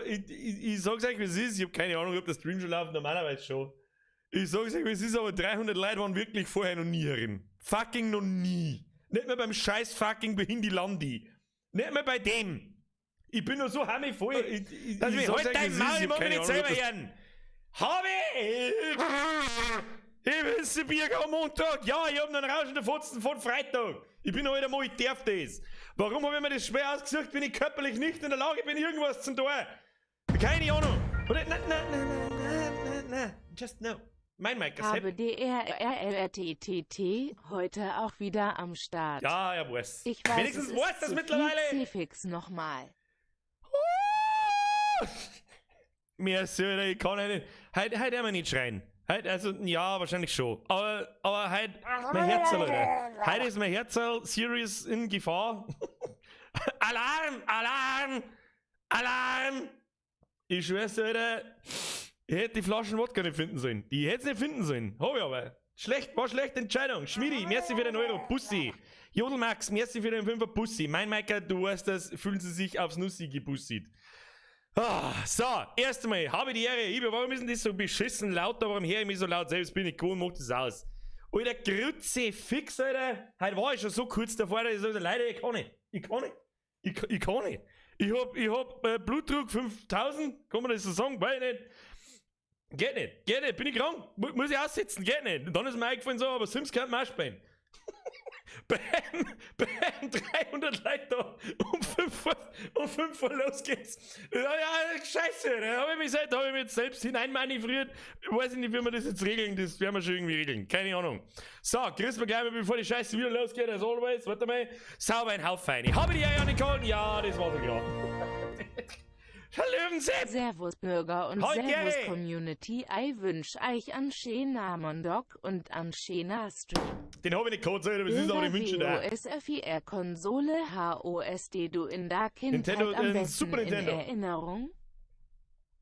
ich sag's euch, wie es ist, ich hab keine Ahnung, ob der Stream schon läuft, normalerweise schon. Ich sag's euch, wie es ist, aber 300 Leute waren wirklich vorher noch nie herin. Fucking noch nie. Nicht mehr beim scheiß fucking Behindi Landi. Nicht mehr bei dem. Ich bin nur so hammervoll, dass ich ich sag's halt euch, dein wie es Maul, ist, ich ich hab mag mich keine nicht Ahnung, selber ob das- hören. Habe ich! Ich will Bier am Montag. Ja, ich hab noch einen rauschenden Fotzen von Freitag. Ich bin heute einmal, ich darf das. Warum habe ich mir das schwer ausgesucht, wenn ich körperlich nicht in der Lage bin, irgendwas zu tun? Keine Ahnung. Oder, nein, nein, nein, nein, nein, nein, just no. Mein Mic ist Habe happy. D R R L R T T T heute auch wieder am Start. Ja, er weiß. Ich weiß, Wenigstens es ist weiß das zu viel mittlerweile. C-Fix nochmal. Mir Alter, ich kann nicht. Heute, heute werden wir nicht schreien. Heute, also, ja, wahrscheinlich schon. Aber heute, mein Herz, Alter. Heute ist mein Herz serious in Gefahr. Alarm! Alarm! Alarm! Ich schwör's dir, Alter, ich hätte die Flaschen Wodka nicht finden sollen. Die hätte nicht finden sollen. Hab ich aber. Schlecht, war schlechte Entscheidung. Schmidi, merci für den Euro. Bussi. Jodelmax, merci für den 5er Bussi. Mein Meiker, du weißt das, fühlen sie sich aufs Nussi gebussit. Ah, so, erst einmal, habe die Ehre. Ibe, warum ist denn das so beschissen laut da? Warum höre ich mich so laut? Selbst bin ich gewohnt, mach das aus. Alter, Grütze, fix, Alter. Heute war ich schon so kurz davor, dass ich sage, Leute, ich kann nicht. Ich kann nicht. Ich kann nicht. Ich hab Blutdruck 5000, kann man das so sagen? Weiß ich nicht. Geht nicht, geht nicht, bin ich krank, muss ich aussitzen, geht nicht. Und dann ist mir eingefallen so, aber Sims kann man auch spielen. Bam, bam, 300 Leute da, um 5 Uhr los geht's. Ja, ja, scheiße, da hab ich mich selbst, da hab ich mich jetzt selbst hineinmanövriert. Ich weiß nicht, wie wir das jetzt regeln, das werden wir schon irgendwie regeln, keine Ahnung. So, grüßen wir gleich mal, bevor die Scheiße wieder losgeht, as always. Warte mal, sauber ein Haufen. Ich habe die Eier nicht geholt, ja, das war so klar. Löwensepp! Servus Bürger und Heute Servus Gary. Community. Ich wünsch euch an schöner Mondok und an schöner Stream. Den hab ich nicht geholt, aber es ist aber die München da. W O S F I R Konsole HOSD du in der Kindheit Nintendo, am besten Super Nintendo. in Erinnerung?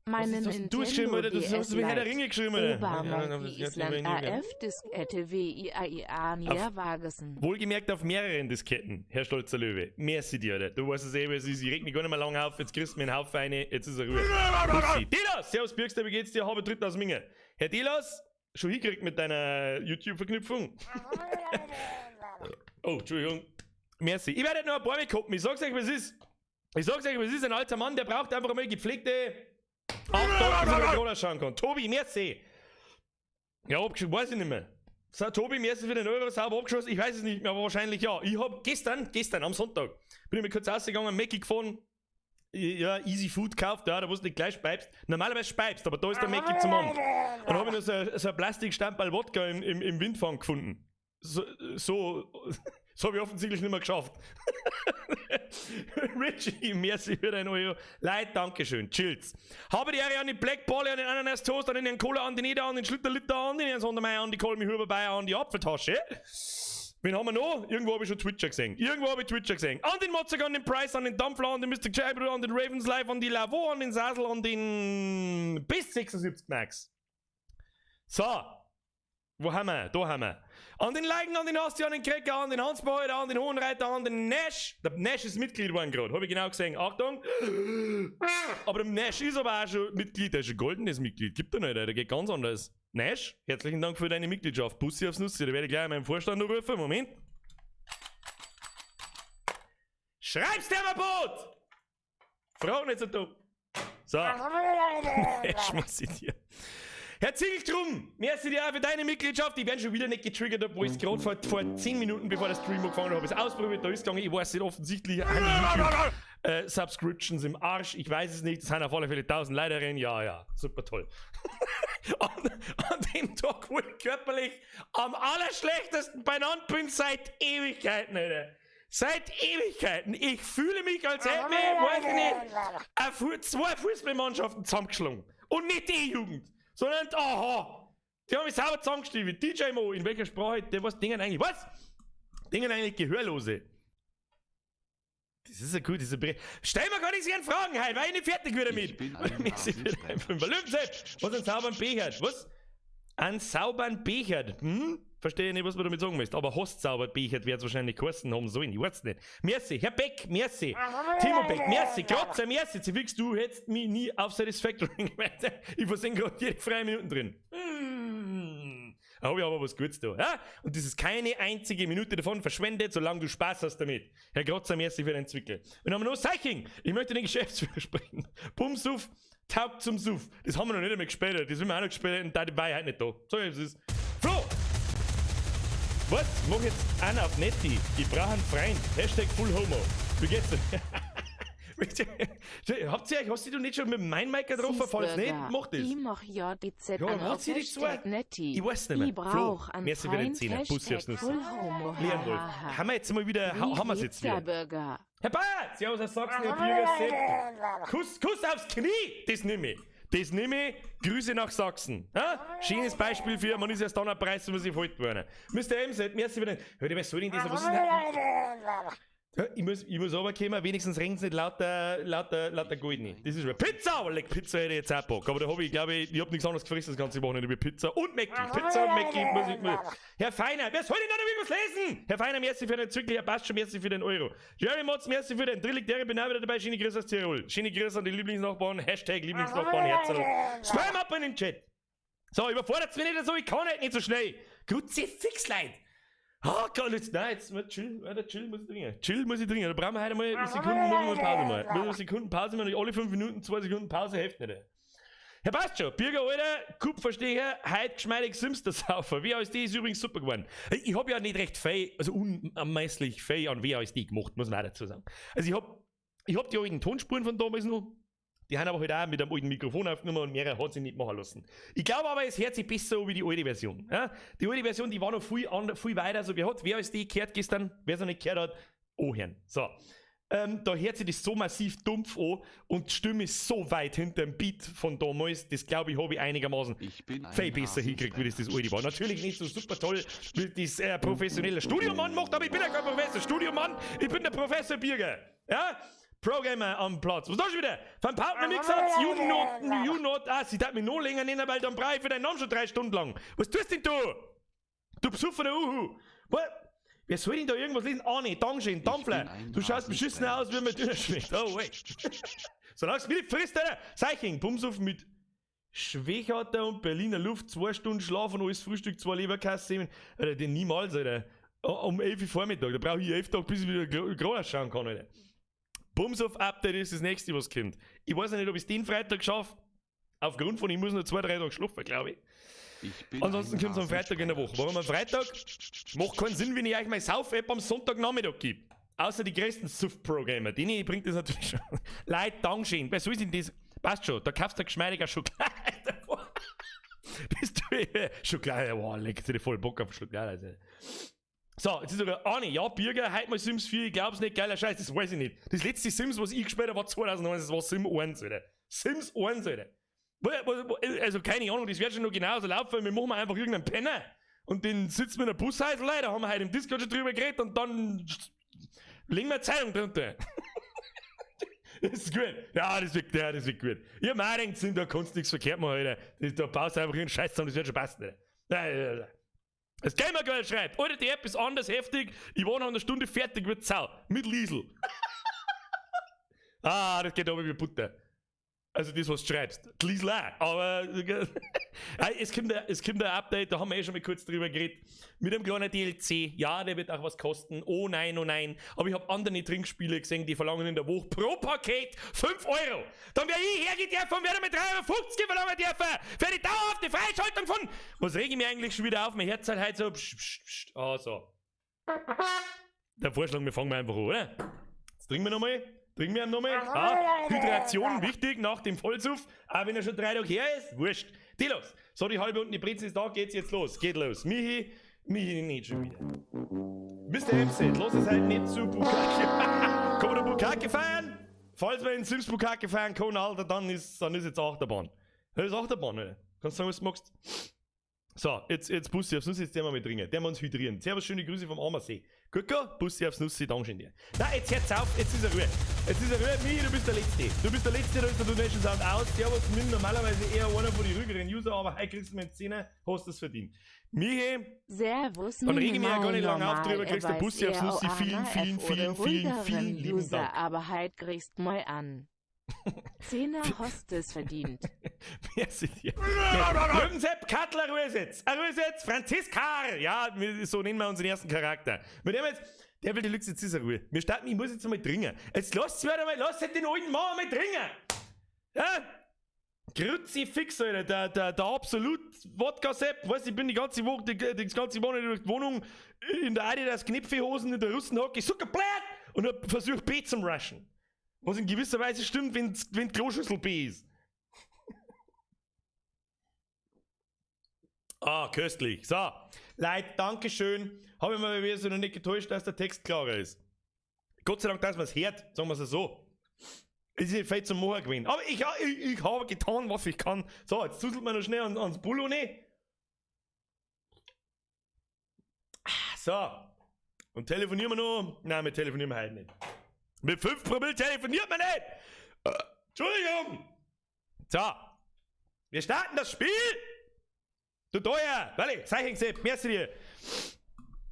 Was Meinen ist das? Du hast geschrieben, Nintendo Alter, das hast du mir Herr der DS Ringe geschrieben, Alter. Obama, Ja, das ist jetzt Island, nicht mehr AF, Diskette, W I A I A, Nia Wagesen. Wohlgemerkt auf mehreren Disketten, Herr Stolzer Löwe. Merci dir, Alter. Du weißt es eh, es ist. Ich reg mich gar nicht mehr lange auf. Jetzt kriegst du mir einen Haufen rein. Jetzt ist er Ruhe. Pussy. Delos! Servus, Birkster, wie geht's dir? Habe Dritt aus Minge. Herr Delos, schon hingekriegt mit deiner YouTube-Verknüpfung. Oh, Entschuldigung. Merci. Ich werde noch ein paar mitkommen. Ich sag's euch, was ist. Ich sag's euch, was ist. Ein alter Mann, der braucht einfach mal gepflegte 8 Tage, dass er gerade schauen kann. Tobi, merci. Ja, abgeschlossen, weiß ich nicht mehr. So, Tobi, merci für den Euro, sauber abgeschossen. Ich weiß es nicht mehr, aber wahrscheinlich ja. Ich hab gestern am Sonntag, bin ich mir kurz rausgegangen, Mackie gefahren, ja, Easy Food gekauft, ja, da wo du nicht gleich speibst. Normalerweise speibst, aber da ist der Mackie zum Mann. Und dann hab ich noch so ein Plastikstamperl Wodka im Windfang gefunden. So hab ich offensichtlich nicht mehr geschafft. Richie, merci für dein Euro. Leute, Dankeschön. Chills. Habe die Ehre an die Black Ball, an den Ananas Toast, an den Herrn Cola, an den Eder, an den Schlitterlitter, an den Herrn Sondermeier, an die Kolmi Huber an die Apfeltasche. Wen haben wir noch? Irgendwo hab ich schon Twitcher gesehen. Irgendwo hab ich Twitcher gesehen. An den Motzek, an den Price, an den Dampfler, an den Mr. Jabber, an den Ravens Live, an die Lavo, an den Sasel, an den bis 76 Max. So. Wo haben wir? Da haben wir. An den Leigen, an den Asti, an den Krecker, an den Hansbeheuter, an den Hohenreiter, an den Nash. Der Nash ist Mitglied geworden gerade, hab ich genau gesehen. Achtung. Aber der Nash ist aber auch schon Mitglied, der ist schon goldenes Mitglied. Gibt er nicht, der geht ganz anders. Nash, herzlichen Dank für deine Mitgliedschaft. Bussi aufs Nussi, da werde ich gleich meinen Vorstand rufen. Moment. Schreib's dir mal, Boot! Frag nicht so dumm. So. Nash, muss ich dir. Herr Ziegeltrum, merci dir auch für deine Mitgliedschaft. Ich werde schon wieder nicht getriggert, obwohl ich es gerade vor 10 Minuten, bevor der Stream angefangen hat, habe ich es ausprobiert, da ist gegangen. Ich weiß nicht, offensichtlich haben die YouTube Subscriptions im Arsch. Ich weiß es nicht, es sind auf alle Fälle 1000 Leute drin. Ja, ja, super toll. An dem Tag, wo ich körperlich am allerschlechtesten beieinander bin seit Ewigkeiten, Alter. Seit Ewigkeiten. Ich fühle mich, als hätte mich, weiß ich nicht, zwei Fußballmannschaften zusammengeschlagen. Und nicht die E-Jugend, sondern, aha, die haben mich sauber zusammengestiefelt. DJ Mo, in welcher Sprache, der was Dingen eigentlich, was? Dingen eigentlich Gehörlose. Das ist ja gut, das ist ein Stell mir gar nicht so gerne Fragen heute, weil ich nicht fertig wieder mit. Ich bin ein Mir ist wieder ein Fünfer. Löwensepp, was einen sauberen Becher? Was? Einen sauberen Becher? Hm? Verstehe ich nicht, was man damit sagen möchte. Aber hast sauber Becher wird es wahrscheinlich kosten haben sollen. Ich weiß nicht. Merci, Herr Beck, merci. Timo Beck, merci. Grotzer, merci. Zifix, du hättest mich nie auf Satisfactory gemeint. Ich versinke gerade jede freie Minuten drin. Da hab ich aber was Gutes da. Ja? Und das ist keine einzige Minute davon verschwendet, solange du Spaß hast damit. Herr Grotzer, merci für den Zwickel. Wir haben noch Seiching. Ich möchte den Geschäftsführer sprechen. Bumsuff, taugt zum Suff. Das haben wir noch nicht einmal gespielt. Das haben wir auch noch gespielt und da war ich heute nicht da. So ist es. Flo! Was? Mach jetzt einen auf Netti. Ich brauche einen Freund. Hashtag Full Homo. Wie geht's dir? Habt ihr euch, hast du nicht schon mit meinem Mic getroffen? Falls nicht, mach das. Ich mach JDZ Ja, an hat auf sie die zwei? Hashtag Netti. Ich weiß nicht mehr. Ich brauch Flo, an merci für den Freund Zehner. Bussi aufs Hashtag Nussi. Full Homo. Leon Wolf. Haben wir jetzt mal wieder, haben wir's jetzt wieder. Burger. Herr Bayer, Servus aus Sachsen, Herr Bürger, Sepp. Kuss, Kuss aufs Knie, das nehme ich. Das nehme ich. Grüße nach Sachsen. Ja? Schönes Beispiel für, man ist erst dann ein Preis, wenn man sich folgt worden. Mr. M, merci für den. Hör, was soll denn das? Was ist denn Ja, ich muss runterkommen, wenigstens regnet es nicht lauter, lauter, lauter Goldene. Das ist schon. Pizza! Aber leck, Pizza hätte ich jetzt auch Bock. Aber da habe ich, glaube ich, ich habe nichts anderes gefressen das ganze Wochenende wie Pizza und Mäcki. Pizza und Mäcki muss ich mal. Herr Feiner, wer soll denn da noch irgendwas lesen? Herr Feiner, merci für den Zückel, Herr Passt schon, merci für den Euro. Jerry Motz, merci für den Drillig, der bin auch wieder dabei. Schöne Grüße aus Tirol. Schöne Grüße an die Lieblingsnachbarn. Hashtag Lieblingsnachbarn, Herzl. Spam up in den Chat. So, überfordert mich nicht so, ich kann halt nicht so schnell. Kruzifix, Leid. Ah, Gott, jetzt, nein, jetzt, chill, Alter, chill muss ich trinken. Chill muss ich trinken. Da brauchen wir heute mal Sekunden, müssen wir Pause machen. Müssen wir Sekunden Pause machen, alle 5 Minuten, 2 Sekunden Pause hilft nicht. Herr passt schon, Birger, Alter, Kupferstecher, heute geschmeidig Simster-Saufer. WASD ist übrigens super geworden. Ich hab ja nicht recht viel, also unermesslich viel an WASD gemacht, muss man auch dazu sagen. Also ich hab die alten Tonspuren von damals noch. Die haben aber halt auch mit einem alten Mikrofon aufgenommen und mehrere hat sich nicht machen lassen. Ich glaube aber, es hört sich besser an wie die alte Version. Ja? Die alte Version, die war noch viel, viel weiter. Also, wer hat WASD gehört gestern? Wer es noch nicht gehört hat, anhören. So. Da hört sich das so massiv dumpf an und die Stimme ist so weit hinter dem Beat von damals, das glaube ich, habe ich einigermaßen Ich bin ein viel besser hingekriegt, wie das das alte war. Natürlich nicht so super toll, wie das professionelle Studiomann macht, aber ich bin ja kein Professor Studiomann, ich bin der Professor Birger. Ja? Programmer am Platz. Was ist das schon wieder? Van Pautner Mixsatz, you not, you not, ah, sie darf mich noch länger nennen, weil dann brauche ich für deinen Namen schon 3 Stunden lang. Was tust denn du? Du besoffener Uhu. Was? Wer soll denn da irgendwas lesen? Ah, nee, Dankeschön, Dampfler. bin ein Du schaust beschissen aus, wie man dünner schmeckt. Oh, wait. Solange es mir nicht frisst, Alter. Seiching, Bumsuff mit Schwechater und Berliner Luft, 2 Stunden Schlaf und alles Frühstück, 2 Leberkäse. Alter, den niemals, Alter. Um 11 Uhr Vormittag, da brauche ich 11 Tage, bis ich wieder gerade schauen kann, Alter. Bumsuff Update ist das nächste, was kommt. Ich weiß nicht, ob ich es den Freitag schaffe. Aufgrund von, ich muss noch 2, 3 Tage schlafen, glaube ich. Ich bin Ansonsten ein kommt's am Freitag in der Woche. Warum am Freitag? Macht keinen Sinn, wenn ich euch meine Sauf-App am Sonntagnachmittag gebe. Außer die größten Suff-Programmer. Denen bringt das natürlich schon. Leute, Dankeschön. Wer soll denn das? Passt schon, da kaufst du geschmeidiger Schokolade davor. Das tue ich. Schokolade, wow, leck dir voll Bock auf Schokolade. Also. So, jetzt ist sogar Arne, ja, Birger, heute mal Sims 4, ich glaub's nicht, geiler Scheiß, das weiß ich nicht. Das letzte Sims, was ich gespielt habe, war 2009, das war Sim 1, Alter. Sims 1, Alter. Also keine Ahnung, das wird schon noch genauso laufen, wir machen einfach irgendeinen Penner und den sitzen wir in der Busheisel, da haben wir heute im Discord schon drüber geredet und dann legen wir eine Zeitung drunter. Das ist gut. Ja, das wird gut. Ich hab mir auch gedacht, da kannst du nichts verkehrt machen, Alter. Da baust du einfach irgendeinen Scheiß zusammen, das wird schon passen, Alter. Ja, ja, ja. Das Gamer Girl schreibt, Alter, die App ist anders heftig, ich war nach einer Stunde fertig mit Sau. Mit Liesel. Ah, das geht aber wie Butter. Also das, was du schreibst. Die Liesel auch. Aber es kommt ein Update, da haben wir eh schon mal kurz drüber geredet. Mit einem kleinen DLC. Ja, der wird auch was kosten. Oh nein, oh nein. Aber ich hab andere Trinkspiele gesehen, die verlangen in der Woche pro Paket 5 Euro. Dann werde ich hergehen dürfen und werde mit 3,50 Euro verlangen dürfen. Für die dauerhafte Freischaltung von... Was rege ich mir eigentlich schon wieder auf? Mein Herz halt so... Psch, psch, psch. Ah, so. Der Vorschlag, wir fangen mal einfach an, oder? Jetzt trinken wir nochmal. Trinken wir nochmal. Ah, Hydration, wichtig, nach dem Vollsuff. Auch wenn er schon 3 Tage her ist, wurscht. Die los. So, die halbe und die Brezel ist da, geht's jetzt los. Geht los. Michi, Michi nicht schon wieder. Mister MZ, los es halt nicht zu Bukake. Kann man da Bukake feiern? Falls wir in Sims Bukake feiern können, Alter, dann ist jetzt Achterbahn. Das ist Achterbahn, oder? Kannst du sagen, was du magst? So, jetzt Bussi aufs Nussi, jetzt werden wir mit trinken. Der wir uns hydrieren. Servus, schöne Grüße vom Ammersee. Gut, gell? Bussi aufs Nussi, Dankeschön dir. Na, jetzt hört's auf, jetzt ist er Ruhe. Jetzt ist er Ruhe. Michi, du bist der Letzte. Du bist der Letzte, da ist der Donation Sound aus. Servus, bin normalerweise eher einer von den ruhigeren User, aber heute kriegst du mir einen Zehner, hast du es verdient. Michi, Servus, dann rege ich mich ja gar nicht lange auf minimal, drüber, kriegst du er Bussi weiß aufs Nussi. eher Vielen, Anna vielen, F. oder vielen, vielen, vielen ruhigeren lieben User, Dank. aber halt kriegst mal an. Zehner Hostes verdient. Merci dir. Löwensepp, Kattler, Ruhesetz. Ruhesetz, Franziska. Ja, so nennen wir unseren ersten Charakter. Mit dem jetzt, der will die Lüchse, jetzt ist er Ruhe. Wir starten, ich muss jetzt mal dringen. Jetzt lasst wieder mal, lasst den alten Mann mal dringen. Ja? Kruzifix, Alter, der absolut Wodka-Sepp, weißt du, ich bin die ganze Woche, die ganze Woche durch die Wohnung in der Adidas Knipfehosen, in der Russenhocke, zuckerblät und hab versucht B zum rushen. Was in gewisser Weise stimmt, wenn die Kloschüssel B ist. Ah, köstlich. So, Leute, Dankeschön. Habe ich mir wieder so noch nicht getäuscht, dass der Text klarer ist. Gott sei Dank, dass man es hört, sagen wir es so. Es ist vielleicht zum Morgen gewesen. Aber ich habe getan, was ich kann. So, jetzt zuselt man noch schnell ans Bullone. So. Und telefonieren wir noch? Nein, wir telefonieren heute nicht. Mit 5 Promille telefoniert man nicht! Entschuldigung! So. Wir starten das Spiel! Du teuer! Warte, Zeichen, merci dir!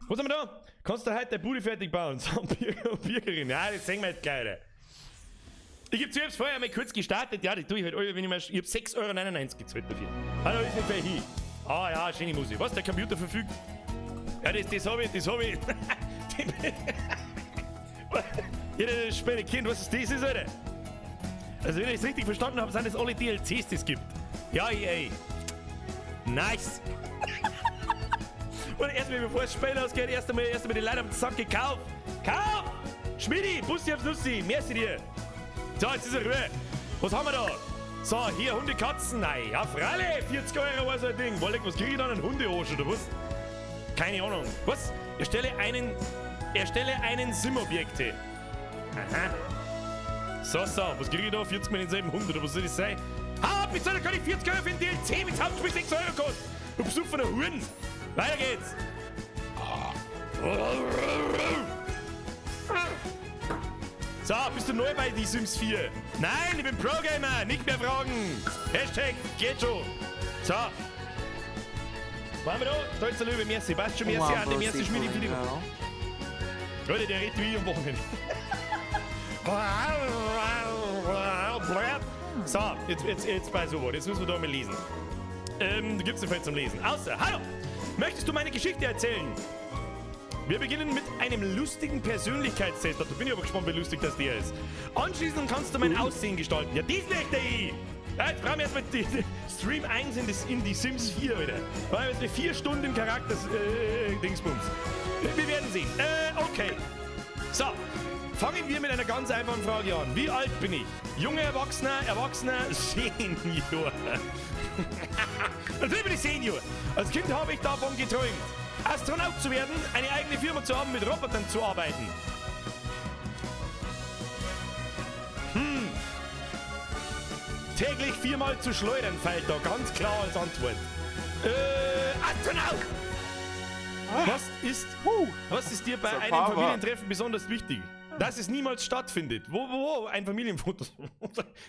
Was haben wir da? Kannst du heute deine Bude fertig bauen? So, Birger und Birgerin. Ja, das sehen wir jetzt gleich, Alter. Ich hab zuerst vorher mal kurz gestartet. Ja, das tue ich halt alle, wenn ich mal. Ich hab 6,99 € gezahlt dafür. Hallo, ist nicht viel hin. Ah ja, schöne Musik. Was, der Computer verfügt? Ja, das hab ich, das hab ich. Jeder das späte Kind, was ist das ist, Alter? Also, wenn ich es richtig verstanden habe, sind das alle DLCs, die es gibt. Ja, ey. Nice. Und erstmal, bevor das Spiel ausgeht, erst einmal die Leute am Sack gekauft. Kauf! Schmidi, Bussi aufs Nussi, merci dir. So, jetzt ist er Ruhe. Was haben wir da? So, hier Hunde, Katzen. Nein, ja, freilich, 40 Euro war so ein Ding. Wolleck, was krieg ich dann? Ein Hundearsch oder was? Keine Ahnung. Was? Erstelle einen Sim-Objekte. Aha. So, so, was krieg ich da? 40 mal denselben Hund oder was soll das sein? Ha, wieso da kann ich 40 Euro für ein DLC mit Hauptspiel 6 Euro kosten? Du besoffener Huren. Weiter geht's. So, bist du neu bei The Sims 4? Nein, ich bin Pro-Gamer, nicht mehr fragen. Hashtag geht schon. So. Waren wir da? Stolzer Löwe, merci. Passt schon, merci, Andi, merci, Schmidi, Philipp. Leute, der redet wie am Wochenende. So, jetzt bei sowas. Jetzt müssen wir da mal lesen. Da gibt's nicht viel zum Lesen. Außer, hallo! Möchtest du meine Geschichte erzählen? Wir beginnen mit einem lustigen Persönlichkeitstest. Da bin ich aber gespannt, wie lustig das der ist. Anschließend kannst du mein Aussehen gestalten. Ja, das möchte ich! Ja, jetzt brauchen wir erstmal die Stream 1 in die Sims 4 wieder. Brauchen wir erstmal 4 Stunden im Charakter, Dingsbums. Wir werden sehen. Okay. So, fangen wir mit einer ganz einfachen Frage an. Wie alt bin ich? Junge Erwachsener, Erwachsener, Senior. Natürlich bin ich Senior. Als Kind habe ich davon geträumt, Astronaut zu werden, eine eigene Firma zu haben, mit Robotern zu arbeiten. Täglich 4-mal zu schleudern, fällt da ganz klar als Antwort. Astronaut! Was ist dir bei einem Familientreffen besonders wichtig? Dass es niemals stattfindet. Wo? Ein Familienfoto.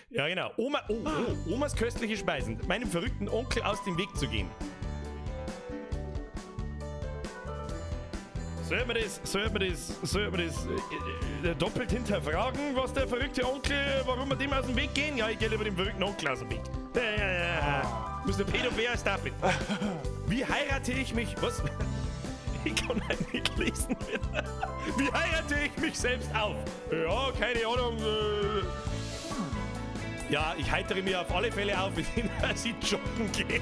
Ja, genau. Oma, oh, oh, Omas köstliche Speisen. Meinem verrückten Onkel aus dem Weg zu gehen. Soll man das doppelt hinterfragen, was der verrückte Onkel, warum wir dem aus dem Weg gehen? Ja, ich gehe lieber dem verrückten Onkel aus dem Weg. Muss der Pedo Bär stop it. Wie heirate ich mich? Was? Ich kann halt nicht lesen. Wie heirate ich mich selbst auf? Ja, keine Ahnung. Ja, ich heitere mir auf alle Fälle auf, indem ich joggen gehe.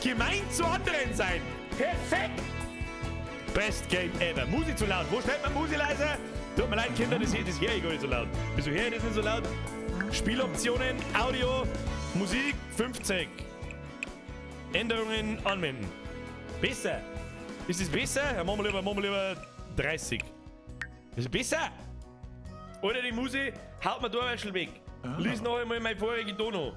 Gemein zu anderen sein. Perfekt. Best Game ever. Musi zu laut. Wo stellt man Musi leiser? Tut mir leid, Kinder, das hier ich gar nicht so laut. Wieso höre ich das nicht so laut? Spieloptionen, Audio, Musik, 50. Änderungen anwenden. Besser. Ist es besser? Ja, machen wir lieber 30. Ist es besser? Oder die Musi haut mir da ein weg. Lies noch einmal meine vorherige Dono.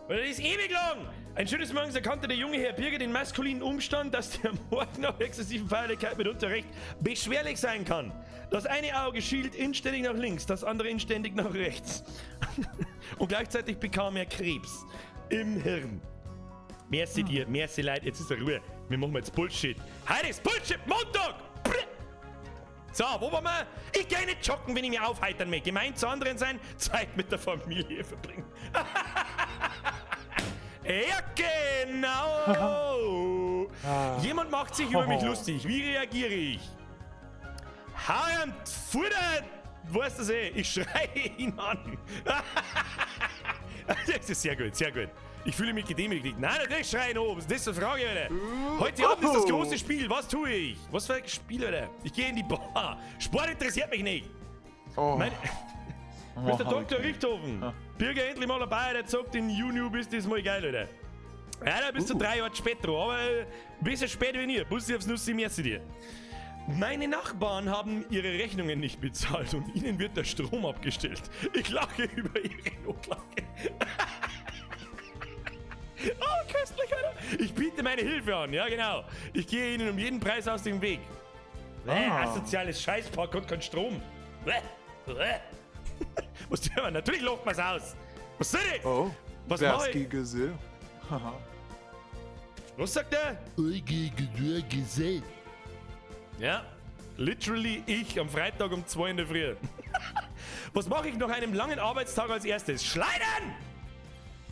Weil das ist ewig lang. Ein schönes Morgens erkannte der junge Herr Birger den maskulinen Umstand, dass der Morgen nach exzessiven Feierlichkeit mitunter recht beschwerlich sein kann. Das eine Auge schielt inständig nach links, das andere inständig nach rechts. Und gleichzeitig bekam er Krebs im Hirn. Merci dir, merci Leid, jetzt ist Ruhe. Wir machen jetzt Bullshit. Heute ist Bullshit Montag! So, wo waren wir? Ich gehe nicht joggen, wenn ich mich aufheitern möchte. Gemein zu anderen sein, Zeit mit der Familie verbringen. Ja, genau! Jemand macht sich über mich lustig. Wie reagiere ich? Hau ihm Futter! Weißt du das eh? Ich schreie ihn an. Das ist sehr gut, sehr gut. Ich fühle mich gedemütigt. Nein, natürlich schreien oben. Das ist eine Frage, Alter. Heute Abend ist das große Spiel. Was tue ich? Was für ein Spiel, Alter? Ich gehe in die Bar. Sport interessiert mich nicht. Oh. Mr. Dr. Richthofen. Birger endlich mal dabei, der sagt, in Juni bist das mal geil, Alter. Ja, da bist du 3 Jahre spät dran, aber ein bisschen spät wie nie. Bussi aufs Nussi, merci dir. Meine Nachbarn haben ihre Rechnungen nicht bezahlt und ihnen wird der Strom abgestellt. Ich lache über ihre Notlage. Oh, köstlich, Alter. Ich biete meine Hilfe an, ja genau. Ich gehe ihnen um jeden Preis aus dem Weg. Asoziales Scheißpack hat keinen Strom. Was tun wir? Natürlich lacht man's aus. Was soll das? Oh, Was mach ich? Was sagt er? Ja, literally ich am Freitag um 2 in der Früh. Was mache ich nach einem langen Arbeitstag als erstes? Schleudern!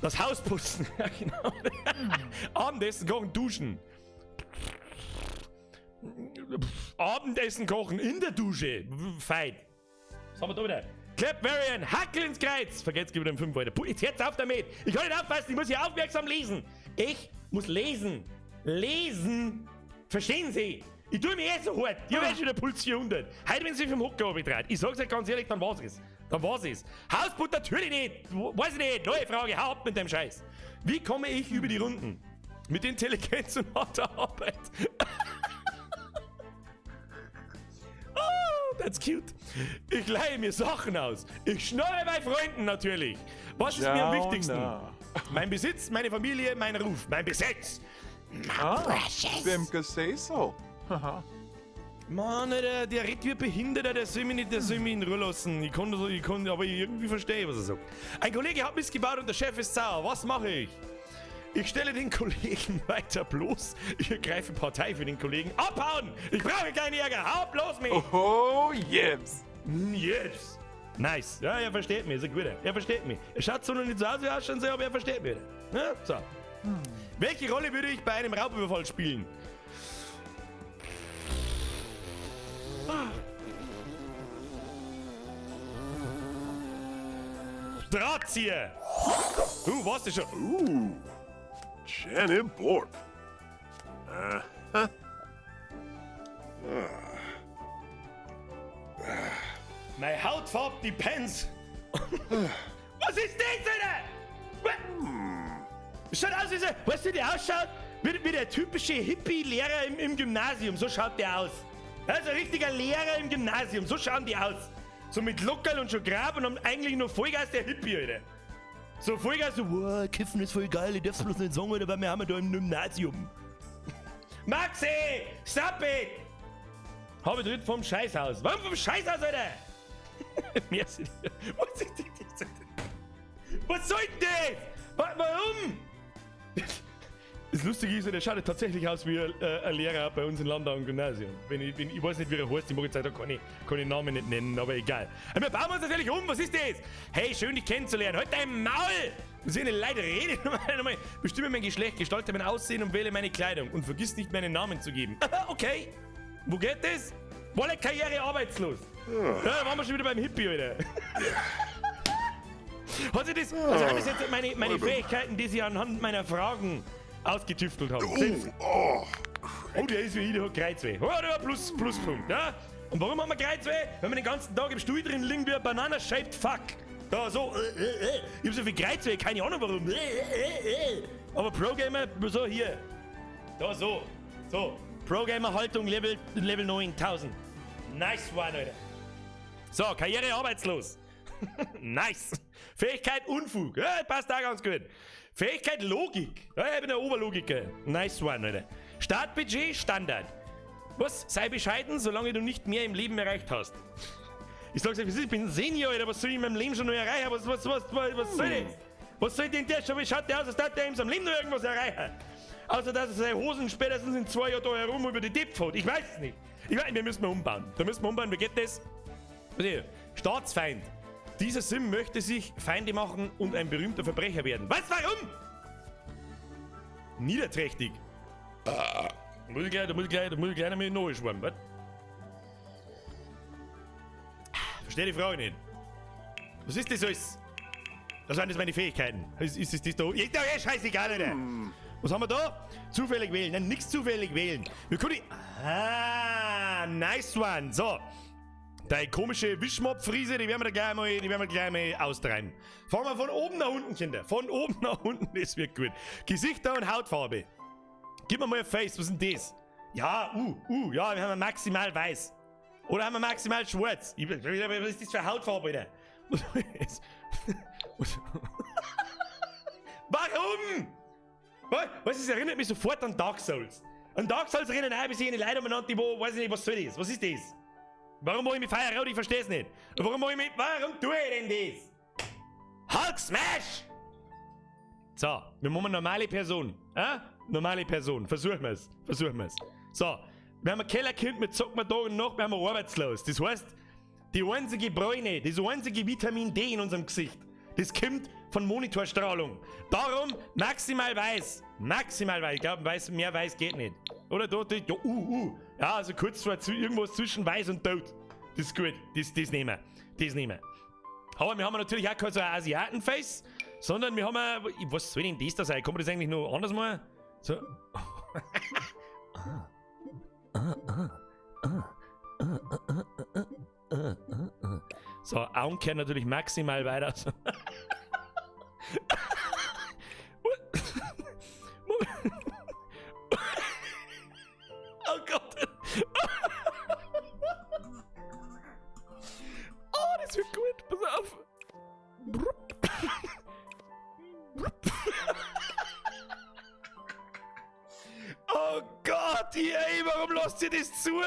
Das Haus putzen. Ja, genau. Abendessen kochen, duschen. Abendessen kochen in der Dusche. Feit. Was haben wir da wieder? Clap Varian, Hackel ins Kreuz. Vergesst, gib ihm 5 weiter. Puh, jetzt hört's auf damit. Ich kann nicht aufpassen, ich muss hier aufmerksam lesen. Ich muss lesen. Lesen. Verstehen Sie? Ich tue mir eh so hart. Ich hab eh schon der Puls 400. Heute, wenn Sie vom Hocker runtergedreht. Ich sag's euch ganz ehrlich, dann war's es. Dann war's es. Hausboot natürlich nicht. Weiß ich nicht. Neue Frage. Hau ab mit dem Scheiß. Wie komme ich über die Runden? Mit Intelligenz und harter Arbeit. Oh, that's cute. Ich leihe mir Sachen aus. Ich schnorre bei Freunden natürlich. Was ist mir am wichtigsten? Mein Besitz, meine Familie, mein Ruf. Mein Besitz. Ah, Bimke Cecil. Mann, Alter, der redet wie ein Behinderter, der soll mich nicht, der soll mich in Ruhe lassen. Ich kann das, ich kann, aber ich irgendwie verstehe, was er sagt. Ein Kollege hat missgebaut und der Chef ist sauer. Was mache ich? Ich stelle den Kollegen weiter bloß. Ich ergreife Partei für den Kollegen. Abhauen! Ich brauche keinen Ärger. Hau bloß mich! Oh, yes! Yes! Nice. Ja, er versteht mich. Ist ein guter. Er versteht mich. Er schaut zwar noch nicht so aus, wie er ausschauen soll, aber er versteht mich. Ja, so. Welche Rolle würde ich bei einem Raubüberfall spielen? Drahtzieher! Du warst ja schon. Janet Borp. Aha. Meine Hautfarbe depends. Was ist das, Alter? Schaut aus wie so, weißt du, wie der ausschaut? Wie der typische Hippie-Lehrer im Gymnasium. So schaut der aus. Also ein richtiger Lehrer im Gymnasium. So schauen die aus. So mit Lockerl und schon Grab und haben eigentlich nur Vollgas der Hippie, Alter. So Vollgas, so, wow, Kiffen ist voll geil, ich darf's bloß nicht sagen, Alter, weil wir haben ja da im Gymnasium. Maxi, stop it! Habe ich vom Scheißhaus. Warum vom Scheißhaus, Alter? Merci. Was ist das? Was soll denn das? Warum? Das Lustige ist, der schaut tatsächlich aus wie ein Lehrer bei uns in Landau im Gymnasium. Ich weiß nicht, wie er heißt, ich mag jetzt leider keine Namen nicht nennen, aber egal. Aber wir bauen uns natürlich um, was ist das? Hey, schön dich kennenzulernen. Halt dein Maul! Muss ich eine Leute reden? Nochmal. Bestimme mein Geschlecht, gestalte mein Aussehen und wähle meine Kleidung. Und vergiss nicht, meinen Namen zu geben. Okay. Wo geht das? Wolle Karriere arbeitslos. Ja, da waren wir schon wieder beim Hippie, Alter. Hat sich das, also haben das jetzt meine Fähigkeiten, die sie anhand meiner Fragen ausgetüftelt haben. Oh, oh, der ist wie ich, der hat Kreuzweh. Oh, der hat Pluspunkt, ja? Und warum haben wir Kreuzweh? Weil wir den ganzen Tag im Stuhl drin liegen wie ein Banana-shaped Fuck. Da so, Ich hab so viel Kreuzweh, keine Ahnung warum. Aber Pro-Gamer, so hier. Da so. So. Pro-Gamer-Haltung Level 9000. Nice one, Alter. So, Karriere arbeitslos. Nice. Fähigkeit Unfug. Ja, passt da ganz gut. Fähigkeit Logik. Ja, ich bin der Oberlogiker. Nice one, Alter. Startbudget Standard. Was? Sei bescheiden, solange du nicht mehr im Leben erreicht hast. Ich sag's euch, ich bin Senior, Alter. Was soll ich in meinem Leben schon noch erreichen? Was soll das? Was soll denn der schon? Wie schaut der aus, als darf der in seinem Leben noch irgendwas erreichen? Außer, dass er seine Hosen spätestens in 2 Jahren da herum über die Depp fährt. Ich weiß es nicht. Ich weiß, wir müssen mal umbauen. Da müssen wir umbauen. Wie geht das? Staatsfeind. Dieser Sim möchte sich Feinde machen und ein berühmter Verbrecher werden. Was? Warum? Niederträchtig. Da muss ich gleich, da muss ich gleich, da muss ich gleich noch mal neu schwimmen. Was? Verstehe die Frage nicht. Was ist das alles? Das waren das meine Fähigkeiten. Ist das da? Ist doch eh scheißegal, Alter. Was haben wir da? Zufällig wählen. Nein, nix zufällig wählen. Wir können. Ah, nice one. So. Die komische Wischmopp-Frise, die werden wir da gleich mal, die werden wir gleich mal austreiben. Fangen wir von oben nach unten, Kinder. Von oben nach unten, das wird gut. Gesichter und Hautfarbe. Gib mir mal ein Face, was ist denn das? Ja, ja, wir haben maximal weiß. Oder haben wir maximal schwarz? Was ist das für eine Hautfarbe, Alter? Warum? Was, es erinnert mich sofort an Dark Souls. An Dark Souls rennen auch bis eine Leute umeinander, die wo, weiß ich nicht, was soll das? Was ist das? Warum mach ich mich feuerrot? Ich versteh's nicht. Warum mach ich mich, warum tue ich denn das? Hulk Smash! So, wir machen eine normale Person. Normale Person. Versuchen wir's. Versuchen wir's. So, wir haben ein Kellerkind mit zocken wir Tag und Nacht, wir haben arbeitslos. Das heißt, die einzige Bräune, das einzige Vitamin D in unserem Gesicht, das kommt von Monitorstrahlung. Darum maximal weiß. Maximal weiß. Ich glaube, weiß, mehr weiß geht nicht. Oder da, da, ja, Ja, also kurz vor irgendwas zwischen weiß und tot. Das ist gut. Das nehmen wir. Das nehmen wir. Aber wir haben natürlich auch kein so ein Asiaten-Face, sondern wir haben ein, was soll denn das da sein? Kann man das eigentlich noch anders machen? So. So, Augen kehren natürlich maximal weiter. Oh Gott. Oh, das wird gut. Pass auf. Oh Gott, ey, warum lasst ihr das zu?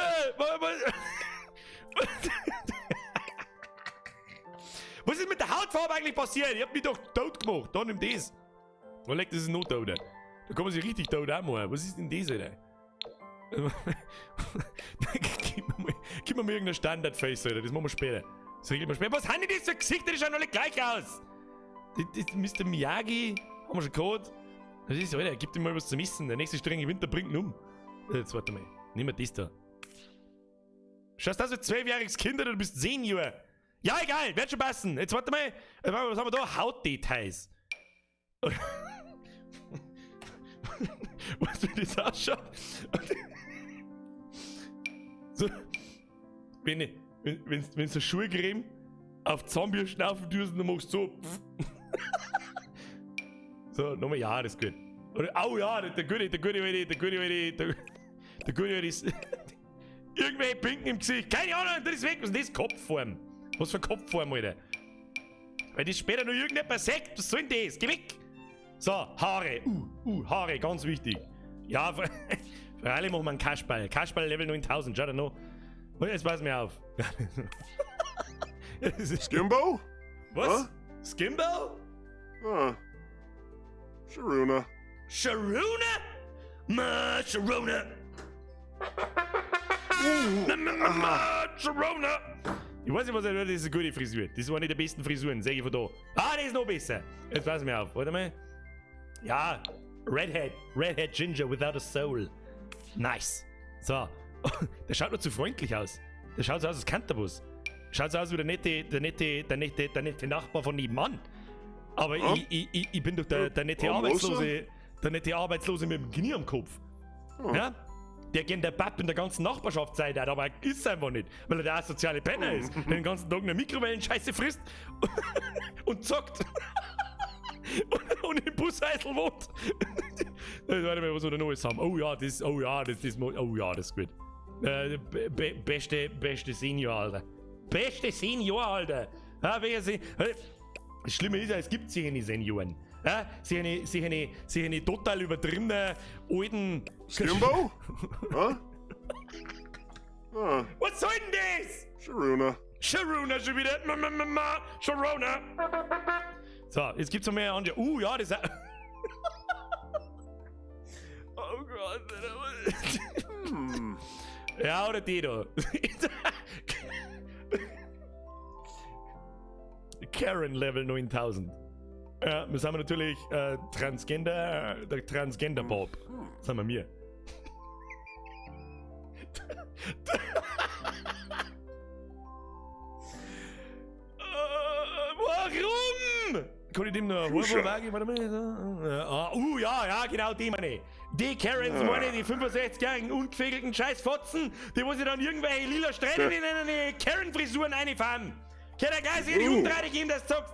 Was ist mit der Hautfarbe eigentlich passiert? Ich hab mich doch tot gemacht. Da nimm das. Oh, leck, das ist noch tot. Da kann man sich richtig tot auch machen. Was ist denn das, Alter? Gib mir mal irgendein Standard-Face, Alter. Das machen wir später. Das regeln wir später. Was haben die das für Gesichter? Die schauen alle gleich aus. Das Mister Miyagi haben wir schon gehabt. Das ist, Alter, gib dir mal was zum Essen. Der nächste strenge Winter bringt ihn um. Jetzt warte mal. Nimm mal das da. Schaust du aus wie ein 12-jähriges Kind oder du bist Senior? Ja, egal, wird schon passen. Jetzt warte mal. Was haben wir da? Hautdetails. Was, wie das ausschaut? So, wenn so Schuhcreme auf Zahnbürsten laufen tust, dann machst du so. So, nochmal, ja, das ist gut. Oder, oh ja, der gute, der gute, der gute, der, der gute ist. Irgendwelche Pinken im Gesicht. Keine Ahnung, das ist weg. Was ist das? Kopfform. Was für Kopfform, Alter? Weil das später noch irgendjemand sagt. Was soll denn das? Geh weg! So, Haare. Haare, ganz wichtig. Ja, freilich machen wir einen Kasperl. Kasperl Level 9000, schau da noch. Und jetzt pass mir auf. Skimbo? Was? Huh? Skimbo? Huh. Sharuna. Sharuna? Ma, Sharuna. Ma, ma, Sharuna. Ich weiß nicht, was er, das ist eine gute Frisur. Das ist eine der besten Frisuren, sag ich von da. Ah, das ist noch besser. Jetzt pass mir auf. Warte mal. Ja, Redhead. Redhead Ginger without a soul. Nice. So. Der schaut nur zu freundlich aus. Der schaut so aus, als könnte er was. Schaut so aus wie der nette Nachbar von nebenan. Aber Hm? ich bin doch der nette Warum Arbeitslose, muss der nette Arbeitslose mit dem Knie am Kopf. Hm. Ja? Der gern der Papp in der ganzen Nachbarschaft sein hat, aber er ist einfach nicht, weil er der asoziale Penner ist, der den ganzen Tag eine Mikrowellenscheiße frisst und zockt. Und im Busheisel wohnt. Warte mal, was wir da noch alles haben. Oh ja, das, oh ja, das, das, oh ja, das ist gut. Beste Senior, Alter. Beste Senior, Alter. Ja, welcher das Schlimme ist ja, es gibt keine Senioren. Ja, sie eine total übertriebene alten. Skimbo? Huh? Huh. Was soll denn das? Sharuna. Sharuna schon wieder. Ma, ma, ma, ma. Sharona. So, jetzt gibt's noch mehr andere. Ja, das ist. Oh Gott. Ja, oder die da. Karen Level 9000. Ja, wir sind natürlich Transgender, der Transgender Bob. Das sind wir mir. Warum? Kann ich dem noch ein Schuhscher. Haarwaage? Warte mal. Ah, ja, ja, genau die meine ich. Die Karens meine ich, die 65-jährigen ungefägelten Scheißfotzen, die wo sie dann irgendwelche lila Strähnen in eine Karen-Frisuren einfahren. Kann der gleich sich die Untrade geben, dass du sagst,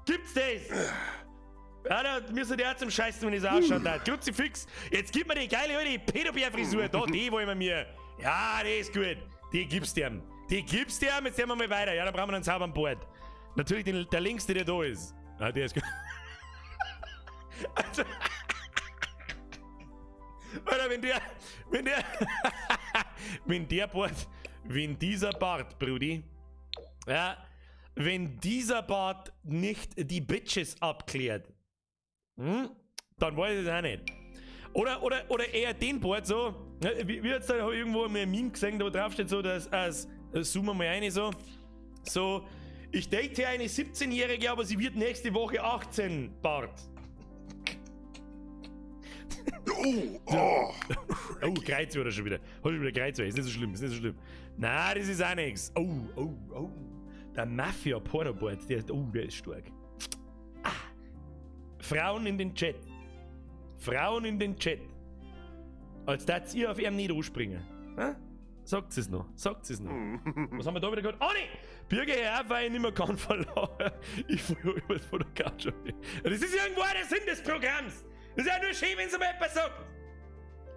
gibt's das? Ja, da müssen die auch zum Scheißen, wenn ich so ausschaut. Da. Kruzifix, jetzt gib mir die geile alte Pädobär-Frisur. Da, die wollen wir mir. Ja, die ist gut. Die gibst dem. Die gibst dem, jetzt sehen wir mal weiter. Ja, dann brauchen wir einen sauberen Bord. Natürlich den, der längste, der da ist. Ja, der ist gut. Also, Alter, wenn der Bart, wenn dieser Bart, Brudi, ja, wenn dieser Bart nicht die Bitches abklärt, dann weiß ich es auch nicht. Oder eher den Bart so, ne, wie jetzt da hab ich irgendwo mal ein Meme gesehen, da drauf steht so, dass, als, zoomen wir mal rein, so, ich date eine 17-Jährige, aber sie wird nächste Woche 18, Bart. Oh, oh. Oh, Kreuz wird er schon wieder. Hat schon wieder Kreuz, ist nicht so schlimm, ist nicht so schlimm. Na, das ist auch nix. Oh, oh, oh. Der Mafia-Porno-Bart, der, oh, der ist stark. Ah. Frauen in den Chat. Frauen in den Chat. Als dat ihr auf ihm nicht anspringen. Hä? Sagt es noch, sagt es noch. Was haben wir da wieder gehabt? Oh nee! Birger, hör auf, weil ich nicht mehr kann verlachen. Ich fall über von der Couch. Das ist irgendwo der Sinn des Programms. Das ist ja nur schön, wenn es mal jemand sagt.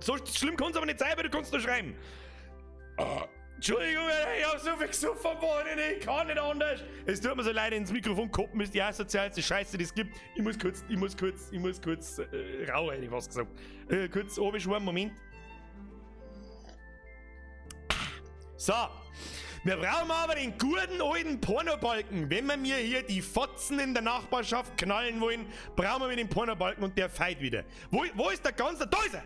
So schlimm kann's aber nicht sein, weil du kannst nur schreiben. Ah, Entschuldigung, Alter, ich hab so viel gesoffen am Wochenende, ich kann nicht anders. Es tut mir so leid, ins Mikrofon koppen ist die asozialste Scheiße, die es gibt. Ich muss kurz, ich muss kurz, ich muss kurz, rau, hätte ich fast gesagt. Kurz runterschwimmen, Moment. So, wir brauchen aber den guten alten Pornobalken. Wenn wir mir hier die Fotzen in der Nachbarschaft knallen wollen, brauchen wir den Pornobalken und der feit wieder. Wo ist der ganze... Da ist er!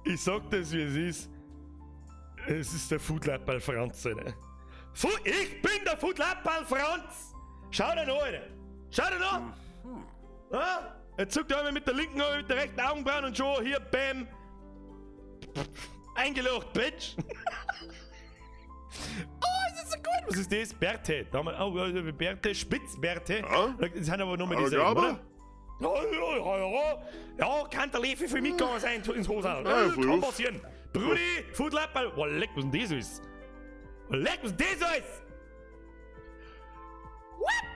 Ich sag das, wie es ist. Es ist der Foodlapperl Franz, Alter. Ich bin der Foodlapperl Franz! Schau dir an, Alter! Schau dir an! Ah? Er zuckt einmal mit der linken, einmal mit der rechten Augenbrauen und schon hier, bam! Eingelocht, Bitch! Oh, es ist so gut! Was ist das? Bärte. Da haben wir, oh, Bärte, Spitzbärte. Ja? Das sind aber nur mal Aber dieselben, Gabe? oder? Ja, ja, ja, ja. Ja, kann der Lefi für mich gegangen sein ins Hosal. Ja, Ja, voll kann auf. passieren. Brudi, Foodlapperl. Oh, leck, was denn das ist? Oh, leck, was denn das ist? What?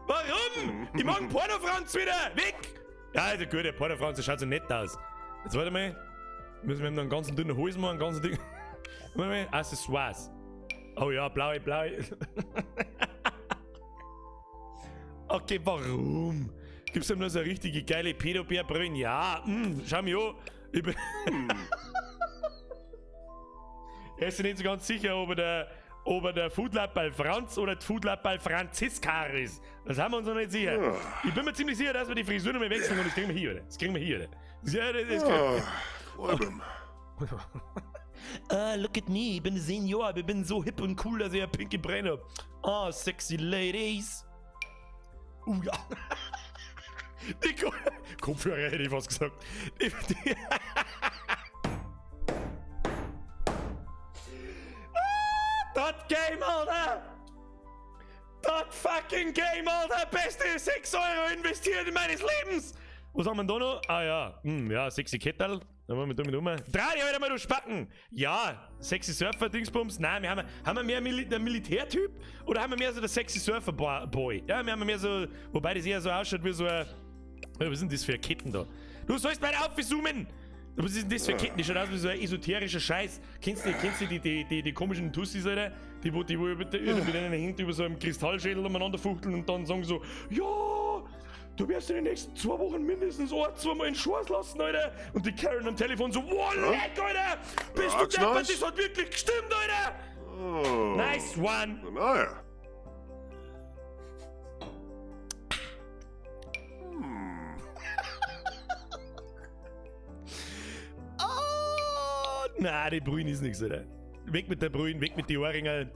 Warum? Ich mag Pornofranz wieder! Weg! Ja, also gut, der Pornofranz, der schaut so nett aus. Jetzt warte mal. Müssen wir ihm noch einen ganzen dünnen Hals machen, einen ganzen Ding. Warte mal. Accessoires. Oh ja, blaue, blaue. Okay, warum? Gibt's ihm nur so eine richtige geile Pädobär-Brille? Ja, schau mich an. Ich bin Er ist sich nicht so ganz sicher, ob er der Foodlapperl Franz oder der Foodlapperl Franziska ist. Das haben wir uns noch nicht sicher. Ja. Ich bin mir ziemlich sicher, dass wir die Frisur noch mal wechseln und das kriegen wir hier, oder? Das kriegen wir hier, oder? Ja, das ist Ah, Ah, look at me, ich bin Senior, ich bin so hip und cool, dass ich eine pinke Brille hab. Ah, sexy ladies. Ja. Die Kopfhörer hätte ich fast gesagt. Das Game, Alter! Das fucking Game, Alter! Beste 6 Euro investiert in meines Lebens! Was haben wir denn da noch? Ah ja, ja, sexy Kettel. Da wollen wir damit um. Drei, Alter, mal du Spacken! Ja, sexy Surfer-Dingsbums. Nein, wir haben wir mehr der Militärtyp? Oder haben wir mehr so der sexy Surfer-Boy? Ja, wir haben mehr so, wobei das eher so ausschaut wie so ein. Ja, was sind das für Ketten da? Du sollst mal aufzoomen! Was ist denn das für Ketten? Die schaut aus wie so ein esoterischer Scheiß. Kennst du die komischen Tussis, Alter? Die wo mit den Händen über so einem Kristallschädel umeinander fuchteln und dann sagen so, ja, du wirst in den nächsten 2 Wochen mindestens ein, zweimal in den Schoß lassen, Alter. Und die Karen am Telefon so, wow, leck, Alter! Bist du deppert, nice. Das hat wirklich gestimmt, Alter! Oh. Nice one! Naja. Nein, die Brühen ist nichts, oder? Weg mit der Brühen, weg mit den Ohrringen.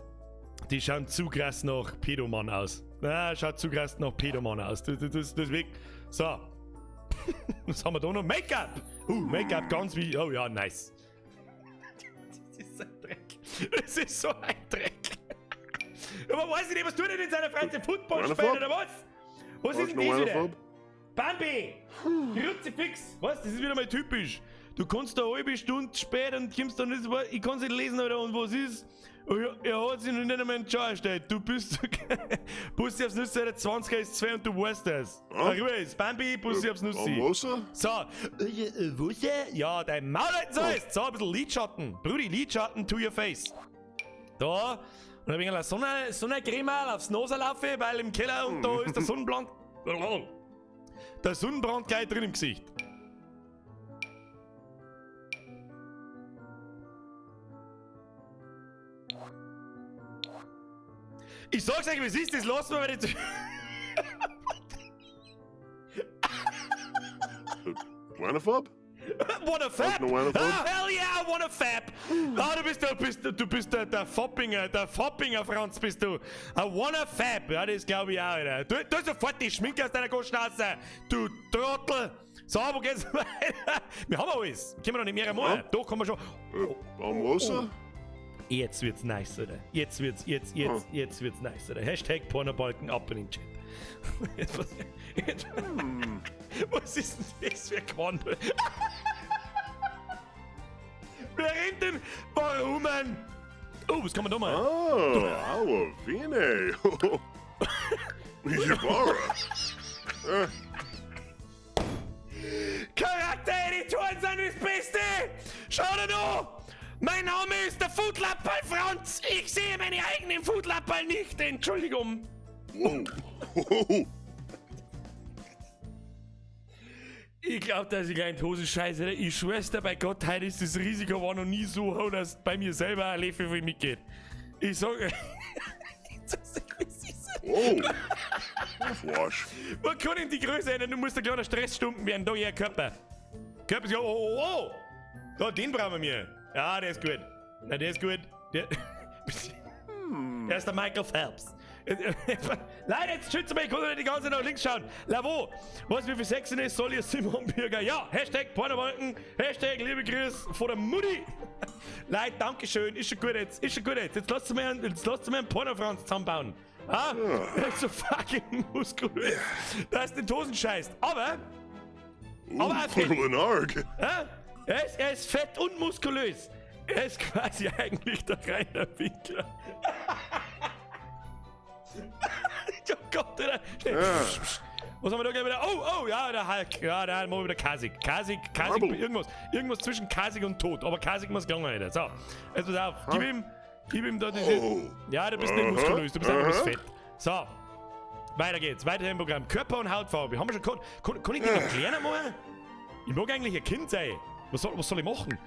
Die schauen zu krass nach Pedomann aus. Na, schaut zu krass nach Pedomann aus. Das ist weg. So. Was haben wir da noch? Make-up! Make-up ganz wie. Oh ja, nice. Das ist so ein Dreck. Das ist so ein Dreck. Aber weiß ich nicht, was tut er denn in seiner Freizeit? Football spielen oder was? Was ist denn das wieder? Bambi! Kruzifix! Was? Das ist wieder mal typisch. Du kannst da eine halbe Stunde später und kommst dann nicht, ich kann's nicht lesen, Alter, und was ist? Er hat sich noch nicht einmal in den Schau gestellt. Du bist Bussi aufs Nüsse, Alter, 20 ist 2 und du weißt das. Ah? Ruhe ist, Bambi, Bussi aufs Nüsse. Almosa? So, was? Ja, dein Maul halten sollst. So, ein bisschen Lidschatten. Brudi, Lidschatten to your face. Da, und ein wenig Sonnencreme aufs Nase laufe, weil im Keller und da ist der Sonnenbrand. Der Sonnenbrand gleich drin im Gesicht. Ich sag's euch, wie es ist, das lassen wir nicht. Wanna fab? Wanna fab? Wanna fab? Ah, hell yeah, I wanna fab! Ah, du bist der Foppinger, der Foppinger Franz bist du. I wanna fab! Ja, das glaub ich auch, Alter. Du sofort die Schminke aus deiner Goschnase, du Trottel! So, wo geht's weiter? Wir haben alles. Können wir noch nicht mehr machen? Ja. Doch, kann man schon. Almosa? Oh. Jetzt wird's nice, oder? Jetzt wird's nice, oder? Hashtag Pornobalken ab in den Chat. Was ist denn das für ein Quandel? Wer rennt denn? Warum, Mann? Oh, was kann man da machen? Oh, Alavine. Jabara. Charaktereditoren sind das Beste! Schau dir an! Mein Name ist der Foodlapperl Franz! Ich sehe meine eigenen Foodlapperl nicht! Entschuldigung! Wow! Ich glaub, dass ich gleich in die Hose scheiße. Ich schwör's dir bei Gott, heute ist das Risiko war noch nie so hoch, dass bei mir selber ein Löffel viel mitgeht. Ich sag. Wow! Wash. Man kann in die Größe ändern, du musst ein kleiner Stressstumpen werden. Da, ja, Körper. Körper ist ja. Oh, oh, oh! Da, den brauchen wir. Ja, der ist gut. Na, der ist gut. Der, der ist der Michael Phelps. Leute, jetzt schütze mich, ich kann nicht die ganze Zeit nach links schauen. Lavo, was wie viel Sexen ist, soll ihr Simon Bürger. Ja, Hashtag Pornowolken, Hashtag liebe Grüße von der Mutti. Leute, Dankeschön, ist schon gut jetzt, ist schon gut jetzt. Jetzt lasst mir einen Pornofranz zusammenbauen. Ah, der ist so fucking muskulös, dass du in die Hosen scheißt. Aber auch fett. Lenarg. Ja? Er ist fett und muskulös. Er ist quasi eigentlich der Rainer Winkler. Oh Gott, Alter. Schnell. Ja. Was haben wir da gleich wieder? Oh, oh, ja, der Hulk. Ja, da machen wir wieder Kasik. Kasik, Kasik, irgendwas. Irgendwas zwischen Kasik und Tod. Aber Kasik muss gegangen, Alter. So, jetzt pass auf. Gib ihm da diese. Oh. Ja, du bist nicht muskulös, du bist einfach bloß fett. So, weiter geht's. Weiter im Programm. Körper und Hautfarbe. Haben wir schon gehabt. Kann ich den erklären einmal? Ich mag eigentlich ein Kind sein. Was soll ich machen?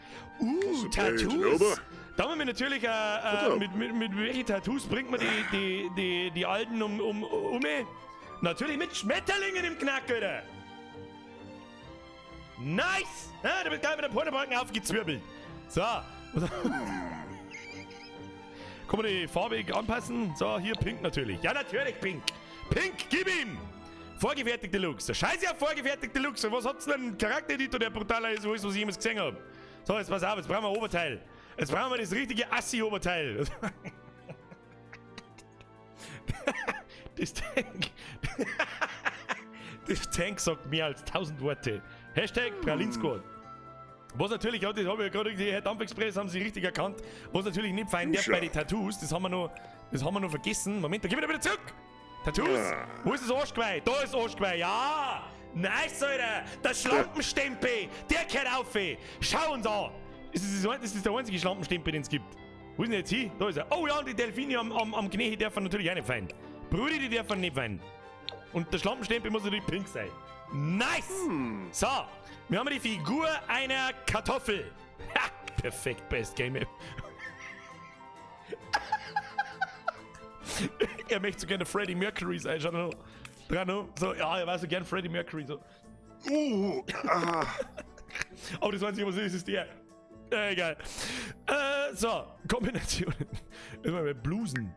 Tattoos! Da haben wir natürlich, mit welchen Tattoos bringt man die Alten um? Natürlich mit Schmetterlingen im Knack, Alter! Nice! Ja, du bist gleich mit der Pornobalken aufgezwirbelt. So. Kann man die Farbe anpassen? So, hier pink natürlich. Ja, natürlich pink. Pink, gib ihm! Vorgefertigte Looks. Scheiße auf vorgefertigte Looks. Was hat's denn einen Charaktereditor, der brutaler ist, wo ist, was ich jemals gesehen hab? So, jetzt pass auf, jetzt brauchen wir ein Oberteil. Jetzt brauchen wir das richtige Assi-Oberteil. Das Tank. Das Tank sagt mehr als 1000 Worte. Hashtag Pralinsquad. Was natürlich auch, das habe ich ja gerade gesehen, Herr Dampfexpress haben sie richtig erkannt. Was natürlich nicht fein wird bei den Tattoos, das haben wir noch vergessen. Moment, da gehen wir wieder zurück! Tattoos? Wo ist das Arschgeweih? Da ist Arschgeweih, ja! Nice, Alter! Der Schlampenstempel! Der kehrt auf! Schau uns an! Das ist der einzige Schlampenstempel, den es gibt. Wo ist denn jetzt hin? Da ist er. Oh ja, und die Delfine am Knie dürfen natürlich auch nicht fein. Brudi, die dürfen nicht fein. Und der Schlampenstempel muss natürlich pink sein. Nice! So, wir haben die Figur einer Kartoffel. Ha! Perfekt, best game ever. Er möchte so gerne Freddie Mercury sein, schau noch. Dran noch. So, ja, er weiß so gern Freddie Mercury. So. Ah. Aber das Einzige, was ist, ist der. Egal. So, Kombinationen. Immer mit Blusen.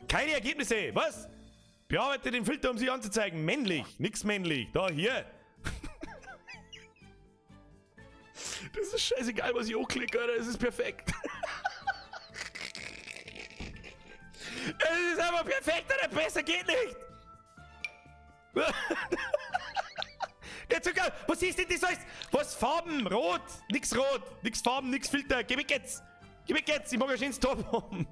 Keine Ergebnisse. Was? Bearbeite den Filter, um sie anzuzeigen. Männlich. Nix männlich. Da, hier. Das ist scheißegal, was ich anklicke, Alter. Es ist perfekt. Es ist einfach perfekt, Alter. Besser geht nicht. Jetzt sogar, was ist denn das alles? Was Farben? Rot? Nix rot, nix Farben, nix Filter. Geh weg jetzt! Geh weg jetzt! Ich mag ein schönes Top haben.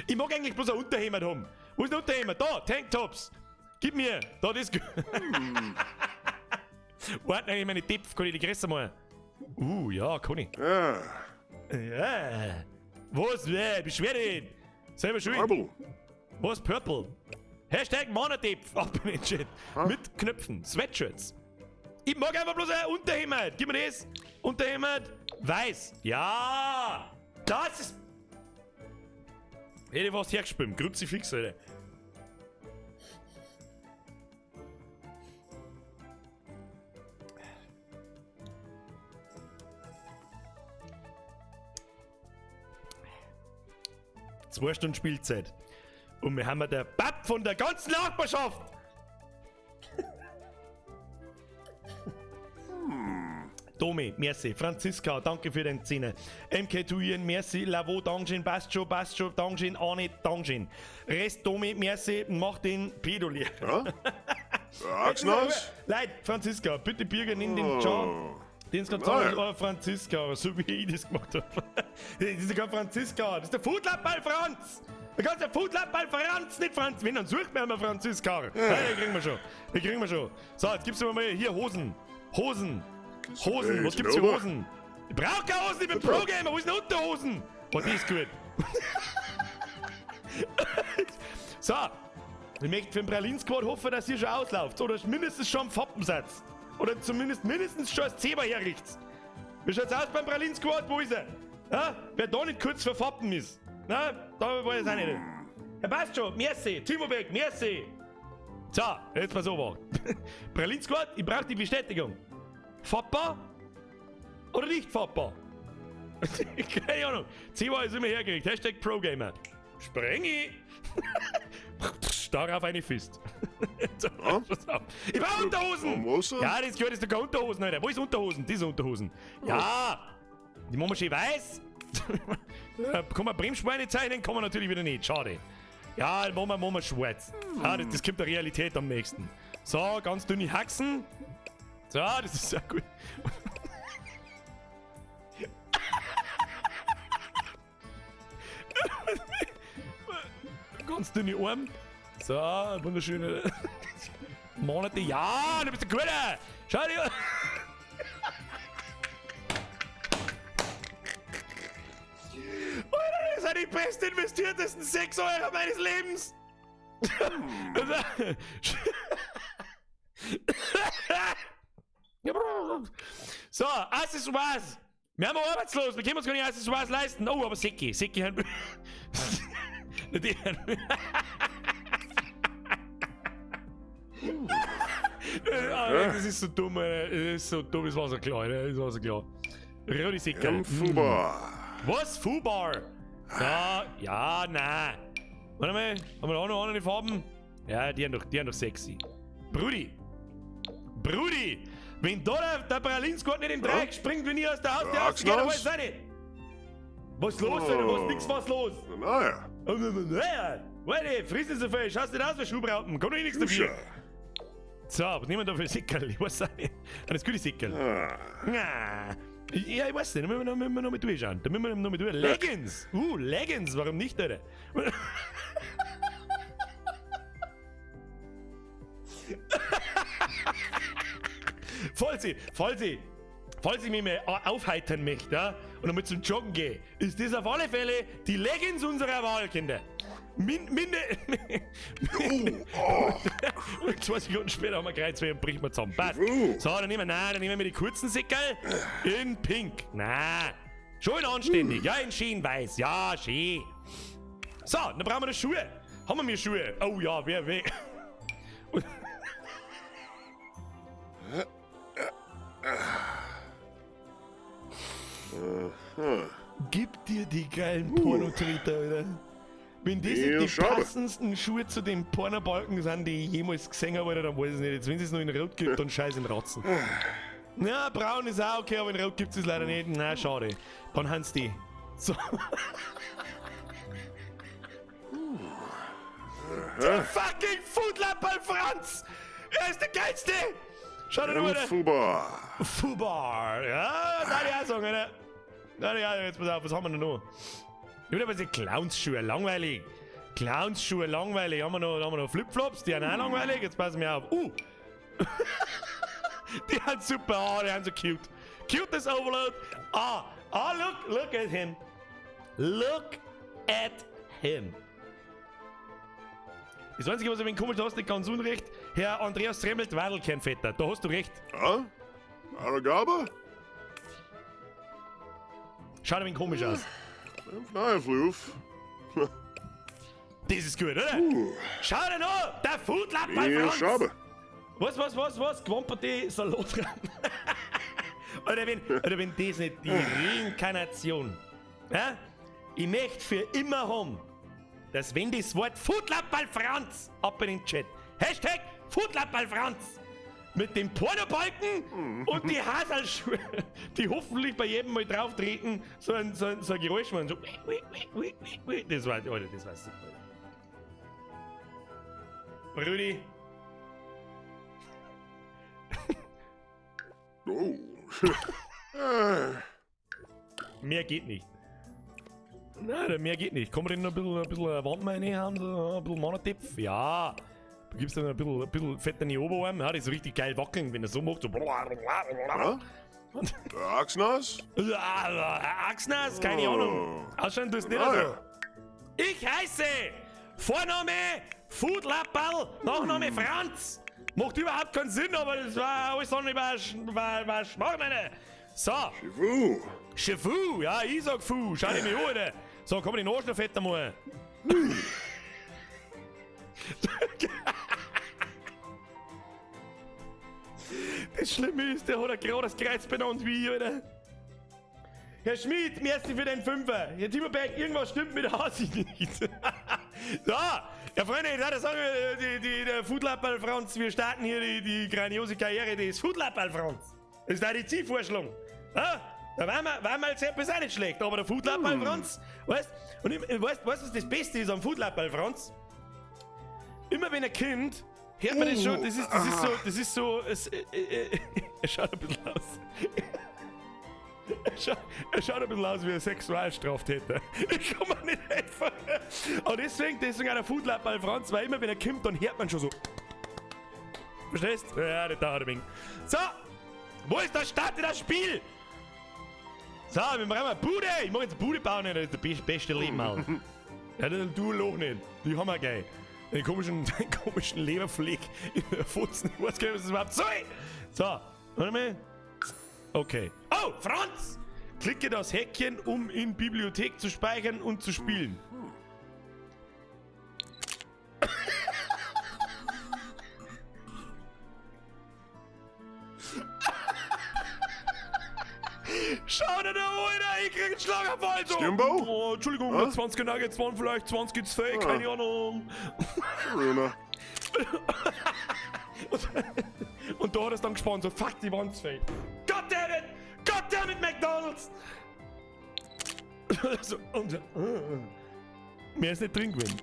Ich mag eigentlich bloß ein Unterhemd haben. Wo ist ein Unterhemd? Da, Tanktops. Gib mir. Da, das. Warte, eigentlich meine Tipps. Kann ich die größer machen? Ja, kann ich. Ah. Ja. Was? Beschwer dich. Selber schuld. Purple. Was? Purple? Hashtag Monatipf. Ab in den Chat. Ha? Mit Knöpfen. Sweatshirts. Ich mag einfach bloß ein Unterhemd. Gib mir das. Unterhemd. Weiß. Ja. Das ist. Hätte ich fast hergespielt. Kruzifix, Alter. 2 Stunden Spielzeit. Und wir haben ja der Papp von der ganzen Nachbarschaft. Domi, merci. Franziska, danke für den Zehner. MK2 Ian, merci. Lavo, Dankeschön. Passt schon, passt schon. Dankeschön. Arne, Dankeschön. Rest Domi, merci. Mach den Pedo leer. Ja? Sag's Leute, Franziska, bitte Birger, nimm den John. Den ist gerade sagen, oh, Franziska, so wie ich das gemacht hab. Das ist ja kein Franziska, das ist der Foodlabball Franz! Der ganze Foodlabball Franz, nicht Franz. Wenn, dann sucht man einmal Franziska. Ja. Ja, den kriegen wir schon. Den kriegen wir schon. So, jetzt gibt's aber mal hier Hosen. Hosen. Hosen, was gibt's für Hosen? Ich brauch keine Hosen, ich bin Pro-Gamer, wo ist denn Unterhosen? Oh, die ist gut. So, ich möchte für den Pralin-Squad hoffen, dass ihr schon auslauft. Oder mindestens schon am Fappensatz. Oder zumindest mindestens schon als Zebra herrichtet. Wie schaut's aus beim Pralin-Squad? Wo ist er? Ja? Wer da nicht kurz vor Fappen ist. Na, da weiß ich auch nicht. Ja, passt schon. Merci. Timo Beck, merci. So, jetzt pass auf. Pralin-Squad, ich brauch die Bestätigung. Fappa oder nicht Fappa? Keine Ahnung. Zebra ist immer hergekriegt. Hashtag ProGamer. Sprengi! Darauf eine Fist. So, Ja? pass auf. Ich brauch Unterhosen! Warum? Ja, das gehört jetzt sogar Unterhosen, Alter. Wo ist Unterhosen? Diese Unterhosen. Ja! Die machen wir schön weiß. Kann man Bremsschweine zeichnen? Kann man natürlich wieder nicht. Schade. Ja, machen wir schwarz. Ja, das kommt der Realität am nächsten. So, ganz dünne Haxen. So, das ist sehr gut. Ganz dünne Arme. So, wunderschöne Monate. Ja, du bist ein Guter. Schau dir. Alter, das sind die best investiertesten 6 Euro meines Lebens. So, Accessoires. Wir haben arbeitslos, wir können uns gar nicht Accessoires leisten. Oh, aber Säcki. Säcki haben die Das ist so dumm, Alter. Das ist so dumm, das war so klar, Alter. Das war so klar. Rudi Säckel. Fubar. Was? Fubar? Ja, ja, nein. Warte mal, haben wir auch noch andere Farben? Ja, die haben doch sexy. Brudi! Brudi! Wenn da der Pralin-Squad nicht im Dreieck springt, wenn ich aus der Haustür rausgehe, dann weiß ich auch nicht. Was ist los, Alter? Was, nix, was los? Naja. Naja, warte, friss nicht so viel, schaust nicht aus wie Schuhbraupen, kann doch eh nichts dafür. So, was nehmen wir da für Sickerl? Ich weiß auch nicht. Das gute Sickerl. Ah. Ja, ich weiß nicht, da müssen wir noch mit durchschauen. Da müssen wir noch mit durch. Leggings! Leggings, warum nicht, Alter? Falls ich, falls ich, falls ich mich mal aufheitern möchte, ja, und einmal zum Joggen gehe, ist das auf alle Fälle die Leggings unserer Wahl, Kinder. Min, minde, Oh, und 2 Sekunden später haben wir Kreuzweh und bricht wir zusammen. Passt. Juhu. So, dann nehmen wir, nein, dann nehmen wir die kurzen Säckerl in Pink. Na, schön anständig. Ja, in schön weiß. Ja, schön. So, dann brauchen wir noch Schuhe. Haben wir mir Schuhe? Oh ja, wer, wer. Und Gib dir die geilen Pornotreter, Alter. Wenn das nicht Ja, die schade. passendsten Schuhe zu den Pornobalken sind, die ich jemals gesehen habe, Alter, dann weiß ich nicht. Jetzt, wenn es noch in Rot gibt, dann scheiß in Ratzen. Ja, braun ist auch okay, aber in Rot gibt es leider nicht. Na, schade. Dann haben's die. So. Der fucking Foodlapperl Franz! Er ist der geilste! Schau dir nur an. Fuba. Fubar. Ja, da die auch sagen, oder? Da die auch, jetzt pass auf, was haben wir denn noch? Ich will aber diese Clownsschuhe, langweilig. Clownsschuhe, langweilig. Haben wir noch Flipflops, die sind auch langweilig. Jetzt passen wir auf. Die sind super, oh, die sind so cute. Cuteness Overload. Ah, ah, look, look at him. Look at him. Das Einzige, was ich ein wenig komisch hast, nicht ganz unrecht, Herr Andreas Tremmelt, Wadelkernvetter. Da hast du recht. Ja? Aragaba? Schaut ein wenig komisch aus. Flyfloof. Das ist gut, oder? Schau dir an, der Foodlapper Ja, Franz! schade. Was, was, was, was? Gewamperte Salatram. Oder wenn das nicht die Reinkarnation. Ja? Ich möchte für immer haben, dass wenn das Wort Foodlapperl Franz ab in den Chat. Hashtag Foodlapperl Franz. Mit dem Pornobalken und die Haselschuhe, die hoffentlich bei jedem mal drauf treten, so ein Geräusch machen. So, das war, Alter, das war super. Rudi, Oh. Mehr geht nicht. Nein, mehr geht nicht. Kann man denn noch ein bisschen eine Wand mal reinhauen, so ein bisschen Monotipf? Ja. Du gibst dann ein bisschen Fett in die Oberarm. Ja, das ist so richtig geil wackeln, wenn er so macht. So. Ja? Axnas? Achsnas, keine Ahnung. Ausschauen tust nicht Ah, so. ja. Ich heiße Vorname Foodlapperl, Nachname Franz. Macht überhaupt keinen Sinn, aber das war alles andere war Schmarrn, meine. So. Shifu. Chefu, ja, ich sag Fu, schau dich mir an, Alter. So, komm die Nase noch fett einmal. Das Schlimme ist, der hat ein gerades Kreuz benannt wie ich, Alter. Herr Schmidt, merci für den Fünfer. Herr Timmerberg, irgendwas stimmt mit der Hasi nicht. So, ja Freunde, ich würde sagen, der Foodlapperl Franz, wir starten hier die grandiose Karriere des Foodlapperl Franz. Das ist da die Zielvorschlag. Ja? Da waren wir jetzt etwas auch nicht schlecht, aber der Foodlapperl Franz, weißt, und ich, weißt, weißt, was das Beste ist am Foodlapperl Franz? Immer wenn ein Kind, hört man das schon, das ist so, es, er schaut ein bisschen aus. Er schaut ein bisschen aus wie ein Sexualstraftäter. Ich kann mir nicht helfen. Aber deswegen auch der Foodlapperl Franz, weil immer wenn er kommt, dann hört man schon so. Verstehst? Ja, das dauert ein wenig. So, wo ist der Start in das Spiel? So, wir machen mal Bude. Ich mach jetzt Bude bauen, das ist das beste Leben, Alter. Ja, du loch nicht. Die haben wir gleich. Den komischen Leberfleck in der Futzen. Ich weiß gar nicht, was das überhaupt soll. So, warte mal. Okay. Oh, Franz! Klicke das Häkchen, um in Bibliothek zu speichern und zu spielen. Schau dir da, Alter, ich krieg einen Schlaganfall. So. Stimbo? Oh, Entschuldigung, Hä? 20 Nuggets waren vielleicht 20 gibt's fake, Ah. keine Ahnung. Runa. Und da hat es dann gespannt, so fuck, die waren's fake. Goddammit! Goddammit, McDonalds! So, und, mehr ist nicht drin gewesen.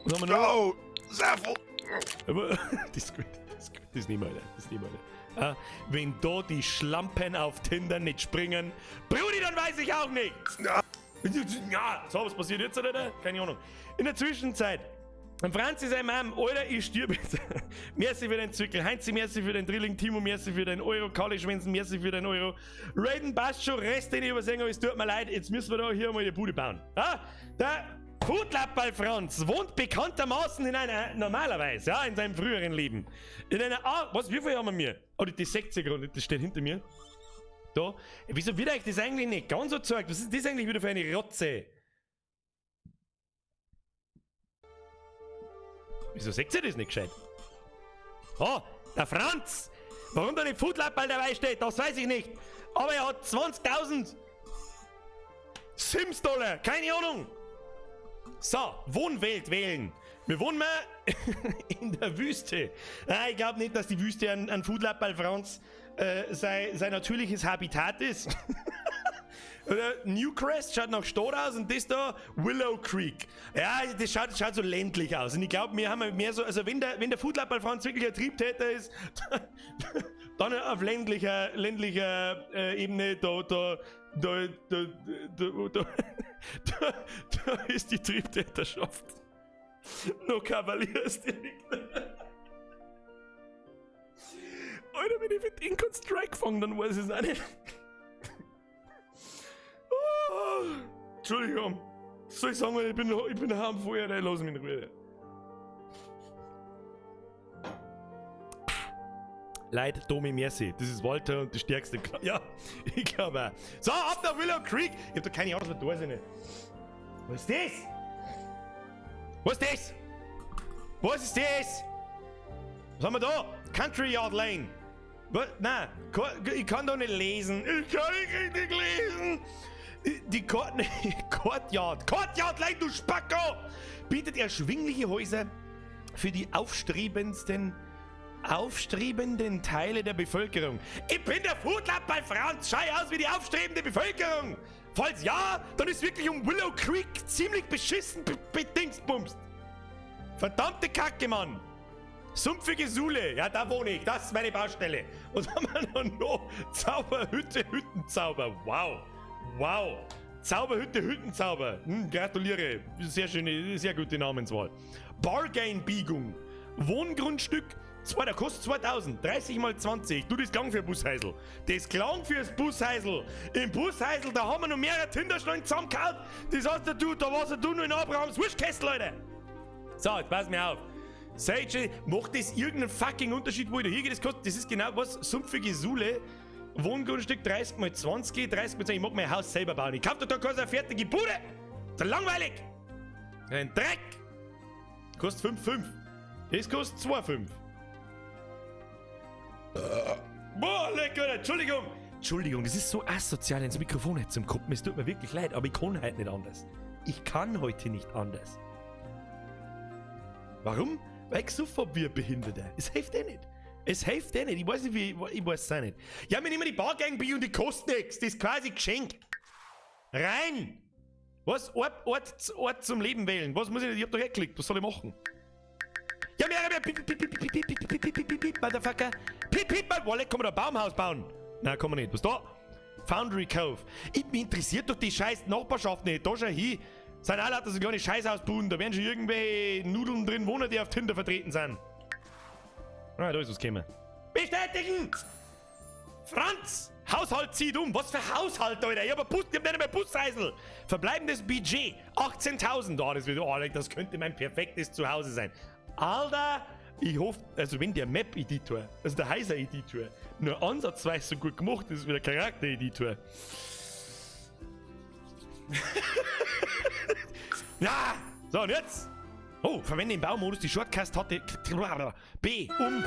Was haben wir noch? Oh, Zaffel. Aber, das ist gut, das ist gut, das ist nicht meine, das ist nicht meine. Ah, wenn da die Schlampen auf Tinder nicht springen, Brudi, dann weiß ich auch nicht. Ja. Ja, so, was passiert jetzt, oder? Keine Ahnung. In der Zwischenzeit Und Franzi sei Mom, Alter, ich stirb jetzt. Merci für den Zwickel. Heinzi, merci für den Drilling. Timo, merci für den Euro. Kalle Schwensen, merci für den Euro. Raiden passt schon, Rest, den ich übersehen habe, es tut mir leid. Jetzt müssen wir da hier mal die Bude bauen. Ah, der Foodlappal Franz wohnt bekanntermaßen in einer, normalerweise, ja, in seinem früheren Leben. In einer, ah, was, wie viel haben wir mir? Oh, die 60er, das steht hinter mir. Da. Wieso wird euch das eigentlich nicht ganz so gezeigt? Was ist das eigentlich wieder für eine Rotze? Wieso seht ihr das nicht gescheit? Oh, der Franz! Warum da nicht Foodlappal dabei steht, das weiß ich nicht. Aber er hat 20.000 Sims-Dollar, keine Ahnung. So, Wohnwelt wählen. Wir wohnen mal in der Wüste. Nein, ich glaube nicht, dass die Wüste ein Foodlappal Franz sein natürliches Habitat ist. Newcrest schaut nach Stadt aus und das da Willow Creek. Ja, das schaut so ländlich aus. Und ich glaube, wir haben mehr so, also wenn der Foodlappal Franz wirklich ein Triebtäter ist, dann auf ländlicher Ebene, da ist die Triebtäterschaft. No Kavaliersdelikt. Alter, wenn ich mit den keinen Strike fange, dann weiß ich es auch nicht. Oh, Entschuldigung. Soll ich sagen, ich bin heimvorher, lass mich in Ruhe. Leid, Domi, merci. Das ist Walter und die stärkste. Ja, ich glaube auch. So, ab nach Willow Creek. Ich hab da keine Ahnung, was da ist. Was ist das? Was ist das? Was ist das? Was haben wir da? Country Yard Lane. Was? Nein, ich kann da nicht lesen. Ich kann nicht richtig lesen. Die Courtyard. Courtyard Lane, du Spacko! Bietet erschwingliche Häuser für die aufstrebenden Teile der Bevölkerung. Ich bin der Foodlappal Franz, schau aus wie die aufstrebende Bevölkerung. Falls ja, dann ist wirklich um Willow Creek ziemlich beschissen bedingsbumst. Verdammte Kacke, Mann. Sumpfige Sule, ja, da wohne ich, das ist meine Baustelle. Und haben wir noch Zauberhütte, Hüttenzauber. Wow, wow. Zauberhütte, Hüttenzauber. Gratuliere, sehr schöne, sehr gute Namenswahl. Bargain-Biegung. Wohngrundstück, der kostet 2000, 30 mal 20. Du, das klang für Busheisel. Das klang fürs Busheisel. Im Busheisel, da haben wir noch mehrere Tinderschlangen zusammengehauen. Das hast du, da warst du nur in Abrahams Wurstkästel, Leute. So, jetzt pass mir auf. Sage, macht das irgendeinen fucking Unterschied, wo ich da hingehe? Das kostet, das ist genau was, sumpfige Sule. Wohngrundstück 30 mal 20, 30 mal 20. Ich mag mein Haus selber bauen. Ich kauf doch da keine fertige Bude. Ist doch langweilig. Ein Dreck. Kostet 5,5. Das kostet 2,5. Boah, lecker, Entschuldigung. Entschuldigung, das ist so asozial ins Mikrofon jetzt zum Kuppen. Es tut mir wirklich leid, aber ich kann heute nicht anders. Ich kann heute nicht anders. Warum? Weil ich gesoffen hab wie ein Behinderter. Es hilft eh nicht. Es hilft eh nicht. Ich weiß nicht, wie. Ich weiß es auch nicht. Ja, wir nehmen die Bargang und die kostet nichts. Das ist quasi Geschenk. Rein! Was? Ort zum Leben wählen. Was muss ich denn? Ich hab doch hergeklickt. Was soll ich machen? Ja, mehr, piep, piep, piep, piep, piep, piep, piep, piep, piep, Motherfucker. Piep, piep, Mann. Kann man da ein Baumhaus bauen? Nein, kann man nicht. Was da? Foundry Cove. Ich, mich interessiert doch die scheiß Nachbarschaft nicht. Da schau hin. Sind alle lauter so kleine Scheißhausbuden. Da werden schon irgendwelche Nudeln drin wohnen, die auf Tinder vertreten sind. Ah, da ist was gekommen. Bestätigen! Franz! Haushalt zieht um. Was für Haushalt, Alter? Ich hab einen Bus, ich hab nicht einmal Busreisel. Verbleibendes Budget. 18.000. Oh, das wird, oh, das könnte mein perfektes Zuhause sein. Alter, ich hoffe, also wenn der Map-Editor, also der Häuser-Editor, nur ansatzweise so gut gemacht ist wie der Charakter-Editor. Ja! So, und jetzt! Oh, verwende im Baumodus die Shortcut-Taste B, um.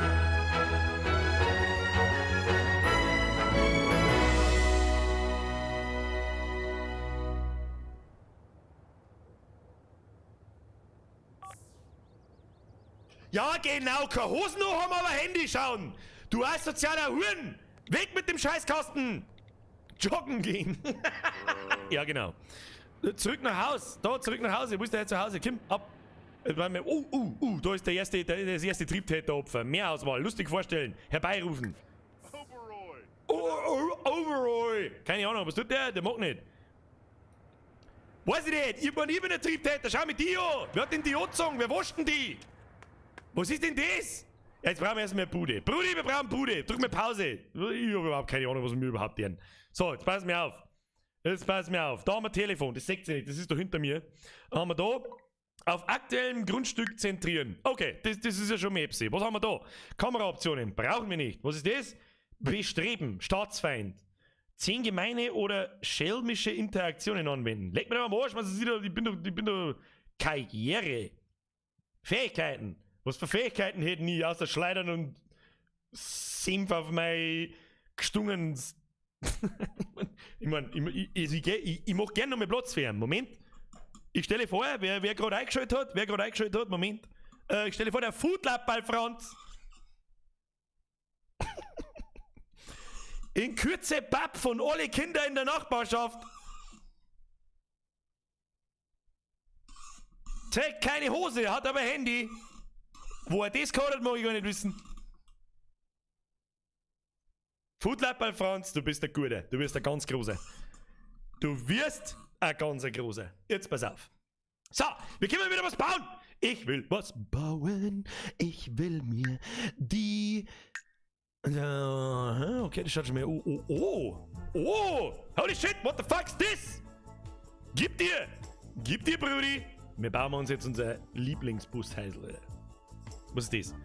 Ja, genau, keine Hosen noch haben, aber Handy schauen. Du asozialer Huren! Weg mit dem Scheißkasten! Joggen gehen. Ja, genau. Zurück nach Haus. Da, zurück nach Hause. Wo ist der zu Hause? Komm, ab. Da ist der erste, das erste Triebtäteropfer. Mehr Auswahl. Lustig vorstellen. Herbeirufen. Oberoi. Keine Ahnung, was tut der? Der mag nicht. Weiß ich nicht. Ich bin der Triebtäter. Schau mit die an. Wer hat denn die angezogen? Wer wascht denn die? Was ist denn das? Jetzt brauchen wir erstmal Bude. Brudi, wir brauchen Bude. Drück mal Pause. Ich hab überhaupt keine Ahnung, was wir überhaupt tun. So, jetzt pass mir auf. Jetzt pass mir auf. Da haben wir Telefon. Das seht ihr nicht. Das ist da hinter mir. Da haben wir da. Auf aktuellem Grundstück zentrieren. Okay, das ist ja schon Mepsi. Was haben wir da? Kameraoptionen. Brauchen wir nicht. Was ist das? Bestreben. Staatsfeind. 10 gemeine oder schelmische Interaktionen anwenden. Leck mir doch am Arsch, was ist da? Ich bin doch Karriere. Fähigkeiten. Was für Fähigkeiten hätten ich außer Schleudern und Senf auf mein gestungen. Ich mein, ich mach gerne noch mal Platz für ihn. Moment. Ich stelle vor, wer gerade eingeschaltet hat, Moment. Ich stelle vor, der Foodlappball Franz. In Kürze Papp von alle Kinder in der Nachbarschaft. Trägt keine Hose, hat aber Handy. Wo er das gehabt hat, mag ich gar nicht wissen. Foodlappball Franz, du bist der Gute. Du wirst der ganz Große. Du wirst ein ganz großer. Jetzt pass auf. So, wir können wieder was bauen. Ich will was bauen. Ich will mir die... Okay, das schaut schon mehr. Oh, oh, oh. Oh. Holy shit, what the fuck's this? Gib dir. Gib dir, Brudi. Wir bauen uns jetzt unser Lieblingsbushäusl. Alter. Was ist das?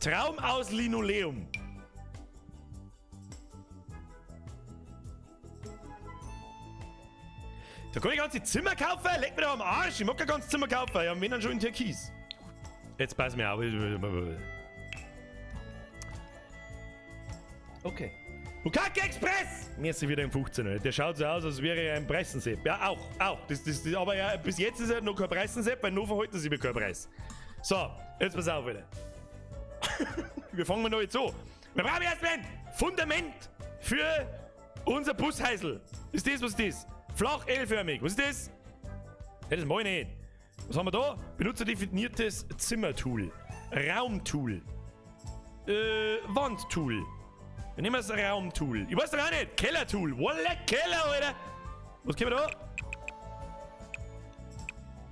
Traum aus Linoleum. Da kann ich ganze Zimmer kaufen? Leck mir doch am Arsch. Ich mag kein ganzes Zimmer kaufen. Ja, wenn dann schon in Türkis. Jetzt pass mir auf. Okay. Bukake Express! Mir ist sie wieder im 15. Alter. Der schaut so aus, als wäre er ein Preissensepp. Ja, auch. Das, aber ja, bis jetzt ist er noch kein Preissensepp, weil noch verhalten sie mir keinen Preis. So, jetzt pass auf, wieder. Wir fangen mal noch jetzt an. Wir brauchen erstmal ein Fundament für unser Bushäusl. Ist das, was ist das? Flach L-förmig. Was ist das? Ja, das mach ich nicht. Was haben wir da? Benutzerdefiniertes Zimmertool. Raumtool. Wandtool. Wir nehmen das Raumtool. Ich weiß doch auch nicht. Kellertool. Wolle Keller, Alter. Was können wir da?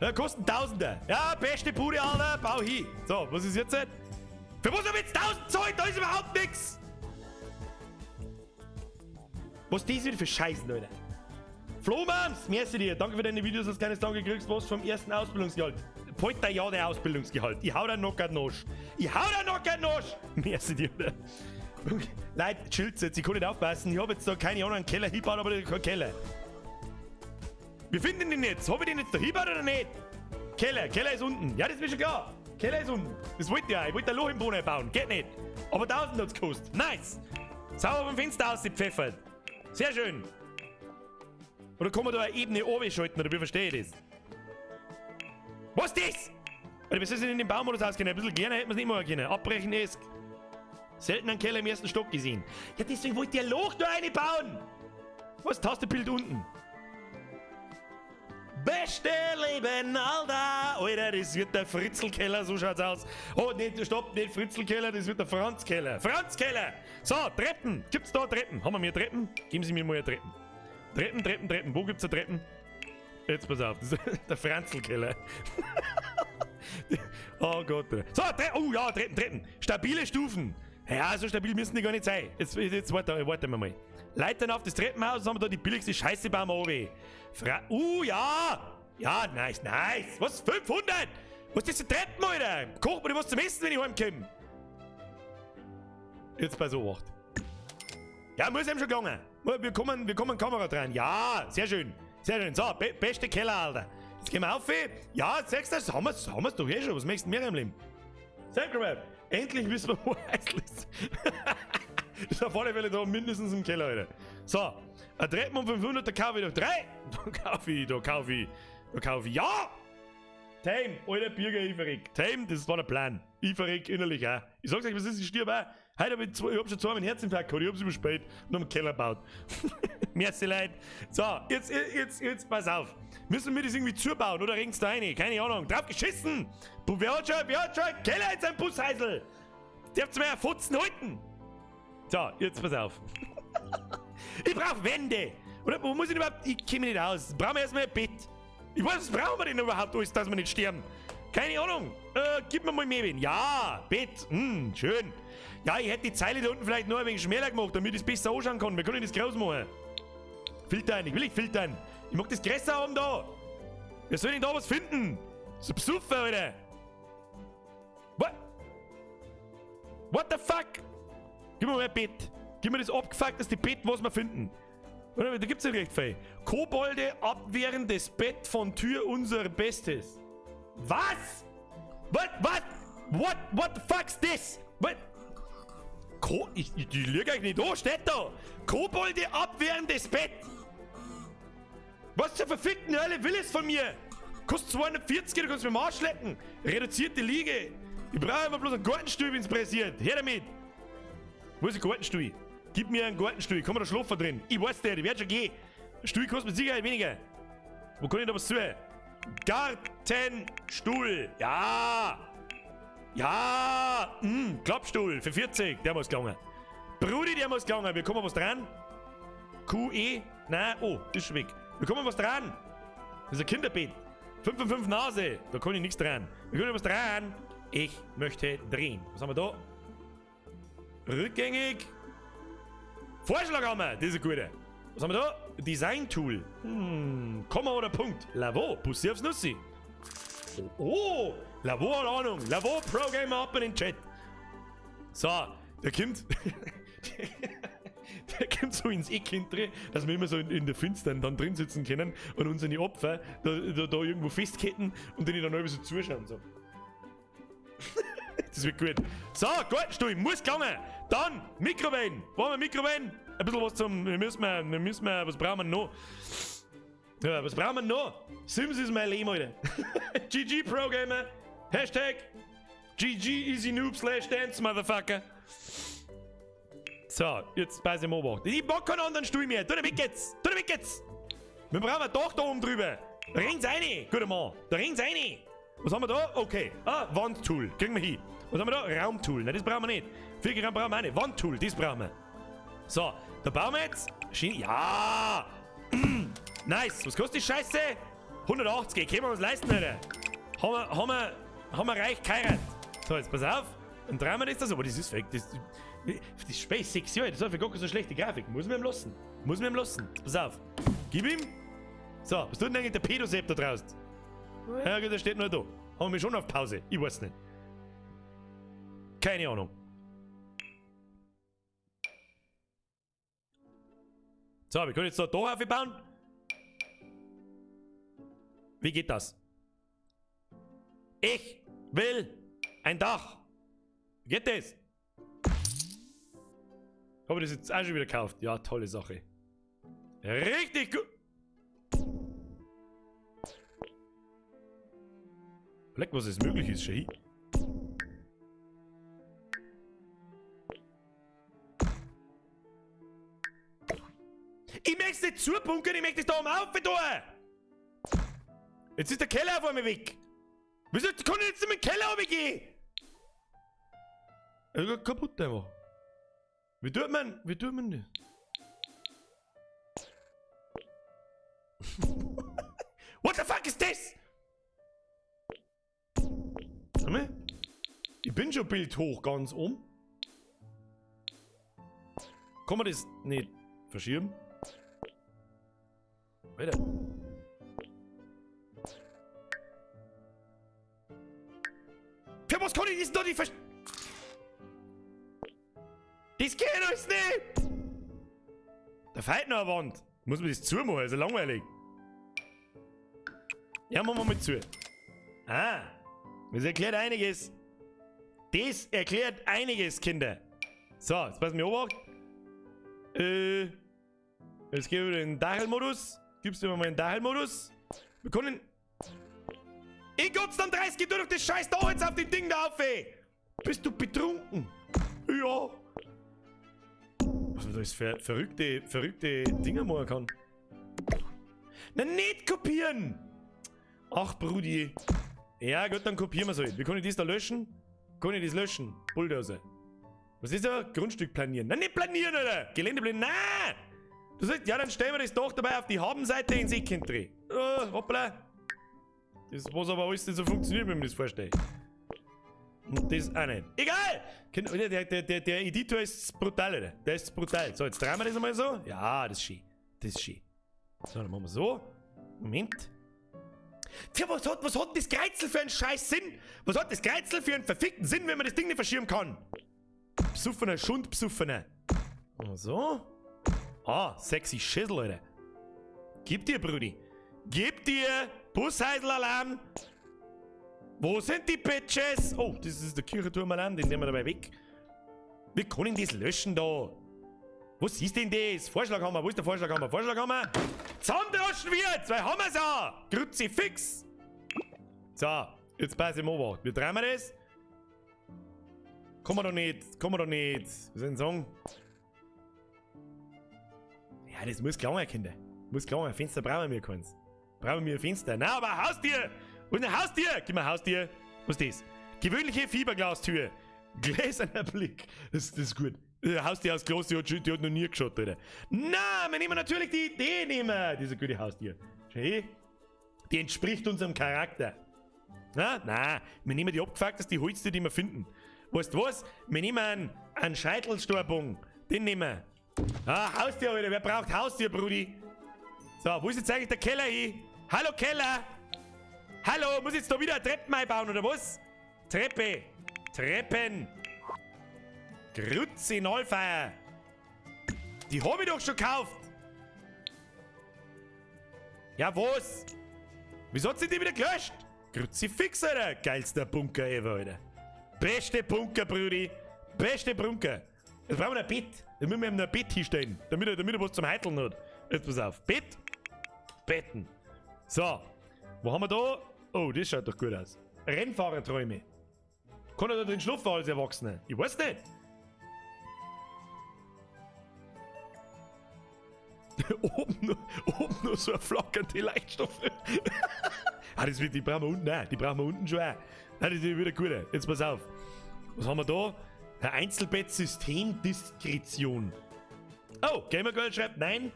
Ja, kosten Tausender. Ja, beste Bude, Alter. Bau hin. So, was ist jetzt? Für was hab ich jetzt 1000 zahlt? Da ist überhaupt nichts. Was ist das wieder für Scheißen, Alter? Flohmams, merci dir. Danke für deine Videos. Als kleines Danke kriegst du was vom ersten Ausbildungsgehalt. Heute ja der Ausbildungsgehalt. Ich hau da noch keinen Nosch. Ich hau da noch keinen Nosch. Merci dir. Leute, chillt jetzt. Ich kann nicht aufpassen. Ich hab jetzt da keine Ahnung, einen Keller hingebaut, aber keinen Keller. Wir finden den jetzt. Hab ich den jetzt da hingebaut oder nicht? Keller. Keller ist unten. Ja, das ist mir schon klar. Keller ist unten. Das wollte ich ja. Ich wollte ein Loch im Boden bauen. Geht nicht. Aber 1000 hat's gekostet. Nice. Sauber vom Fenster aus, die pfeffert. Sehr schön. Oder kann man da eine Ebene schalten, oder wie verstehe ich das? Was ist das? Oder wie soll sich denn in den Baumodus auskennen? Ein bisschen kleiner hätte man es nicht machen können. Abbrechen ist. Selten einen Keller im ersten Stock gesehen. Ja, deswegen wollte ich ein Loch da reinbauen. Was? Tastenbild unten. Beste Leben, Alter! Alter, das wird der Fritzelkeller, so schaut's aus. Oh, nicht, stopp, nicht Fritzelkeller, das wird der Franzkeller. Franzkeller! So, Treppen. Gibt's da Treppen? Haben wir mehr Treppen? Geben Sie mir mal Treppen. Treppen, Treppen, Treppen. Wo gibt's da Treppen? Jetzt pass auf, das ist der Franzlkeller. Oh Gott. So, oh ja, Treppen, Treppen. Stabile Stufen. Ja, so stabil müssen die gar nicht sein. Jetzt warten wir mal. Leitern auf das Treppenhaus, haben wir da die billigste Scheiße beim OW. Ja! Ja, nice, nice. Was? 500? Was ist das für Treppen, Alter? Koch mir was zum Essen, wenn ich heimkomme. Jetzt bei so 8. Ja, muss eben schon gegangen. Wir kommen Kamera dran. Ja, sehr schön. Sehr schön. So, beste Keller, Alter. Jetzt gehen wir auf. Ja, sagst du das? Haben wir's doch eh schon. Was möchtest du mehr im Leben? Sehr. Endlich wissen wir, wo Eisl ist. Das ist auf alle Fälle da mindestens im Keller, Alter. So, ein Treppen um 500, da kaufe ich doch 3. Da kaufe ich. Ja! Tame, alter Birger, ich verreck. Tame, das war der Plan. Ich verreck innerlich auch. Ich sag's euch, was ist, ich stirb auch. Heute hab ich, ich hab schon zweimal einen Herzinfarkt gehabt, ich hab's überspät und am Keller gebaut. Merci, Leute. So, jetzt pass auf. Müssen wir das irgendwie zubauen oder regen's da rein? Keine Ahnung. Drauf geschissen! Wer hat schon einen Keller in seinem Bushäusl? Dürft's mir ja Futzen halten! So, jetzt pass auf. Ich brauch Wände! Oder wo muss ich denn überhaupt. Ich kenn mich nicht aus. Brauchen wir erstmal ein Bett. Ich weiß, was brauchen wir denn überhaupt alles, dass wir nicht sterben? Keine Ahnung. Gib mir mal mehr wen. Ja, Bett. Schön. Ja, ich hätte die Zeile da unten vielleicht noch ein wenig schmäler gemacht, damit ich es besser anschauen kann. Wir können das groß machen. Filtern, ich will nicht filtern. Ich mag das größer haben da. Wer soll denn da was finden? So Besufer, Alter. What? What the fuck? Gib mir mal ein Bett. Gib mir das abgefuckteste Bett, was wir finden. Warte, da gibt's ja recht viel. Kobolde abwehrendes Bett von Tür unser Bestes. Was? What? What? What? What the fuck's this? What? Ich lüge euch nicht an, steht da. Kobolde abwehrendes Bett. Was zur verfickten Hölle will es von mir? Kostet 240, du kannst mir am Arsch lecken. Reduzierte Liege. Ich brauche einfach bloß einen Gartenstuhl, wenn's pressiert. Her damit. Wo ist der Gartenstuhl? Gib mir einen Gartenstuhl. Kann man da schlafen drin? Ich weiß nicht, ich werd schon gehen. Stuhl kostet mit Sicherheit weniger. Wo kann ich da was suchen? Gartenstuhl. Ja. Ja. Klappstuhl für 40. Der muss gelangen. Brudi, der muss gelangen. Wir kommen was dran. Q, E. Nein. Oh, ist schon weg. Wir kommen was dran. Das ist ein Kinderbett. 5 und 5 Nase. Da kann ich nichts dran. Wir können was dran. Ich möchte drehen. Was haben wir da? Rückgängig. Vorschlag haben wir. Das ist ein guter. Was haben wir da? Design Tool. Komma oder Punkt. Lavo. Pussy aufs Nussi. Oh, Lavo hat Ahnung. Lavo Pro Gamer ab in den Chat. So, der kommt. Der kommt so ins Eck hinten, dass wir immer so in der Finstern dann drin sitzen können und unsere Opfer da irgendwo festketten und denen dann immer so zuschauen. So. Das wird gut. So, Gartenstuhl, muss gelangen. Dann Mikrowellen. Wollen wir Mikrowellen? Ein bisschen was zum. Wir müssen, wir müssen, was brauchen wir noch? Ja, was brauchen wir noch? Sims ist mein Leben, Alter. GG Pro Gamer. Hashtag GG Easy Noob slash Dance, Motherfucker. So, jetzt pass ich mal auf. Ich mag keinen anderen Stuhl mehr. Tu weg jetzt. Tu weg jetzt. Wir brauchen ein Dach da oben drüber. Da ringt's rein, guter Mann. Da ringt's rein. Was haben wir da? Okay. Ah, Wandtool. Kriegen wir hin. Was haben wir da? Raumtool. Nein, das brauchen wir nicht. 4 Gramm brauchen wir auch nicht. Wandtool, das brauchen wir. So, da bauen wir jetzt. Schön. Ja! Nice. Was kostet die Scheiße? 180. Können wir uns leisten, Alter. Haben wir reich geheiratet. So, jetzt pass auf. Und drehen wir das da so. Aber das ist fake. Das ist Space 6 Jahre. Das ist einfach gar keine so schlechte Grafik. Muss man ihm lassen. Muss man ihm lassen. Jetzt pass auf. Gib ihm. So, was tut denn eigentlich der Pedosepp da draußen? Ja, gut, der steht nur da. Haben wir schon auf Pause? Ich weiß nicht. Keine Ahnung. So, wir können jetzt da aufbauen. Wie geht das? Ich will ein Dach. Wie geht das? Habe ich das jetzt auch schon wieder gekauft? Ja, tolle Sache. Richtig gut. Leck, was es möglich ist, Shahi. Ich möchte es nicht zubunkern, ich möchte es da oben auf tun. Jetzt ist der Keller auf einmal weg. Wieso kann ich jetzt in den Keller runtergehen? Er geht kaputt einfach. Wie tut man das? What the fuck is this? Ich bin schon bildhoch ganz um. Kann man das nicht verschieben? Weiter. Für was kann ich das noch nicht versch-, Das geht alles nicht! Da fehlt noch eine Wand. Muss man das zumachen, ist ja langweilig. Ja, machen wir mal zu. Ah, das erklärt einiges. Das erklärt einiges, Kinder. So, jetzt passen wir auf. Jetzt gehen wir wieder in den Dachelmodus. Gibst du mir mal in den Dachelmodus? Wir können. Ich Gott, dann 30, geh du doch das Scheiß da jetzt auf dem Ding da auf, ey! Bist du betrunken? Ja. Was man da jetzt für verrückte Dinger machen kann. Na, nicht kopieren! Ach, Brudi. Ja, gut, dann kopieren wir es halt. Wie kann ich das da löschen? Kann ich das löschen? Bulldozer. Was ist da? Grundstück planieren. Na, nicht planieren, Alter! Gelände planieren. Nein! Du sagst, ja, dann stellen wir das doch dabei auf die Habenseite ins Eck drehen. Oh, hoppla. Das, was aber alles nicht so funktioniert, wenn man das vorstellt. Und das auch nicht. Egal! Der Editor ist brutal, Alter. Der ist brutal. So, jetzt drehen wir das einmal so. Ja, das ist schön. Das ist schön. So, dann machen wir so. Moment. Tja, was hat denn das Kreizel für einen scheiß Sinn? Was hat das Kreizel für einen verfickten Sinn, wenn man das Ding nicht verschieben kann? Besoffener, Schundbesoffener. So. Ah, sexy Schissel, Alter. Gib dir, Brudi. Gib dir! Busheisel-Alarm! Wo sind die Bitches? Oh, das ist der Kirchenturm-Alarm, den nehmen wir dabei weg. Wir können das löschen da. Was ist denn das? Vorschlaghammer, wo ist der Vorschlaghammer? Vorschlaghammer! Zusammendroschen wir! Zwei haben wir's ja! Kruzifix! So, jetzt pass ich mal auf. Wir drehen wir das. Kommen wir doch nicht, kommen wir doch nicht. Was soll ich denn sagen? Ja, das muss gelangen, Kinder. Muss gelangen. Fenster brauchen wir keins. Brauchen wir ein Fenster. Na, aber Haustier! Wo ist ein Haustier? Gib mir ein Haustier. Was ist das? Gewöhnliche Fiberglastür. Gläserner Blick. Das ist gut. Haustier aus Glas, die hat noch nie geschaut, Alter. Na, wir nehmen natürlich die Idee, nehmen wir. Diese gute Haustier. Schön. Die entspricht unserem Charakter. Na, na, wir nehmen die abgefuckteste, die Holzte, die wir finden. Weißt du was? Wir nehmen einen Scheitelstorbogen. Den nehmen wir. Ah, Haustier, Alter. Wer braucht Haustier, Brudi? So, wo ist jetzt eigentlich der Keller hin? Hallo, Keller! Hallo, muss ich jetzt da wieder eine Treppe einbauen, oder was? Treppe! Treppen! Grütze Neufeier! Die hab ich doch schon gekauft! Ja, was? Wieso hat sie die wieder gelöscht? Kruzifix, Alter! Geilster Bunker ever, Alter! Beste Bunker, Brudi! Beste Bunker! Jetzt brauchen wir ein Bett! Jetzt müssen wir ihm noch ein Bett hinstellen, damit er was zum Heiteln hat. Jetzt pass auf. Bett! Betten! So, wo haben wir da? Oh, das schaut doch gut aus. Rennfahrerträume. Kann er da drin schlafen als Erwachsener? Ich weiß nicht. Oben nur so eine flackernde Leuchtstoffe. Ah, das wird, die brauchen wir unten auch. Die brauchen wir unten schon auch. Nein, das ist wieder gut. Jetzt pass auf. Was haben wir da? Ein Einzelbett-Systemdiskretion. Oh, Gamergirl schreibt, nein,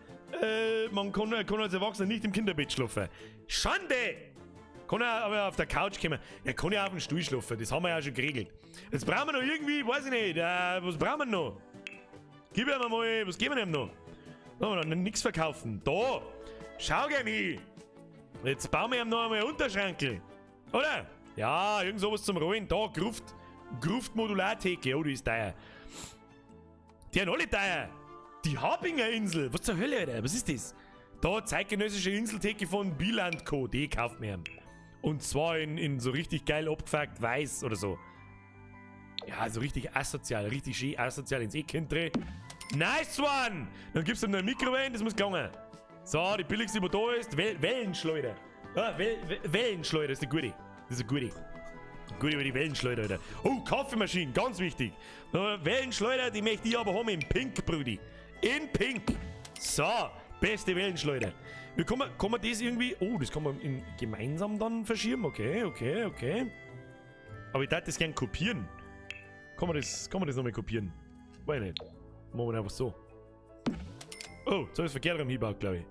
man kann als Erwachsener nicht im Kinderbett schlafen. Schande! Kann er aber auf der Couch kommen. Er kann ja auf dem Stuhl schlafen, das haben wir ja schon geregelt. Jetzt brauchen wir noch irgendwie, weiß ich nicht, was brauchen wir noch? Gib ihm mal, was geben wir ihm noch? Oh, noch nichts verkaufen. Da! Schau gern hin! Jetzt bauen wir ihm noch einmal einen Unterschrankel. Oder? Ja, irgend sowas zum Rollen. Da, Gruft. Gruft-Modulartheke. Oh, die ist teuer. Die sind alle teuer. Die Habinger Insel. Was zur Hölle, Alter? Was ist das? Da, zeitgenössische Inseltheke von Bieland Co. Die kauft mir. Und zwar in so richtig geil abgefuckt weiß oder so. Ja, so richtig asozial. Richtig schön asozial ins Eck drehen. Nice one! Dann gibst du ihm noch eine Mikrowelle, das muss gelangen. So, die billigste, die da ist, Wellenschleuder. Ah, Wellenschleuder ist die gute. Das ist eine gute. Gute über die Wellenschleuder, Alter. Oh, Kaffeemaschinen, ganz wichtig. Wellenschleuder, die möchte ich aber haben in Pink, Brudi. In Pink. So, beste Wellenschleuder. Wie kann man das irgendwie... Oh, das kann man gemeinsam dann verschieben. Okay, okay, okay. Aber ich darf das gern kopieren. Kann man das nochmal kopieren? Weiß ich nicht. Machen wir einfach so. Oh, jetzt habe ich es verkehrt rum hingebaut, glaube ich.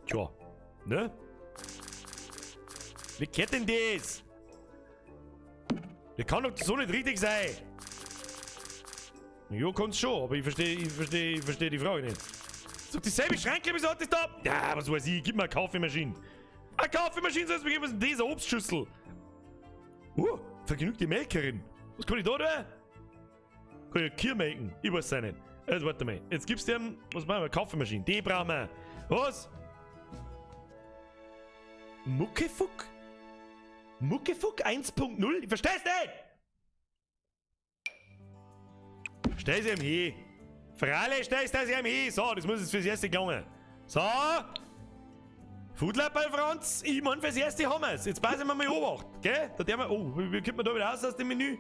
Tja, ne? Wie geht denn das? Das kann doch so nicht richtig sein. Ja, kann's schon, aber ich verstehe die Frage nicht. So, dieselbe Schranke, wieso hat das da? Ja, was weiß ich, gib mir eine Kaffeemaschine. Eine Kaffeemaschine soll's mir geben, was ist denn das? Eine Obstschüssel. Vergnügte Melkerin. Was kann ich da tun? Kann ich Kier melken? Ich weiß es nicht. Jetzt warte mal. Jetzt gibst du ihm, was machen wir? Kaffeemaschine. Die brauchen wir. Was? Muckefuck? Muckefuck 1.0? Ich versteh's nicht! Stell sie ihm hin. Freilich, stellst du sie ihm hin. So, das muss jetzt fürs erste gelangen. So. Foodlab bei Franz. Ich mein, fürs erste haben wir's. Jetzt passen wir mal Obacht. Gell? Da der wir, oh, wie kommt man da wieder raus aus dem Menü?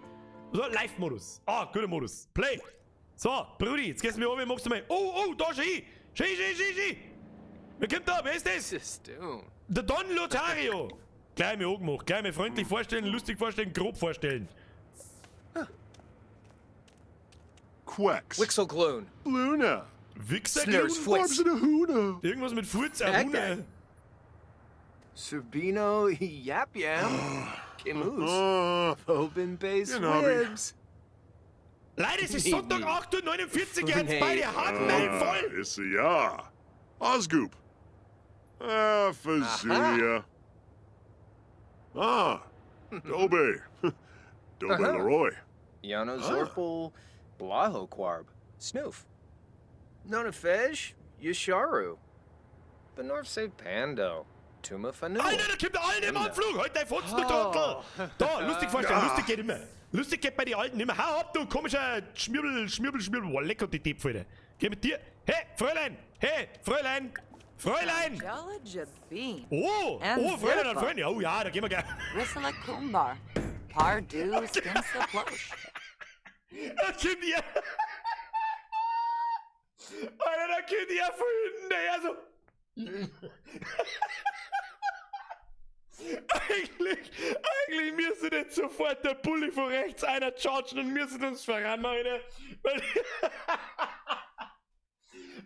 So, Live-Modus. Ah, guter Modus. Play. So, Brudi, jetzt gehst du mir oben, machst du mal. Oh, oh, da schau. Schau, schau, schau, schau. Wer kommt da? Wer ist das? Der Don Lothario. Gleich mir angemacht. Gleich mir freundlich vorstellen, lustig vorstellen, grob vorstellen. Quacks. Wixelgloon. Luna. Wichsergloon? Forbes and a Huna. Irgendwas mit Furz, Ahuna. Sabino Yap Yam. Kimus. Vobin Base Genau, Wibs. Leute, es ist Sonntag 8:49 Uhr, jetzt beide Hardmail voll. Ist ja. Osgoop. Ah, Fazunia. Ah, Dobe. Dobe Leroy. Yano Zorpal. Blaho Quarb. Snoof. Nonafej. Yasharu. Benorfse Pando. Tuma Fanu. Alter, da kommt der Alte im Anflug. Halt dein Fotzen, du Trottel. Da, lustig vorstellen, lustig geht immer. Lustig geht bei den Alten immer. Hau ab, du komischer Schmirbel, Schmirbel, Schmirbel. Boah, lecker die Depp, Alter. Geh mit dir. Hey, Fräulein. Hey, Fräulein. Fräulein. Jala Jabeen. Oh, oh, Fräulein und Freunde. Oh ja, da gehen wir gleich. Rissala Kumbar. Pardu Skinsa Plosh. Da kommt ihr. Alter, da kommt ihr von hinten daher so. Eigentlich müsste jetzt sofort der Bulli von rechts einer chargen und müssen uns voran, Alter.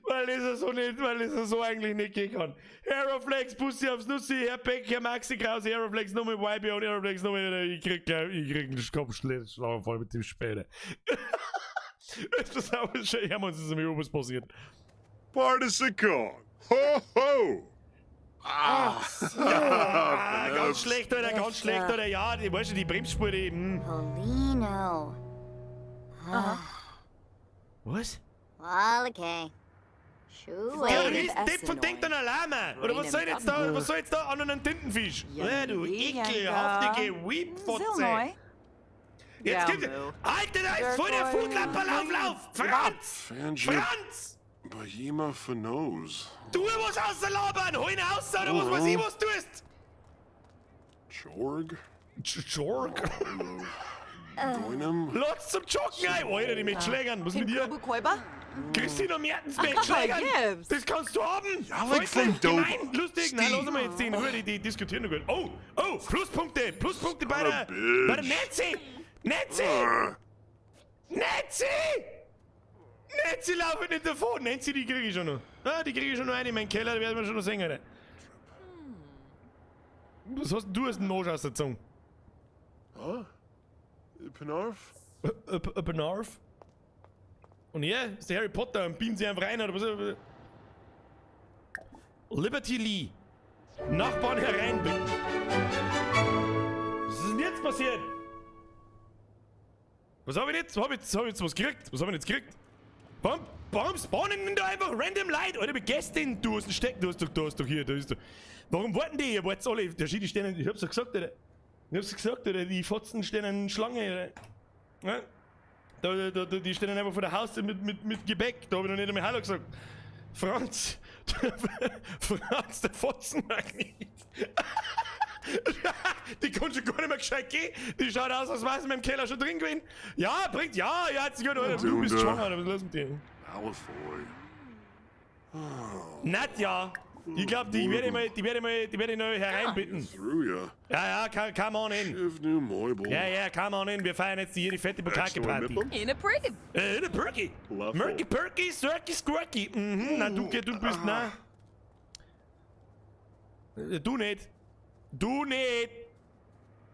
Weil das ja so nicht, weil das ja so eigentlich nicht gehen kann. Aeroflex, Bussi aufs Nussi, Herr Beck, Herr Maxi Krause, Aeroflex, Nummer YB und Aeroflex, Nummer, ich krieg einen Kopfschlag mit dem Später. Das ist auch schon, ja, uns ist mir was passiert. Partisicon. Ho ho. Ah. Ah, ganz schlecht, Alter, ganz schlecht, Alter. Ja, die, weißt du, die Bremsspur, die. Polino. Was? Walake. Der Schuhe. Riesendepp von denkt an Alarm. Oder was soll jetzt da, was soll jetzt da an einem Tintenfisch? Ja, du ekelhaftige Weepfotze. Zilnoy. Jetzt gibt's. Galmu. Alter, da ist voll der Foodlapper, lauf, lauf! Franz! Fanjip Franz! Bahima Fanos. Du was auslabern! Hol ihn raus, oder was weiß ich, was du tust! Jorg. Jorg? Goinem. Lass zum Joggen ein! Alter, die mit Schlägern, was mit dir? Kinkubu Koiba. Christina Mertens mit Schlägern! Gibbs. Das kannst du haben! Jalek Freundlich, von Dover. gemein, lustig! Nein, Steve. lass mal jetzt die in Ruhe, die diskutieren noch gut. Oh, oh, Pluspunkte! Pluspunkte bei der, bitch. bei der Nancy! Nancy! Nancy! Nancy laufen nicht davon! Nancy, die kriege ich schon noch. Ah, die kriege ich schon noch rein in meinen Keller, die werden wir schon noch sehen, Alter. Was hast denn du als Nosch aus der Zunge? Huh? Penarf? Penarf? Und hier ist der Harry Potter und beamt sie einfach rein, oder was? Liberty Lee. Nachbarn hereinbitten. Was ist denn jetzt passiert? Was hab ich jetzt? Hab ich jetzt was gekriegt? Was hab ich jetzt gekriegt? Warum spawnen denn da einfach random Leute? Alter, wie gehst denn? Du hast einen Steck, du hast doch hier, da ist doch. Warum warten die? Ihr wartet alle, der Schiedi stehen, ich hab's doch gesagt, Alter. Ich hab's doch gesagt, Alter, die Fotzen stehen in Schlange, Alter. Ja? Da, die stehen einfach vor der Haustür mit Gebäck, da hab ich noch nicht einmal Hallo gesagt. Franz, Franz, der Fotzenmagnet. Die kann schon gar nicht mehr gescheit gehen. Die schaut aus, als wäre sie in meinem Keller schon drin gewesen. Ja, bringt, ja, ja, hat sie gut, Alter, du bist schwanger, oder was ist los mit dir? Alifoy. Nadja, ich glaub, die werde ich mal, die werde ich mal, die werde ich noch hereinbitten. Through ya. Ja, ja, come on in. Shivnu Moibel. Ja, ja, come on in. Wir feiern jetzt hier die fette Bukake-Party. In a prib. In a Perky. Lovely. Murky Perky, Sirky Squirky. Mhm, na du, du bist, na. Du nicht. Du nicht.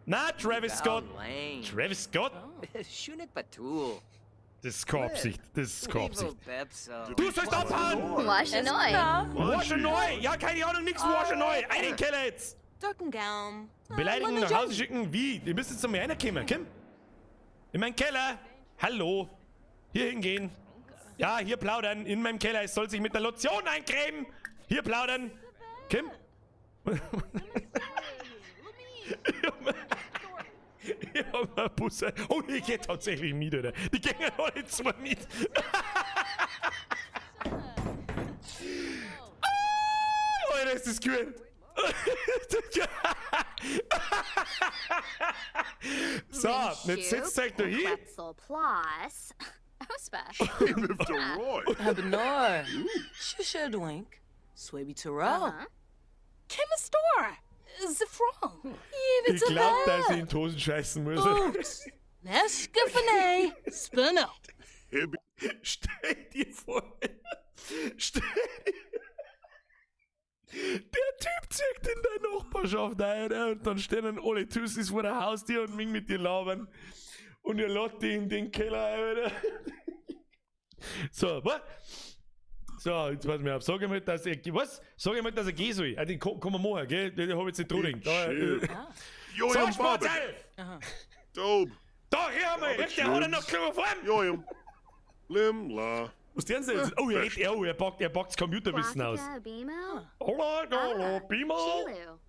Na, Travis Scott. Lane. Travis Scott? Shunik Batul. Das ist keine Absicht. Das ist keine Absicht. Bepso. Du sollst abhauen! Washanoi. Wasche neu! Ja, keine Ahnung, nix wasche neu! Ein in den Keller jetzt! Durkengaum. Beleidigen, nach Hause schicken, wie? Ihr müsst jetzt zu mir reinkommen, komm! In meinen Keller! Hallo! Hier hingehen! Ja, hier plaudern, in meinem Keller, es soll sich mit der Lotion eincremen! Hier plaudern! Kim! Ich hab einen Bus. Oh, die geht tatsächlich mit, Alter. Die gehen alle zwei mit. Alter, ist das gut. So, jetzt setzt euch da hin. Quetzal Plus. Ospa. Roy. Habnor. Shusha Dwink. Swaby Taro. Kimistora. Zifrong. Ich glaub, dass ich in die Hosen scheißen muss. Boots. Nescafene. Spino. Stell dir vor. Stell dir. Der Typ zieht in dein Nachbarschaft ein, und dann stehen dann alle Tussis vor der Haustür und mich mit dir labern. Und ihr ladet die in den Keller, Alter. So, was? So, jetzt pass mir auf. Sag ihm halt, dass er, was? Sag ihm halt, dass er gehen soll. Ah, den kann man machen, gell? Den hab ich jetzt nicht dran. Da, Chib. so, Joyam Sportseil! Dobe. Da, hier haben wir, der hat er noch Chloroform! Joyam. Lim la. Was denn jetzt? Oh, er redet, oh, er packt das Computerwissen aus. Quatica Bimo. Hola, hola, Bimo! Chilu.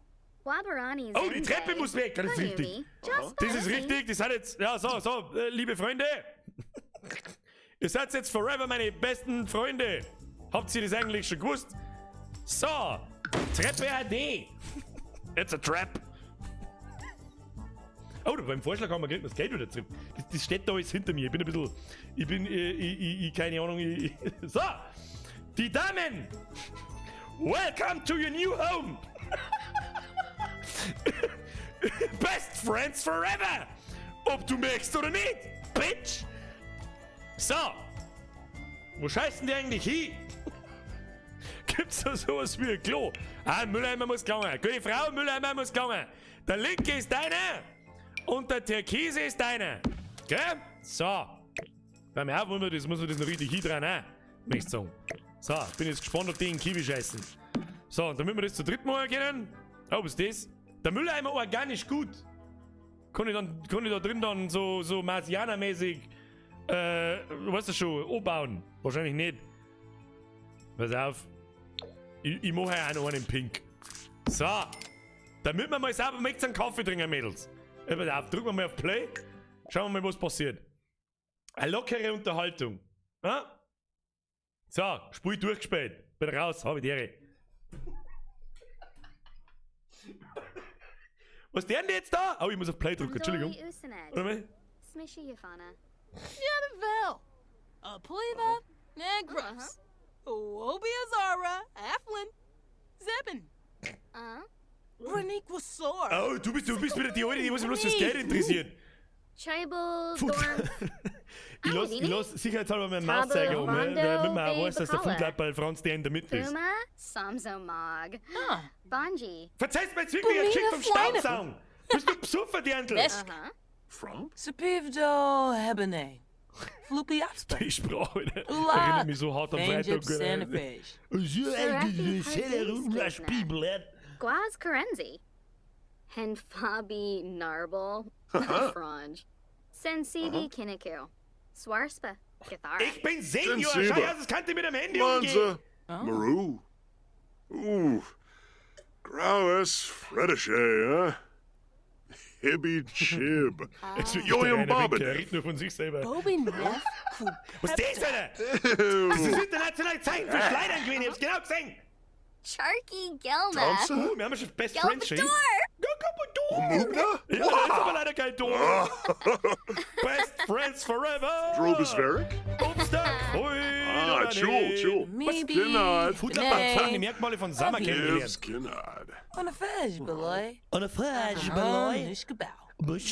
Wabarani Oh, die Treppe muss weg, das ist richtig. Das ist richtig, das hat jetzt, ja, so, so, liebe Freunde. Ihr seid jetzt forever meine besten Freunde. Habt ihr das eigentlich schon gewusst? So, Treppe AD. It's a trap. Oh, beim Vorschlag haben wir gekriegt, das Geld wieder zurück. Das steht da alles hinter mir. Ich bin ein bisschen, ich bin, ich, keine Ahnung. So, die Damen. Welcome to your new home. Best friends forever! Ob du merkst oder nicht, Bitch! So! Wo scheißen die eigentlich hin? Gibt's da sowas wie ein Klo? Ah, Mülleimer muss gelangen. Gute Frau, Mülleimer muss gelangen. Der linke ist deiner und der türkise ist deiner. Gell? So. Beim mir auf, muss man das noch richtig hindrehen, ne? Möchte ich sagen. So, bin jetzt gespannt, ob die in Kiwi scheißen. So, und damit wir das zu dritt machen können. Oh, was ist das? Der Mülleimer organisch gut. Kann ich da drin dann so Marsianer-mäßig, weißt du schon, anbauen? Wahrscheinlich nicht. Pass auf. Ich mache ja auch noch einen in Pink. So. Damit wir mal sauber mit einen Kaffee trinken, Mädels. Pass auf, drücken wir mal auf Play. Schauen wir mal, was passiert. Eine lockere Unterhaltung. Ja? So, Spiel durchgespielt. Bin raus, hab ich die Ehre. Was ist der denn jetzt da? Oh, ich muss auf Play drücken, Entschuldigung. Warte mal. Smishy Yafana. Janavel. Apliva. Negros. Obiazara. Aflin. Zebin. Reniquasor. Oh, du bist wieder die Alte, die was sich bloß fürs Geld interessiert. Tribal Dorm. Ich lass sicherheitshalber meinen Mauszeiger um, damit man auch weiß, dass der Fundlappal Franz der in der Mitte ist. Puma. Samzomog. Bonji. Verzeihst mir jetzt wirklich eine Geschichte vom Staubsaugen! Bist du besoffen, Dirndl? Fromp? Sapivdo Hebene. Floopy Afspa. Die Sprache, erinnert mich so hart am Freitag. Guaz Karenzi. Henfabi Narble. Franj. Sensibi Kinniku. Swarspa. Githara. Ich bin Senior! Sensiba. Schau, das kann ich mit dem Handy umgehen! Lanza. Maru. Graues Fredische, huh? Hibby Chib. Jetzt wird Joyam der Rainer Winkel, Bobbin. er redet nur von sich selber. Bobi Neff. Was ist das, Alter? Das ist internationale Zeichen für Schleudern gewesen, ich hab's genau gesehen! Charky Gelna. Thompson? Oh, wir haben ja schon Best Friends, schön. Gelbador. Mugna? Ja, da ist aber leider kein Tor. Best Friends forever! Drobus Varric? Obstag! Ah, Chul, Chul. Maybe. Kinnad. Foodlab hat die Merkmale von Summer kennengelernt. Gibbs Kinnad. On a fudge, Beloy. On a fudge,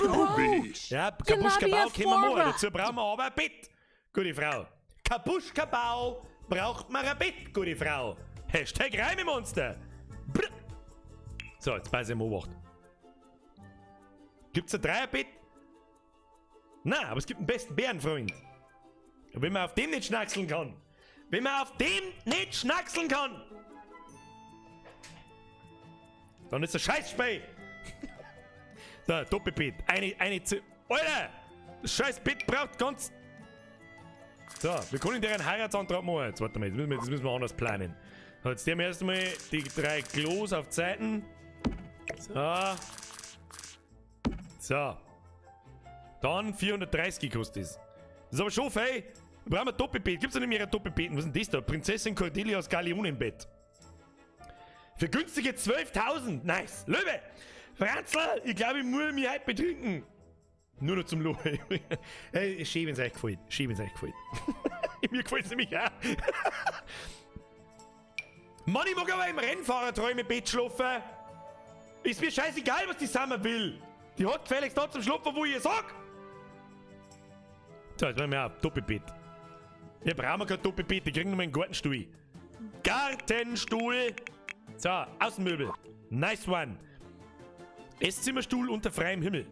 Obi. Ja, Kabuschkabau können wir machen. Dazu brauchen wir aber ein Bett. Gute Frau. Kabuschkabau braucht man ein Bett, gute Frau. Hashtag Reimemonster. Brr. So, jetzt pass ich mal Obacht. Gibt's ein Dreierbett? Nein, aber es gibt einen besten Bärenfreund. Und wenn man auf dem nicht schnackseln kann, wenn man auf dem nicht schnackseln kann, dann ist das Scheißspiel. So, Doppelbett. Eine Alter! Das scheiß Bett braucht ganz. So, wir können dir einen Heiratsantrag machen. Jetzt warte mal, das müssen wir anders planen. So, jetzt nehmen wir erstmal die drei Klos auf Zeiten. So. So. Dann 430 kostet das. Das ist aber schon fein. Wir brauchen ein Doppelbett. Gibt's da nicht mehr ein Doppelbett? Was ist denn das da? Prinzessin Cordelias Galeonenbett. Für günstige 12.000. Nice. Löwe! Franzl, ich glaube, ich muss mich heute betrinken. Nur noch zum Lohe. Hey, schön, wenn's euch gefällt. Schön, wenn's euch gefällt. Mir gefällt's nämlich auch. Mann, ich mag aber im Rennfahrerträume-Bett schlafen. Ist mir scheißegal, was die Summer will. Die hat gefälligst da zum Schlafen, wo ich ihr sag. So, jetzt machen wir auf. Doppelbett. Wir brauchen kein Doppelbett, die kriegen nur einen Gartenstuhl. Gartenstuhl. So, Außenmöbel. Nice one. Esszimmerstuhl unter freiem Himmel.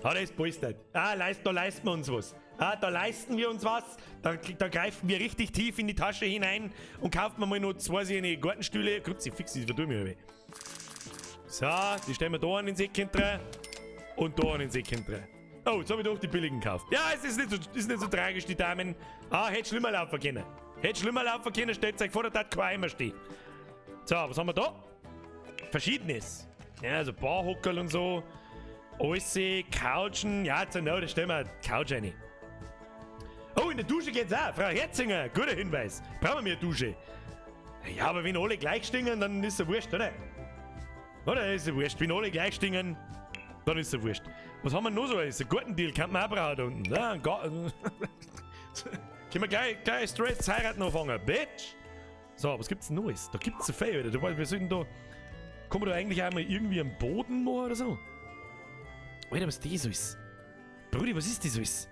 Ah, der ist polstert. Ah, da leisten wir uns was. Ah, da leisten wir uns was. Da greifen wir richtig tief in die Tasche hinein und kaufen wir mal noch zwei solche Gartenstühle. Kruzifix, das verdue mich. So, die stellen wir da an den Säck hinten und da an den Säck hinten. Oh, jetzt habe ich doch die billigen gekauft. Ja, es ist nicht so tragisch, die Damen. Ah, hätte schlimmer laufen können. Hätte schlimmer laufen können, stellt euch vor, da hat kein Eimer stehen. So, was haben wir da? Verschiedenes. Ja, also Barhockerl und so. Alles, Couchen. Ja, zur Not, da stellen wir eine Couch rein. Oh, in der Dusche geht's auch. Frau Herzinger, guter Hinweis. Brauchen wir eine Dusche. Ja, aber wenn alle gleich stingen, dann ist es wurscht, oder? Oder ist es wurscht? Wenn alle gleich stingen, dann ist es wurscht. Was haben wir noch so? Ist ein Gartendeal, kann man auch brauchen da unten. Ja, ein Garten. Können wir gleich straight heiraten anfangen, Bitch! So, was gibt's denn Neues? Da gibt's so viel, Alter. Wir sollten da. Kann man da eigentlich einmal irgendwie am Boden machen oder so? Alter, was das alles? Brudi, was ist das alles?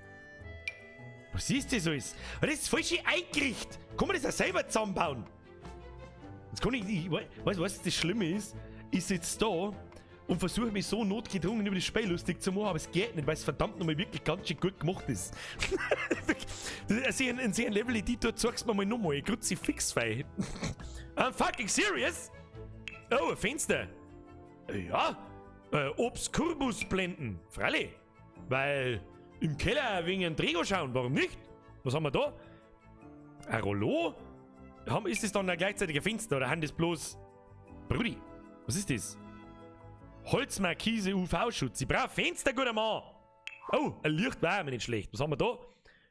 Was ist das alles? Das ist falsch eingerichtet! Kann man das auch selber zusammenbauen? Jetzt kann ich. Weißt du, was das Schlimme ist? Ich sitze da und versuche mich so notgedrungen über das Spiel lustig zu machen, aber es geht nicht, weil es verdammt nochmal wirklich ganz schön gut gemacht ist. In so einem Level-Editor zeigst du mir mal nochmal, Kruzifix-Fei. I'm fucking serious! Oh, ein Fenster! Ja, Obscurbus-Blenden, freilich. Weil im Keller wegen einem Träger schauen, warum nicht? Was haben wir da? Ein Rollo? Ist das dann ein gleichzeitiger Fenster oder haben das bloß... Brudi, was ist das? Holzmarkise UV-Schutz. Ich brauche Fenster, guter Mann. Oh, ein Licht war mir nicht schlecht. Was haben wir da?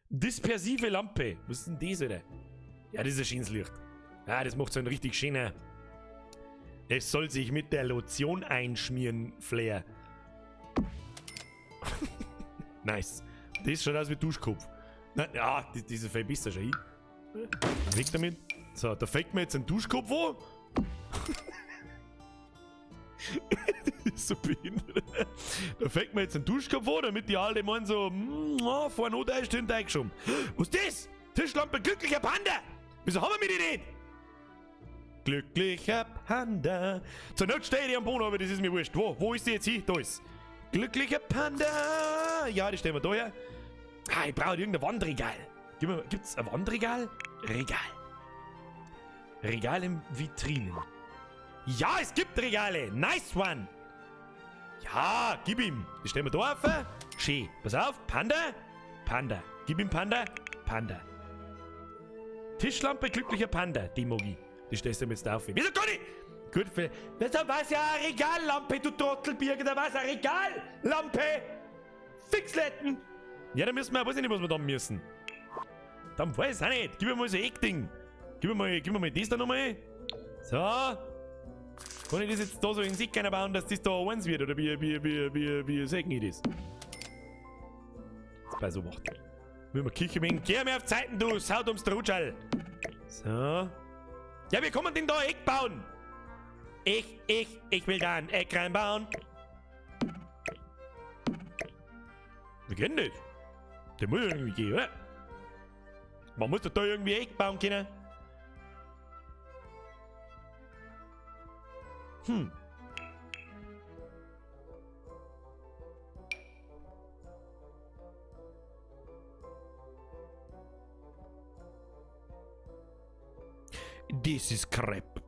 Dispersive Lampe. Was ist denn das, Alter? Ja, das ist ein schönes Licht. Ja, das macht so einen richtig schönen... Es soll sich mit der Lotion einschmieren, Flair. Nice. Das schaut aus wie Duschkopf. Na, ja, das ist viel besser schon. Weg damit. So, da fängt mir jetzt einen Duschkopf an. Das ist so behindert. Da fängt man jetzt einen Duschkopf an, damit die alle meinen so, vorne not ist hinten eingeschoben. Was ist das? Tischlampe, glücklicher Panda! Wieso haben wir die nicht? Glücklicher Panda. Zur Not stehe ich am Boden, aber das ist mir wurscht. Wo ist die jetzt hin? Da ist. Glücklicher Panda. Ja, die stellen wir da her. Ah, ich brauche irgendein Wandregal. Gibt's ein Wandregal? Regal. Regal im Vitrinen. Ja, es gibt Regale. Nice one. Ja, gib ihm. Die stellen wir da auf. Schön. Pass auf. Panda. Panda. Gib ihm Panda. Panda. Tischlampe, glücklicher Panda. Die mag ich. Die stellst du mir jetzt auf. Wieso kann ich? Gut, für. Da war's ja eine Regallampe, du Trottelbirger. Da war's eine Regallampe. Fixletten. Ja, da müssen wir, weiß ich nicht, was wir da müssen. Dann weiß ich auch nicht. Gib mir mal so ein Eckding. Gib mir mal das da nochmal. So. Kann ich das jetzt da so in den Sack bauen, dass das da eins wird? Oder wie sagen ich das? Jetzt bei so macht. Wenn wir Küche wegen. Geh mir auf Zeiten, du Sau ums Trutschall. So. Ja, wir kommen denn da ein Eck bauen? Ich will da ein Eck reinbauen. Wir kennen das. Der muss irgendwie gehen, oder? Man muss doch da irgendwie ein Eck bauen können. Hm. Das ist Crepe.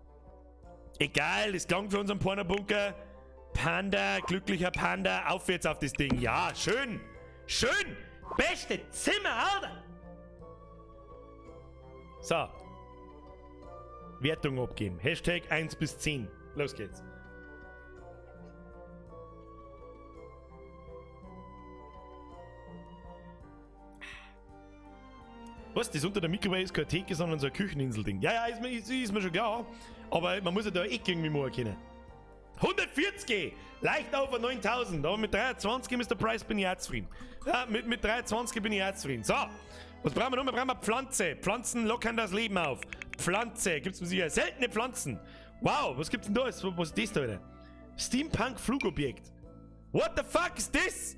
Egal, das klang für unseren Pornobunker. Panda, glücklicher Panda, aufwärts auf das Ding. Ja, schön. Schön. Beste Zimmer, Alter. So. Wertung abgeben. Hashtag 1 bis 10. Los geht's. Was? Das unter der Mikrowelle ist keine Theke, sondern so ein Kücheninselding. Ja, ja, ist mir schon klar. Aber man muss ja da Eck irgendwie machen können. 140! Leicht auf 9000. Aber mit 23, Mr. Price, bin ich auch zufrieden. Ja, mit 23 bin ich auch zufrieden. So, was brauchen wir noch? Wir brauchen eine Pflanze. Pflanzen lockern das Leben auf. Pflanze. Gibt's mir sicher. Seltene Pflanzen. Wow, was gibt's denn da? Was ist das da wieder? Steampunk-Flugobjekt. What the fuck is this?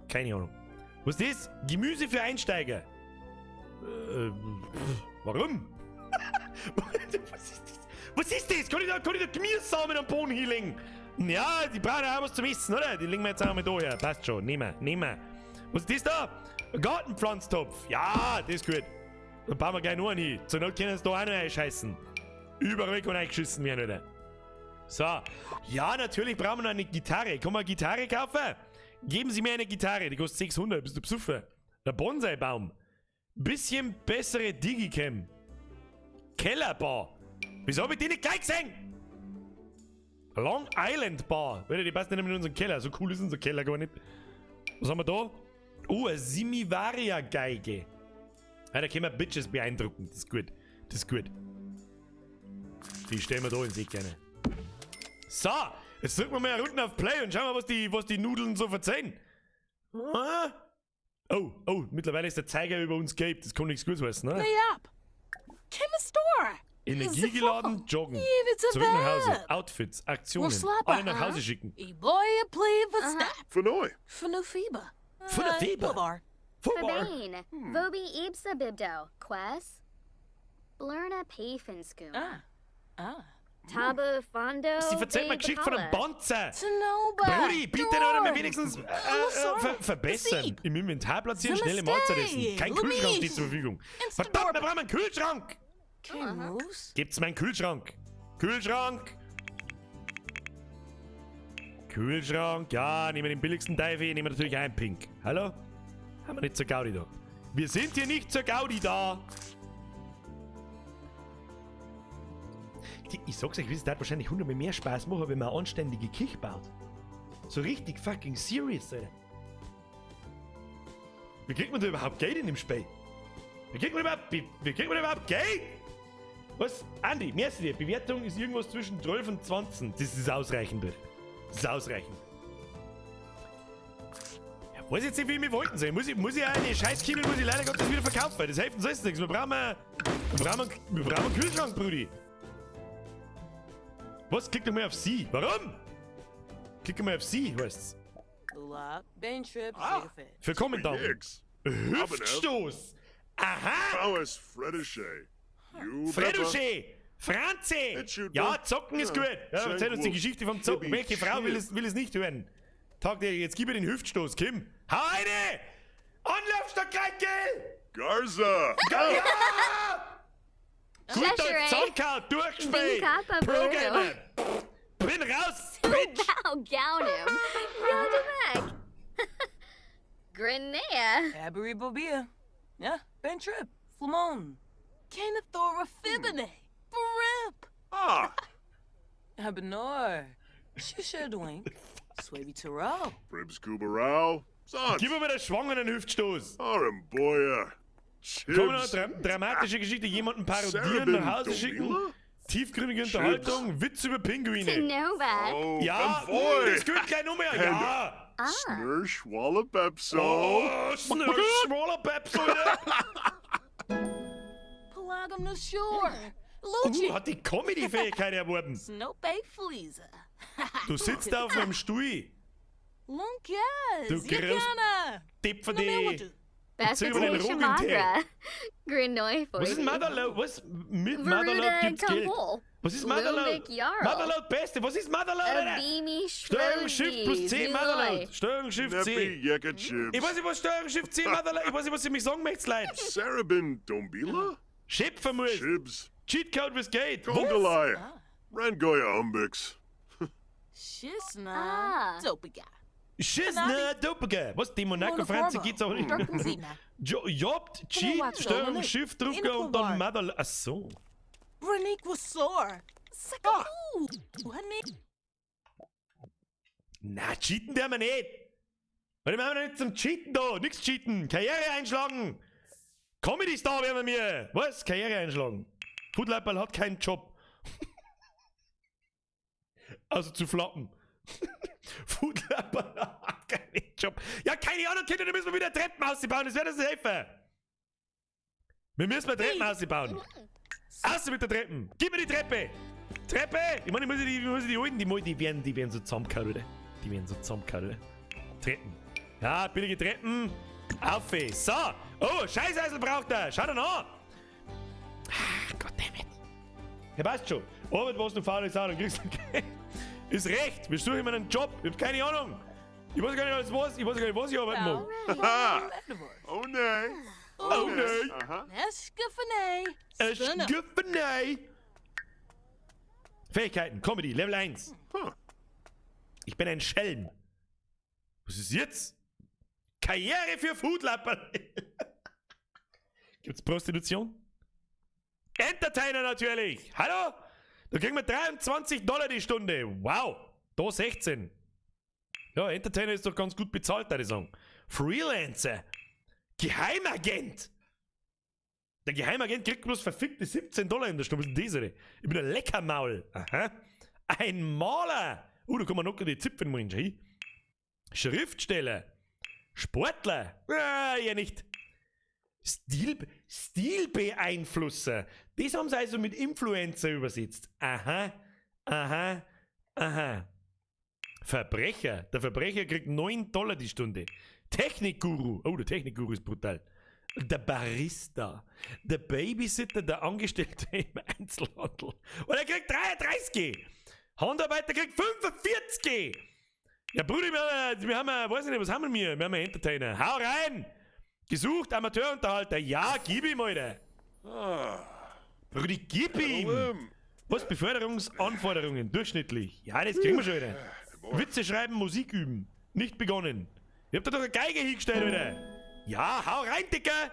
Keine Ahnung. Was ist das? Gemüse für Einsteiger. Warum? Was ist das? Was ist das? Kann ich da Gemüsesamen am Boden hinlegen? Ja, die brauchen auch was zum Essen, oder? Die legen wir jetzt auch mal da her. Passt schon. Nehmen wir, nehmen wir. Was ist das da? Ein Gartenpflanztopf. Ja, das ist gut. Dann bauen wir gleich noch einen hin. Zur Not können sie da auch noch einscheißen. Überall kann eingeschissen werden, oder? So. Ja, natürlich brauchen wir noch eine Gitarre. Kann man eine Gitarre kaufen? Geben Sie mir eine Gitarre. Die kostet 600. Bist du besoffen? Der Bonsai-Baum. Bisschen bessere Digicam. Kellerbar. Wieso hab ich die nicht gleich gesehen? Long Island Bar. Alter, die passt nicht mehr in unseren Keller. So cool ist unser Keller gar nicht. Was haben wir da? Oh, eine Simivaria-Geige. Ja, da können wir Bitches beeindrucken. Das ist gut. Das ist gut. Die stellen wir da in sich gerne. So, jetzt drücken wir mal unten auf Play und schauen wir, was die Nudeln so verzeihen. Ah? Oh, oh, mittlerweile ist der Zeiger über uns gelb. Das kann nichts Gutes heißen, ne? Layup. Chemistora. Energiegeladen, joggen. Zurück nach Hause. Outfits, Aktionen. Alle nach Hause schicken. Eboya pleva stop. Fenoi. Fanufiba. Fanufiba. Fubar. Fubar. Fabane. Vobi Ibsa Bibdo. Quest. Blurna Payfinskoon. Ah. Ah. Taba Fondo. Sie verzeiht mir Geschichte von einem Panzer. Tanoba. Brudi, bitte noch einmal wenigstens verbessern. Im Inventar platzieren, schnelle Mahlzeit essen. Kein Kühlschrank steht zur Verfügung. Verdammt, wir brauchen einen Kühlschrank! Moose. Gibt's meinen Kühlschrank? Kühlschrank! Kühlschrank, ja, nehmen wir den billigsten Teufel, nehmen wir natürlich einen Pink. Hallo? Haben wir nicht zur Gaudi da. Wir sind hier nicht zur Gaudi da! Ich sag's euch, es hat wahrscheinlich hundertmal mehr Spaß machen, wenn man eine anständige Küche baut. So richtig fucking serious, Alter. Wie kriegt man da überhaupt Geld in dem Spiel? Wie kriegt man überhaupt, Geld? Was? Andi, merci dir. Bewertung ist irgendwas zwischen 12 und 20. Das ist ausreichend, bitte. Das ist ausreichend. Ja, weiß jetzt nicht, wie ich mich verhalten soll. Muss ich eine Scheißkiebel muss ich leider Gottes wieder verkaufen, weil das hilft uns alles nichts. Wir brauchen einen Kühlschrank, Brudi. Was? Klick doch mal auf Sie. Warum? Klick mal auf Sie, heißt's. Willkommen da. Hüftstoß. Aha. Fredouche. Franzi. Ja, zocken ist gut. Ja, erzähl uns die Geschichte vom Zocken. Welche Frau will es nicht hören? Tag dir, jetzt gib ihr den Hüftstoß, Kim. Hau eine! Anlaufstock gleich, Garza! Ja! Gut, Zonka, durchgespielt! Pro-Gamer! Bin raus, Bitch! Gaunim! Yadamek! Grenea! Abri Bobia. Ja, Ben Trip. Flamon. Kennethora Fibine. Brip. Ah! Abenor. Shusha Dwayne. Swaby Taro. Bribs Kubarao. Sans. Gib mir mal den schwangeren Hüftstoß. Aramboya. Kommen noch dramatische Geschichte, jemanden parodieren, nach Hause schicken, tiefgründige Unterhaltung, Witz über Pinguine. Nova. Oh, ja, das geht gleich noch mehr. Ja. Ah. Snursh Wallapepso. Oh, Snursh Wallapepso. Pelagum Nushur. Luigi. Hat die Comedy-Fähigkeit erworben. Snope Fleeza. Du sitzt da auf einem Stuhl. Lunkes. Du groß Depfer die. Magra. Was ist Motherload? Was? Mit Motherload gibt's Geld. Was ist Motherload? Motherload Beste. Was ist Motherload? Steuerung Shift plus C Motherload. Steuerung Shift C. Ich weiß nicht, was Steuerung Shift C Motherload. Ich weiß nicht, was ihr mich sagen möchtet, Leute. Sarabin Dombila? Schöpfer muss. Chibs. Cheatcode fürs Geld. Gondolai. Rangoya Umbix. Schisna. Dopiga. Schisna Dopiga. Was? Die Monaco Franzi geht's auch nicht. Jobt, Cheat, Steuerung, Shift, Drucker und dann Motherload. Ach so. Na, cheaten der wir nicht. Weil wir haben ja nicht zum Cheaten da. Nix cheaten. Karriere einschlagen. Comedy Star werden wir mir. Was? Karriere einschlagen. Foodleiperl hat keinen Job. Also zu flappen. Foodleiperl hat keinen Job. Ja, keine Ahnung, Kinder, da müssen wir wieder Treppen ausbauen. Das wird uns nicht helfen. Wir müssen mal Treppen ausbauen. Außer mit der Treppen. Gib mir die Treppe. Treppe. Ich meine, ich muss die holen. Die werden so zusammengehauen, oder? Die werden so zusammengehauen, oder? Treppen. Ja, billige Treppen. Auf. So. Oh, Scheißeisel braucht er. Schau doch an. Ach, goddammit. Ja, passt schon. Arbeit, was du faul ist, dann kriegst du Geld. Ist recht. Wir suchen immer einen Job. Ich hab keine Ahnung. Ich weiß gar nicht, alles was. Ich weiß gar nicht, was ich arbeiten mag. Oh nee. Oh nee. Aha. Escafane. Escafane. Fähigkeiten. Comedy. Level 1. Huh. Ich bin ein Schelm. Was ist jetzt? Karriere für Foodlapper. Gibt's Prostitution? Entertainer natürlich. Hallo? Da kriegen wir 23 Dollar die Stunde. Wow. Da 16. Ja, Entertainer ist doch ganz gut bezahlt, würde ich sagen. Freelancer. Geheimagent. Der Geheimagent kriegt bloß verfickte 17 Dollar in der Stunde. Was ist denn das, Alter? Ich bin ein Leckermaul. Aha. Ein Maler. Da kann man noch die Zipfel machen. Schau. Schriftsteller. Sportler. Ah, ja nicht. Stilbeeinflusser. Das haben sie also mit Influencer übersetzt. Aha, aha, aha. Verbrecher. Der Verbrecher kriegt 9 Dollar die Stunde. Technikguru. Oh, der Technikguru ist brutal. Der Barista. Der Babysitter, der Angestellte im Einzelhandel. Und er kriegt 33. Handarbeiter kriegt 45. Ja, Bruder, wir haben, weiß ich nicht, was haben wir? Wir haben einen Entertainer. Hau rein! Gesucht, Amateurunterhalter. Ja, gib ihm, Alter. Bruder, gib ihm! Was? Beförderungsanforderungen? Durchschnittlich. Ja, das kriegen wir schon wieder. Witze schreiben, Musik üben. Nicht begonnen. Ich hab da doch eine Geige hingestellt, Alter. Ja, hau rein, Dicker!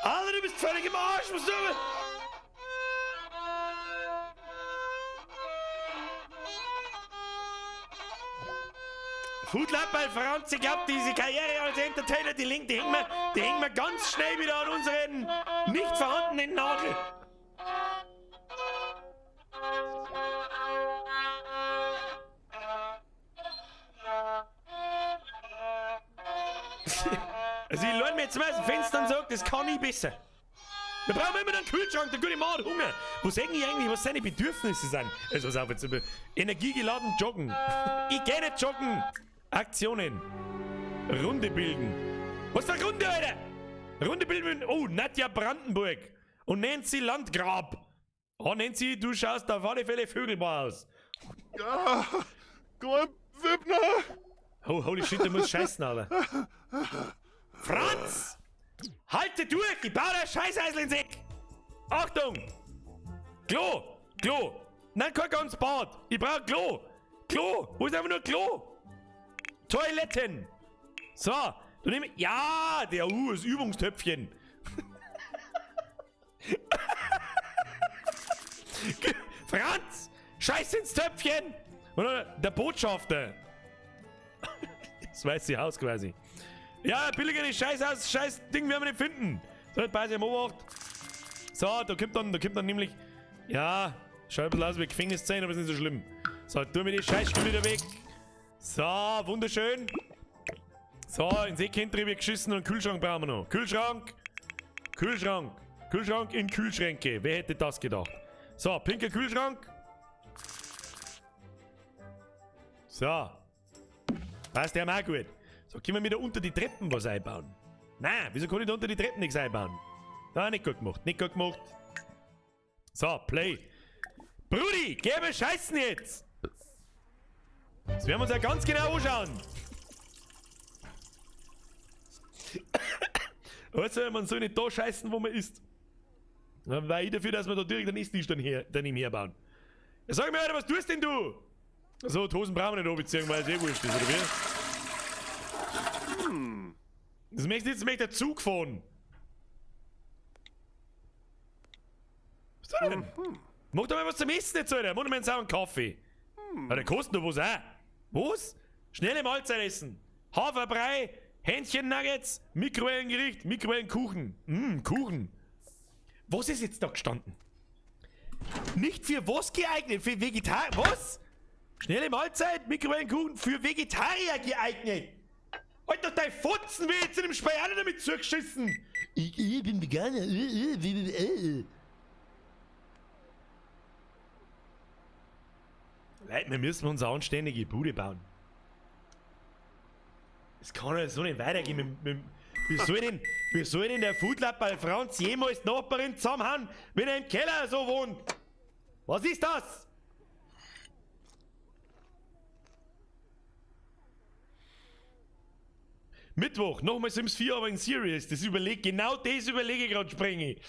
Alter, du bist völlig im Arsch, was du? Foodlab bei Franz, ich glaub, diese Karriere als Entertainer, die hängen wir ganz schnell wieder an unseren nicht vorhandenen Nagel. Also ich lehne mir jetzt mal aus dem Fenster und sag, das kann ich besser. Wir brauchen immer einen Kühlschrank, der gute Mann hat Hunger. Wo sehen die eigentlich, was seine Bedürfnisse sind? Also pass auf, jetzt über energiegeladen joggen. Ich geh nicht joggen. Aktionen. Runde bilden. Was für eine Runde, Alter? Runde bilden mit, oh, Nadja Brandenburg. Und Nancy Landgrab. Oh, Nancy, du schaust auf alle Fälle vögelbar aus. Ah, Glimp Vibna. Oh, holy shit, du musst scheißen, Alter. Franz! Halte durch! Ich baue das Scheißeisel ins Eck! Achtung! Klo! Klo! Nein, kein ganz Bad! Ich brauch Klo! Klo! Wo ist einfach nur Klo? Toiletten! So, du nimm. Ja, der das Übungstöpfchen! Franz! Scheiß ins Töpfchen! Und der Botschafter! Das weiße Haus quasi. Ja, billigeres Scheißhaus, Scheiß Ding werden wir nicht finden. So, jetzt beiß ich am Obacht. So, da kommt dann nämlich. Ja, schau ein bisschen aus wie Gefängniszellen, aber ist nicht so schlimm. So, tu mir die Scheißstühle wieder weg. So, wunderschön. So, ins Eck wird geschissen und einen Kühlschrank brauchen wir noch. Kühlschrank! Kühlschrank! Kühlschrank in Kühlschränke. Wer hätte das gedacht? So, pinker Kühlschrank. So. Passt ja auch gut. So, können wir wieder unter die Treppen was einbauen? Nein, wieso kann ich da unter die Treppen nichts einbauen? Ah, nicht gut gemacht, nicht gut gemacht. So, Play. Brudi, geh mir scheißen jetzt! Das werden wir uns ja ganz genau anschauen. Weißt du, man soll nicht da scheißen, wo man ist. Dann war ich dafür, dass wir da direkt einen Esstisch daneben herbauen. Ja, sag mir, Alter, was tust denn du? So, die Hosen brauchen wir nicht anbeziehen, weil es eh wurscht ist, oder wie? Das möchte jetzt möchte der Zug fahren. Was tut er denn? Mach doch mal was zum Essen jetzt, Alter. Mach doch mal einen sauren Kaffee. Ah, der kostet doch was auch. Was? Schnelle Mahlzeit essen. Haferbrei, Hähnchen-Nuggets, Mikrowellengericht, Mikrowellenkuchen. Kuchen. Was ist jetzt da gestanden? Nicht für was geeignet? Für Vegetarier. Was? Schnelle Mahlzeit, Mikrowellenkuchen, für Vegetarier geeignet. Halt doch dein Fotzen, will jetzt in dem Speier damit zugeschissen. Ich bin Veganer. Leute, wir müssen uns eine anständige Bude bauen. Es kann ja so nicht weitergehen. Wie soll denn der Foodlab bei Franz jemals Nachbarin zusammenhauen, wenn er im Keller so wohnt? Was ist das? Mittwoch, nochmal Sims 4, aber in Serious. Das überleg, genau das überlege ich gerade, Sprengi.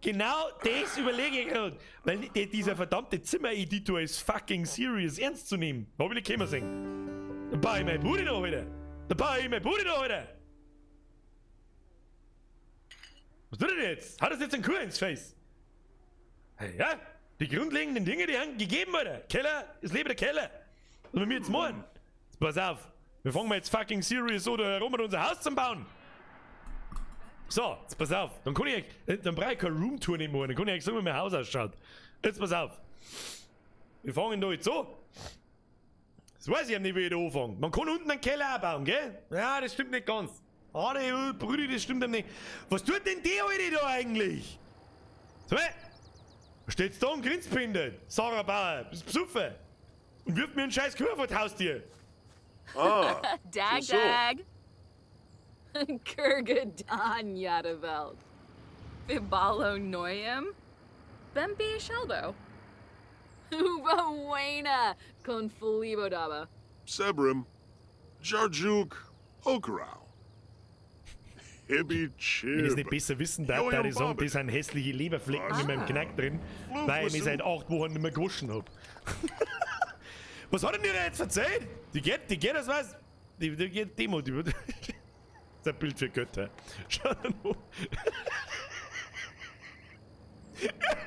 Genau das überlege ich gerade. Weil dieser verdammte Zimmereditor ist fucking serious ernst zu nehmen. Hab ich nicht kommen sehen. Dann baue ich meine Bude noch wieder. Dann baue ich meine Bude noch wieder. Was tut er denn jetzt? Hat er jetzt einen Kuh ins Face? Hey, ja, die grundlegenden Dinge, die haben gegeben, Alter. Keller, es lebe der Keller. Was wir jetzt machen? Jetzt pass auf. Wir fangen mal jetzt fucking serious oder herum mit unser Haus zu bauen. So, jetzt pass auf. Dann kann ich, dann brauche ich keine Roomtour nicht mehr. Dann kann ich euch sagen, wie mein Haus ausschaut. Jetzt pass auf. Wir fangen da jetzt so. Das weiß ich ja nicht, wie ich da anfange. Man kann unten einen Keller auch bauen, gell? Ja, das stimmt nicht ganz. Ah, der Brüder, das stimmt nicht. Was tut denn der Alte da eigentlich? So, steht's da und grinst behindert? Sarah Bauer, bist besoffen. Und wirft mir einen scheiß Kuh vor das Haustier. Ah, Dag so. dag. Kurgadan Yadavelt. Fibalo Noyam. Bempi Shelbo. Uva Conflibodaba. Sebrim, Jarjuk, Okrau. Hibby Wenn ich es nicht Chib. besser wissen darf, Jojo da ich sagen, Bobbit. das sind hässliche Leberflecken in meinem Knack drin, weil ich mich seit 8 Wochen nicht mehr gewaschen hab. Was hat denn die da jetzt erzählt? Die geht, das weiß. Die geht Demo, die wird. Das ist ein Bild für Götter. Schau dir an.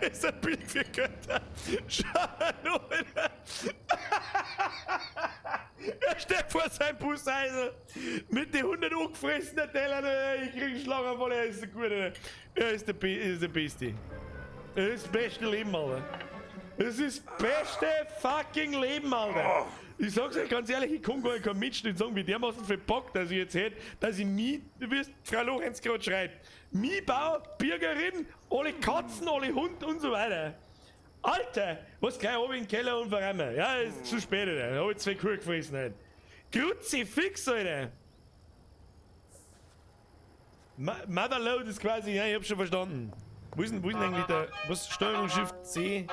Das ist ein Bild für Götter. Schau dir an. Er steht vor seinem Busseisel mit den 100 angefressenen Tellern. Ich krieg einen Schlaganfall, er ist der Gute. Er ist der, ist der Beste. Er ist das beste Leben, Alter. Das ist das beste fucking Leben, Alter. Ich sag's euch ganz ehrlich, ich kann gar keinen Mitschnitt sagen, wie dermaßen viel Bock, dass ich jetzt hätte, dass ich nie, du wirst Frau Lorenz gerade schreibt, mi Bau, Bürgerin, alle Katzen, alle Hund und so weiter. Alter, was gleich oben in den Keller und verräumen. Ja, ist zu spät, Alter. Da hab ich 2 Kuh gefressen, Alter. Kruzifix, Alter. Motherload ist quasi, ja, ich hab schon verstanden. Wo ist denn eigentlich der, was, Steuerung Shift C?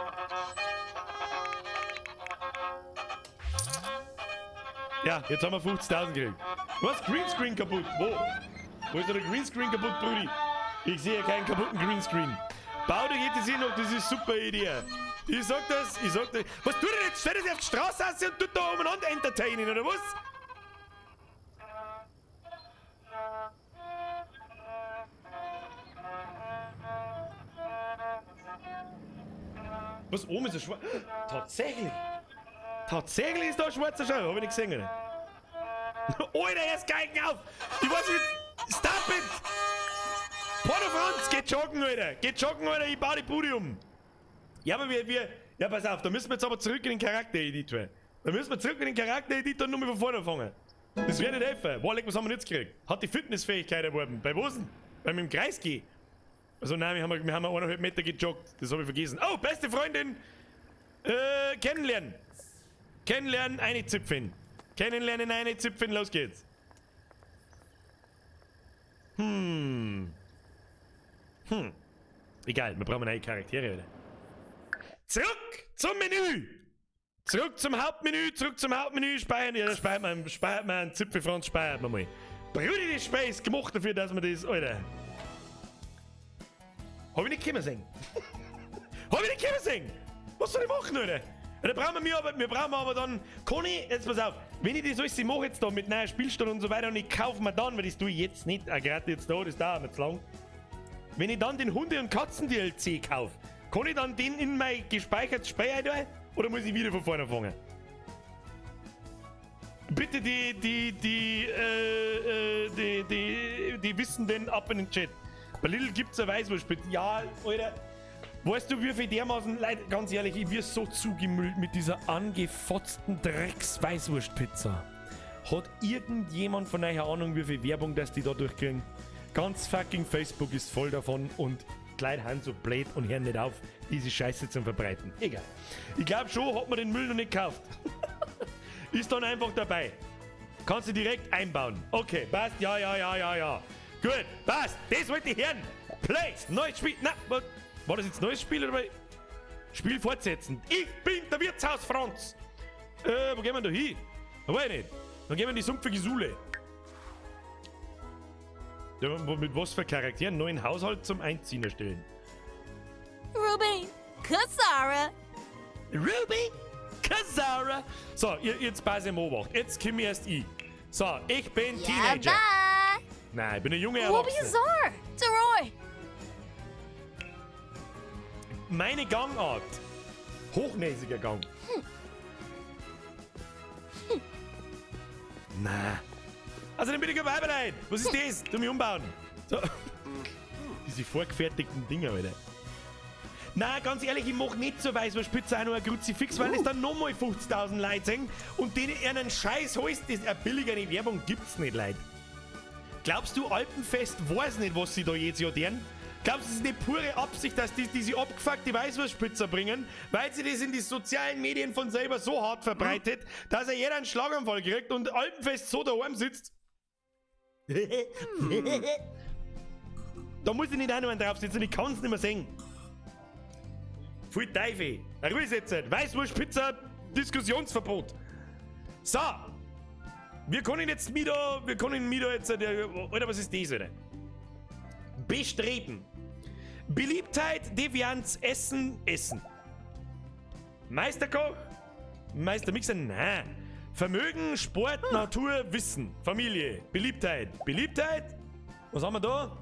Ja, jetzt haben wir 50.000 gekriegt. Was? Greenscreen kaputt? Wo? Wo ist denn der Greenscreen kaputt, Brudi? Ich sehe keinen kaputten Greenscreen. Bau dir GTC noch, das ist super Idee. Ich sag das, ich sag das. Was tut ihr jetzt? Stellt ihr auf die Straße aus und tut da umeinander entertainen, oder was? Was? Oben ist ein Schwarzer. Tatsächlich! Tatsächlich ist da ein schwarzer Scheibe, hab ich nicht gesehen, oder? Alter, erst Geigen auf! Ich weiß nicht. Stop it! Porno Franz, geht joggen, Alter! Geht joggen, Alter, ich baue die Bude um! Ja, aber wir. Ja, pass auf, da müssen wir jetzt aber zurück in den Charaktereditor. Da müssen wir zurück in den Charaktereditor und nochmal von vorne anfangen. Das wird nicht helfen. Boah, leck, was haben wir jetzt gekriegt? Hat die Fitnessfähigkeit erworben. Bei wo denn? Bei mit dem Kreisky. Also nein, wir haben 1,5 Meter gejoggt. Das hab ich vergessen. Oh, beste Freundin! Kennenlernen. Kennenlernen, eine Zipfin. Kennenlernen, eine Zipfin, los geht's. Egal, wir brauchen neue Charaktere, oder? Zurück zum Menü! Zurück zum Hauptmenü, zurück zum Hauptmenü, speichern. Ja, da speichert man einen Zipfel Franz, speichert man mal. Brudi, das Spiel ist gemacht dafür, dass man das, Alter. Hab ich nicht kommen sehen. Hab ich nicht kommen sehen! Was soll ich machen, Alter? Ja, da brauchen wir aber, wir brauchen aber dann, kann ich, jetzt pass auf, wenn ich das alles mache jetzt da mit neuer Spielstand und so weiter und ich kaufe mir dann, weil das tue ich jetzt nicht, gerade jetzt da, das dauert mir zu lang. Wenn ich dann den Hunde- und Katzen-D L C kaufe, kann ich dann den in mein gespeichertes Speicher da oder muss ich wieder von vorne anfangen? Bitte die Wissenden ab in den Chat. Bei Lidl gibt's eine Weißwurst. Ja, Alter. Weißt du, wie viel dermaßen, Leute, ganz ehrlich, ich wirst so zugemüllt mit dieser angefotzten Drecks-Weißwurst-Pizza. Hat irgendjemand von euch eine Ahnung, wie viel Werbung das die da durchkriegen? Ganz fucking Facebook ist voll davon und die Leute sind so blöd und hören nicht auf, diese Scheiße zu verbreiten. Egal. Ich glaube schon, hat man den Müll noch nicht gekauft. Ist dann einfach dabei. Kannst du direkt einbauen. Okay, passt. Ja, ja, ja, ja, ja. Gut, passt. Das wollte ich hören. Play. Neues Spiel. Na, war das jetzt neues Spiel oder? Spiel fortsetzen. Ich bin der Wirtshaus Franz. Wo gehen wir da hin? Weiß ich nicht. Dann gehen wir in die sumpfige Sule. Ja, mit was für Charakteren? Neuen Haushalt zum Einziehen erstellen. Ruby, Kasara. Ruby Kasara. So, jetzt pass im Obacht. Jetzt komm ich erst ich. So, ich bin Teenager. Bye. Nein, ich bin ein junger Ruby Erwachsener. Zar. Deroy. Meine Gangart. Hochnäsiger Gang. Na. Also dann bin ich kein Weiberlein. Was ist das? Tu mich umbauen. So. Diese vorgefertigten Dinger, Alter. Na, ganz ehrlich, ich mach nicht so Weißwurstpizza auch noch ein Kruzifix, weil es dann nochmal 50.000 Leute sehen und denen einen Scheiß heißt, das eine billigere Werbung gibt's nicht, Leute. Glaubst du, Alpenfest weiß nicht, was sie da jedes Jahr tun? Glaubst du, es ist eine pure Absicht, dass die diese abgefuckte Weißwurstpizza bringen, weil sie das in die sozialen Medien von selber so hart verbreitet, dass er jeder einen Schlaganfall kriegt und Alpenfest so daheim sitzt? Da muss ich nicht auch noch einen draufsetzen, ich kann's nicht mehr sehen. Pfui Teufel. Ruhe jetzt. Weißwurstpizza, Diskussionsverbot. So. Wir können jetzt wieder, wir können wieder jetzt, Alter, was ist das, Alter? Bestreben. Beliebtheit, Devianz, Essen, Essen. Meisterkoch, Meistermixer, nein. Vermögen, Sport, Natur, Wissen, Familie, Beliebtheit. Beliebtheit? Was haben wir da?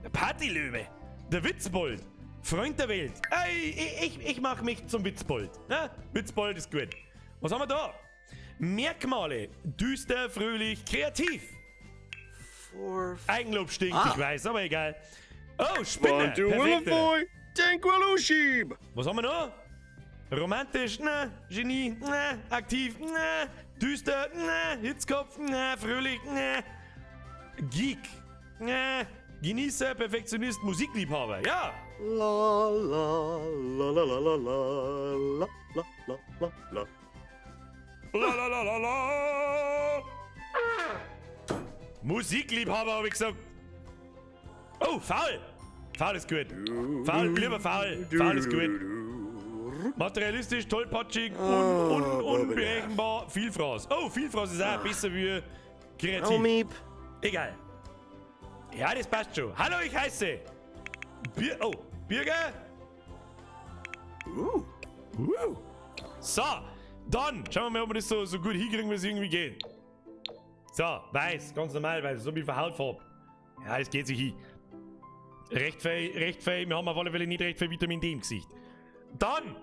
Der Partylöwe, der Witzbold, Freund der Welt. Ey, ich mach mich zum Witzbold. Na? Witzbold ist gut. Was haben wir da? Merkmale. Düster, fröhlich, kreativ. Eigenlob stinkt, ich weiß, aber egal. Oh, Spinne. Perfekt. Was haben wir noch? Romantisch, na, Genie, na, aktiv, na, düster, na, Hitzkopf, na, fröhlich, na, Geek, na, Genießer, Perfektionist, Musikliebhaber, ja. La la la la la la la la la la la. La la la la la. Musikliebhaber, habe ich gesagt. Oh, faul. Faul ist gut. Faul, lieber faul. Faul ist gut. Materialistisch, tollpatschig, unberechenbar, Vielfraß. Oh, Vielfraß ist auch besser wie kreativ. Egal. Ja, das passt schon. Hallo, ich heiße Birger. So, dann schauen wir mal, ob wir das so gut hinkriegen, wie es irgendwie geht. So, weiß, ganz normal weiß, so wie von Hautfarbe. Ja, das geht sich hin. Recht viel, wir haben auf alle Fälle nicht recht viel Vitamin D im Gesicht. Dann,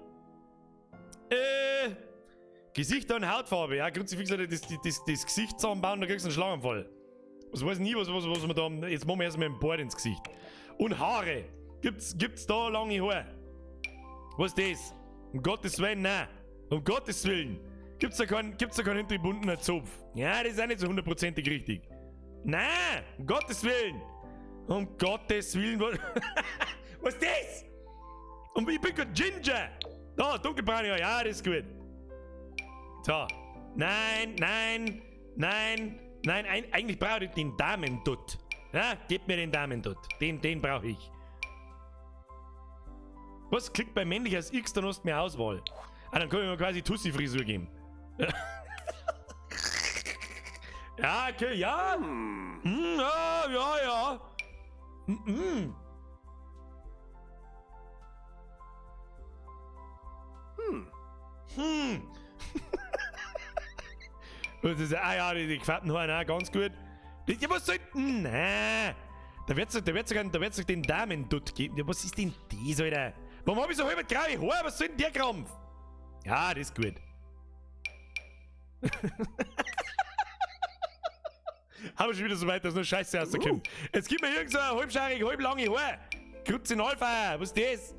Gesicht und Hautfarbe. Ja, Kruzifix, Alter, das Gesicht zusammenbauen, da kriegst du einen Schlaganfall. Was weiß ich nie, was wir da haben. Jetzt machen wir erstmal ein Bart ins Gesicht. Und Haare. Gibt's da lange Haare? Was ist das? Um Gottes Willen, nein. Um Gottes Willen. Gibt's da keinen hintergebundenen Zopf? Ja, das ist auch nicht so hundertprozentig richtig. Nein, um Gottes Willen. Um Gottes Willen. Was ist das? Und ich bin kein Ginger. Da, dunkelbraune Haare. Ja, das ist gut. So. Nein, nein, nein, nein. Eigentlich brauche ich den Damendutt. Ja, gebt mir den Damendutt. Den brauche ich. Was? Klickt bei männlich als X, dann hast du mehr Auswahl. Ah, dann kann ich mir quasi Tussi-Frisur geben. Ja, okay, ja. Ja, ja, ja. Das ist, ah ja, die gefärbten Haare auch ganz gut. Ja, was soll. Nein. Da wird's doch den Damendutt geben. Ja, was ist denn das, Alter? Warum hab ich so halb graue Haare? Was soll denn der Krampf? Ja, das ist gut. Haben wir schon wieder so weit, dass nur Scheiße rauskommt. Jetzt gib mir irgend so ein halbschaarig, halblange Haar. Kruzinalfeier, was ist das?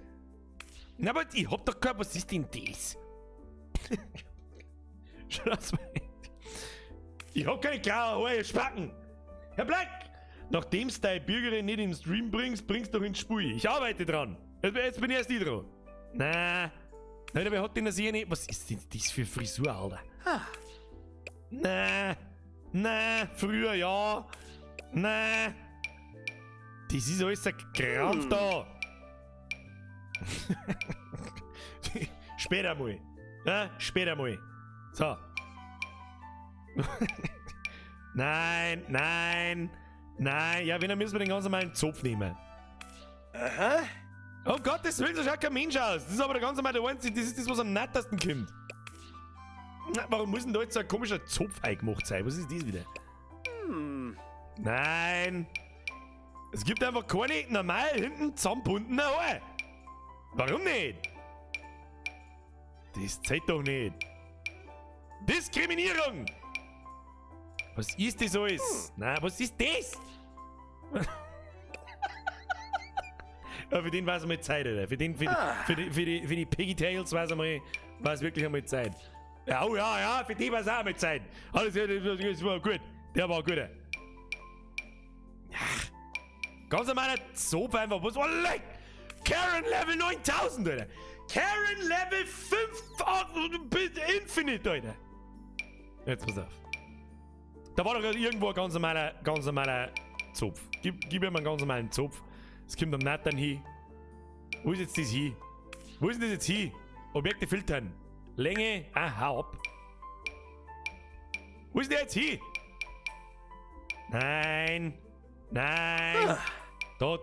Na, aber ich hab doch kein. Was ist denn das? Schau das mal. Ich hab keine grauen Haare, ihr Spacken. Herr Black, Nachdem du deine Bürgerin nicht im Stream bringst, bringst du doch ins Spiel. Ich arbeite dran. Jetzt bin ich erst ich dran. Na. Nein, wer hat denn das hier nicht? Was ist denn das für Frisur, Alter? Na. Na, früher ja. Na. Das ist alles ein Krampf da. Später mal. Ja, später mal. So. Nein, nein, nein. Ja, wenn, dann müssen wir den ganz normalen Zopf nehmen. Aha. Oh Gottes Willen, so schaut kein Mensch aus. Das ist aber der ganz normale einzige, das ist das, was am nettesten kommt. Na, warum muss denn da jetzt so ein komischer Zopf eingemacht sein? Was ist das wieder? Nein. Es gibt einfach keine normal hinten zusammenbundene Haare. Warum nicht? Das zählt doch nicht. Diskriminierung! Was ist das alles? Na, was ist das? Ja, für den war es einmal Zeit, Alter. Für den, für die Piggy Tails war es einmal, war es wirklich einmal Zeit. Ja, oh ja, ja, für die war es auch einmal Zeit. Alles, das war gut. Der war gut. Ach, ganz normaler Zopf einfach. Was war leck? Karen Level 9000, Alter. Karen Level 5 Infinite, Alter. Jetzt pass auf. Da war doch irgendwo ein ganz normaler Zopf. Gib ihm einen ganz normalen Zopf. Es kommt am Nathan hin. Wo ist jetzt das hin? Wo ist denn das jetzt hin? Objekte filtern. Länge. Ah, hau ab. Wo ist der jetzt hin? Nein. Nein. Da.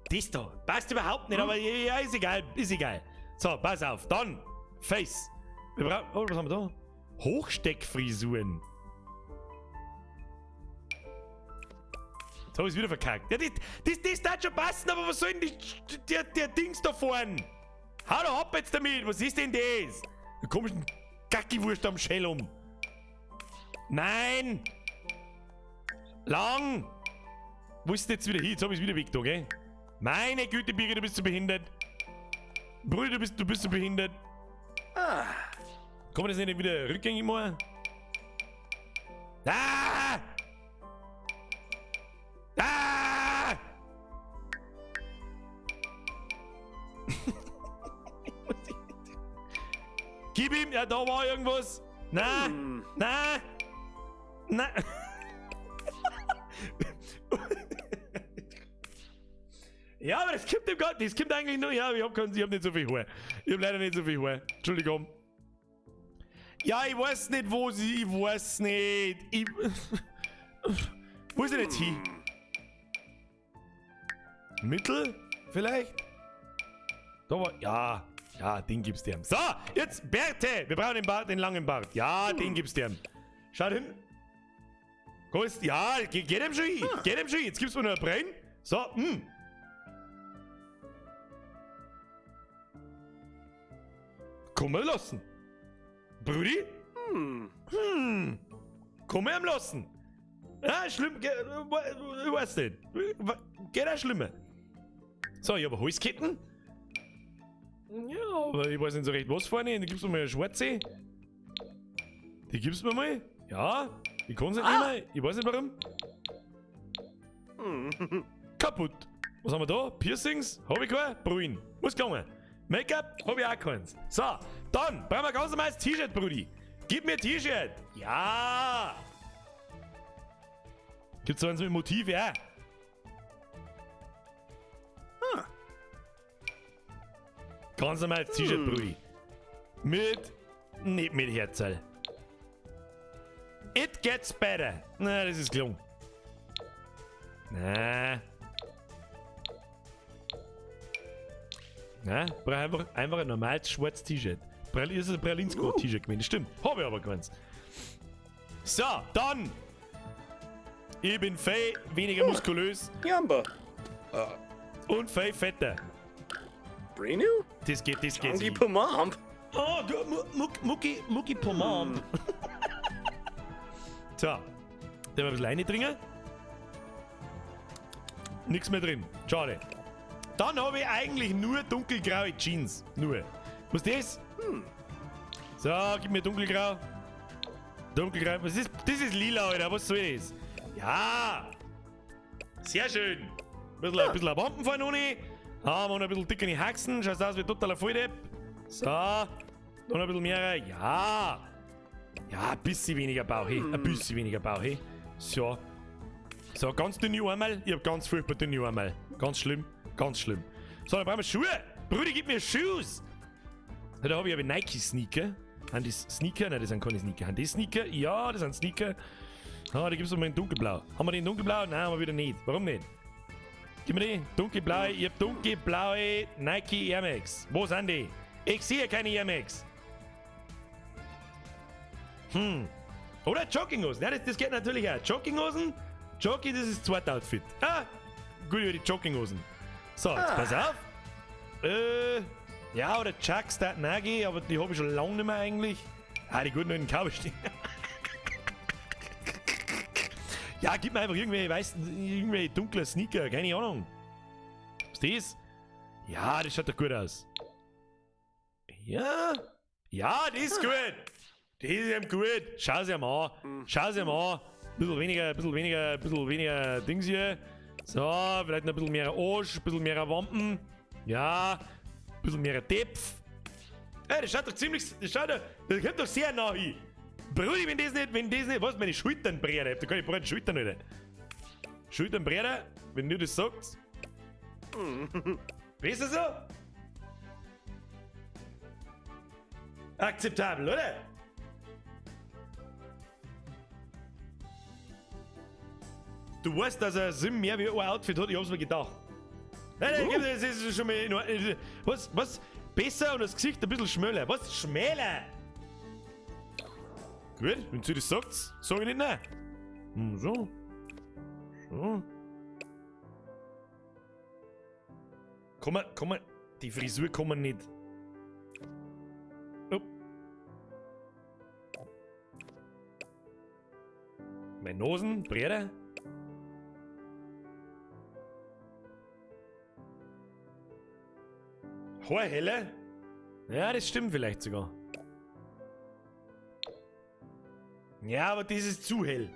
Das da. Passt überhaupt nicht, aber ja, ist egal. Ist egal. So, pass auf. Dann. Face. Wir brauchen, oh, was haben wir da? Hochsteckfrisuren. Jetzt hab ich's wieder verkackt. Ja, das darf schon passen, aber was soll denn der Dings da vorne? Hau doch ab jetzt damit! Was ist denn das? Eine komischen Gackiwurst am Schell um. Nein! Lang! Wo ist denn jetzt wieder hin? Jetzt hab ich's wieder weg da, gell? Meine Güte, Birgit, du bist so behindert. Bruder, du bist so behindert. Kann man das nicht wieder rückgängig machen? Ah! Ah! Gib ihm, ja, da war irgendwas. Na, na, na. Ja, aber das kommt dem gar nicht. Das kommt eigentlich nur. Ja, ich hab nicht so viel Haar. Ich hab leider nicht so viel Haar. Entschuldigung. Ja, ich weiß nicht, wo sie. Ich weiß nicht. Ich. Wo ist denn jetzt hin? Mittel? Vielleicht? Da war. Ja. Ja, den gibst du ihm. So, jetzt Bärte! Wir brauchen den Bart, den langen Bart. Ja, den gibst du ihm. Schaut hin. Groß, ja, geh dem schon hin. Geh dem schon hin. Jetzt gibst du mir noch ein Brenn. So, Komm mal lassen. Brudi? Komm mal lassen. Ja, schlimm, ich weiß nicht. Geht auch schlimmer. So, ich hab Halsketten. Ja, aber ich weiß nicht so recht, was vorne. Da gibst du mir eine schwarze. Die gibst du mir mal. Ja, ich kann's nicht nehmen. Ich weiß nicht warum. Kaputt. Was haben wir da? Piercings? Hab ich kein? Bruin. Muss gegangen. Make-up? Hab ich auch keins. So, dann brauchen wir ganz normales T-Shirt, Brudi. Gib mir T-Shirt. Ja. Gibt's da eins mit Motiv? Ja. Ganz normales T-Shirt, Brudi. Mit. Nicht mit Herzl. It gets better. Na, das ist gelungen. Na. Na, brauch einfach ein normales schwarzes T-Shirt. Ist ein Pralinsko-T-Shirt gewesen. Stimmt, hab ich aber keins. So, dann. Ich bin viel weniger muskulös. Jamba. Und viel fetter. Brenu? Das geht Changi nicht. Pumamp. Oh, du, Mucki, Mucki Pumamp. So, den wir ein bisschen reindringen. Nix mehr drin. Schade. Dann habe ich eigentlich nur dunkelgraue Jeans. Nur. Was ist das? So, gib mir dunkelgrau. Dunkelgrün. Was ist, das ist lila, Alter. Was soll das? Ja! Sehr schön. Ein bisschen ein Wampen vorne ohne. Ah, machen ein bisschen dickere Haxen. Schaut aus wie totaler Volldepp. So. Noch ein bisschen mehr. Ja. Ja, ein bisschen weniger Bauch, hey. Ein bisschen weniger Bauch, hey. So. So, ganz dünne Ärmel. Ich hab ganz furchtbar dünne Ärmel. Ganz schlimm. Ganz schlimm. So, dann brauchen wir Schuhe. Bruder, gib mir Shoes. Da habe ich aber Nike-Sneaker. Sind das Sneaker? Nein, das sind keine Sneaker. Sind das Sneaker? Ja, das sind Sneaker. Ah, die gibt's noch mal in dunkelblau. Haben wir den in dunkelblau? Nein, haben wir wieder nicht. Warum nicht? Gib mir die. Dunkelblaue. Ich hab dunkelblaue Nike Air Max. Wo sind die? Ich sehe keine Air Max. Oder Jogginghosen. Ja, das geht natürlich auch. Jogginghosen. Jogging, das ist das zweite Outfit. Ah, gut über die Jogginghosen. So, jetzt pass auf. Ja, oder Chucks, da Nagi, aber die hab ich schon lange nicht mehr eigentlich. Ah, die guten alten Cowboy-Stiefel. Ja, gib mir einfach irgendwelche weißen, irgendwelche dunkle Sneaker, keine Ahnung. Was ist das? Ja, das schaut doch gut aus. Ja, ja, das ist gut. Das ist ihm gut. Schau sie ihm an. Schau sie ihm an. Ein bisschen weniger, ein bisschen weniger, ein bisschen weniger Dings hier. So, vielleicht noch ein bisschen mehr Arsch, ein bisschen mehr Wampen. Ja, ein bisschen mehr Depf. Ey, das schaut doch ziemlich, das schaut doch, das kommt doch sehr nah hin. Brudi, wenn das nicht, was, meine Schultern brennen, ich hab da keine breiten Schultern, Alter. Schultern brennen, wenn du das sagst. Weißt du so? Akzeptabel, oder? Du weißt, dass er Sim mehr wie ein Outfit hat, ich hab's mir gedacht. Nein, nein, das ist schon mal in Ordnung. Was, was? Besser und das Gesicht ein bisschen schmäler. Was? Schmäler? Gut, wenn sie das sagt, sag ich nicht nein. So. So. Komm mal, komm mal. Die Frisur kann man nicht. Oh. Meine Nosen, Breder. Haar heller? Ja, das stimmt vielleicht sogar. Ja, aber das ist zu hell.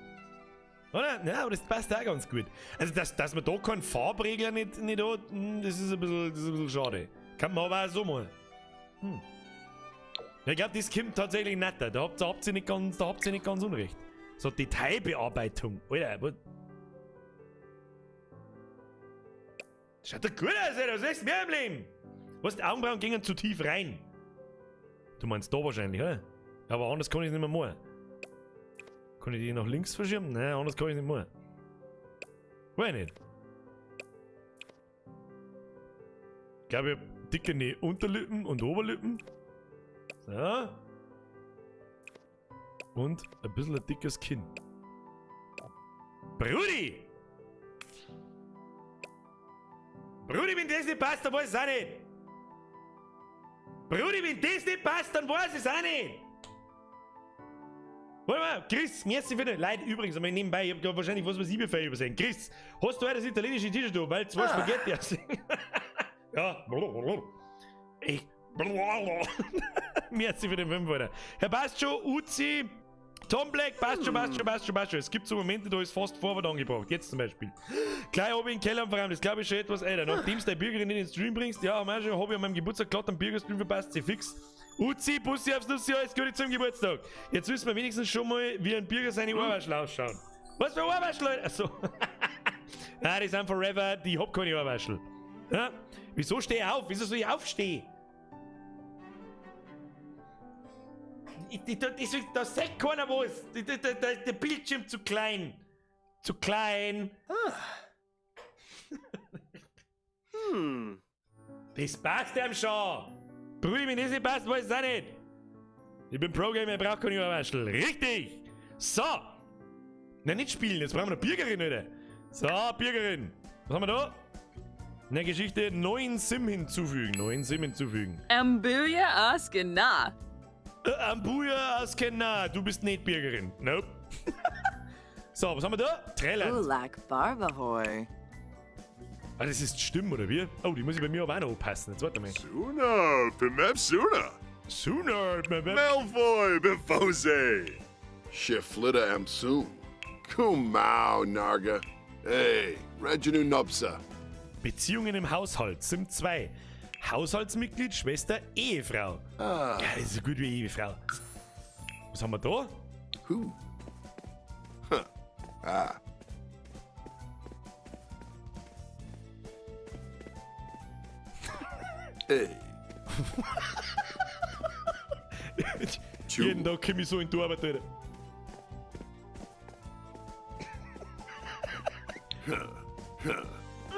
Oder? Ja, aber das passt auch ganz gut. Also, dass man da keinen Farbregler nicht hat, das ist ein bisschen, das ist ein bisschen schade. Kann man aber auch so machen. Ja, ich glaub, das kommt tatsächlich netter. Da habt ihr nicht ganz, da habt ihr nicht ganz unrecht. So, Detailbearbeitung. Alter, was? Schaut doch gut aus, Alter. Was ist mehr im Leben? Was, die Augenbrauen gingen zu tief rein. Du meinst da wahrscheinlich, oder? Aber anders kann ich es nicht mehr machen. Kann ich die nach links verschieben? Nein, anders kann ich es nicht machen. Weiß ich nicht. Ich glaube, ich hab dicke Unterlippen und Oberlippen. So. Und ein bisschen ein dickes Kinn. Brudi! Brudi, wenn das nicht passt, dann weiß ich es auch nicht. Brudi, wenn das nicht passt, dann weiß ich es auch nicht. Warte mal, Chris, merci für den Leid übrigens, aber nebenbei, ich hab grad wahrscheinlich was, was ich mir übersehen. Chris, hast du heute das italienische T-Shirt da, weil zwei Spaghetti aussehen? Ja. Ich. Merci für den 5, Alter. Herr passt schon, Uzi, Tom Black, passt schon, passt schon, passt schon, passt schon. Es gibt so Momente, da ist fast Vorwort angebracht. Jetzt zum Beispiel. Gleich hab ich den Keller am Verraum, das glaub ich schon etwas älter. Nachdem du deine Bürgerin in den Stream bringst, ja, hab ich an meinem Geburtstag glatt einen Bürgerstream verpasst, sie fix. Uzi, Bussi aufs Nussi, alles Gute zum Geburtstag. Jetzt wissen wir wenigstens schon mal, wie ein Bürger seine Ohrwaschel ausschauen. Was für Ohrwaschel, Leute? Achso. Nein, die sind forever, die hab keine Ohrwaschel. Ja? Wieso steh ich auf? Wieso soll ich aufstehen? Da sieht keiner was. Der Bildschirm zu klein. Zu klein. Das passt ihm schon. Brudi, wenn das nicht passt, weiß ich es auch nicht. Ich bin Pro-Gamer, ich brauch keine Ohrwaschel. Richtig. So. Na, nicht spielen, jetzt brauchen wir noch Bürgerin, Alter. So, Bürgerin. Was haben wir da? In der Geschichte neuen Sim hinzufügen. Neuen Sim hinzufügen. Ambuya Askena. Ambuya Askena. Du bist nicht Bürgerin. Nope. So, was haben wir da? Trailer. Ulak Barbahoy. Ah, das ist Stimm, oder wie? Oh, die muss ich bei mir aber auch noch anpassen. Jetzt warte mal. Sooner, Pimep Sooner. Sooner, Pimep. Malfoy, Befose. Shiflita Amsum. Kumau Narga. Hey, Reginu Nopsa. Beziehungen im Haushalt sind 2. Haushaltsmitglied, Schwester, Ehefrau. Ah. Ja, das ist so gut wie Ehefrau. Was haben wir da? Huh. Huh. Ah. Hey. Jeden Tag komme ich so in die Arbeit, Alter.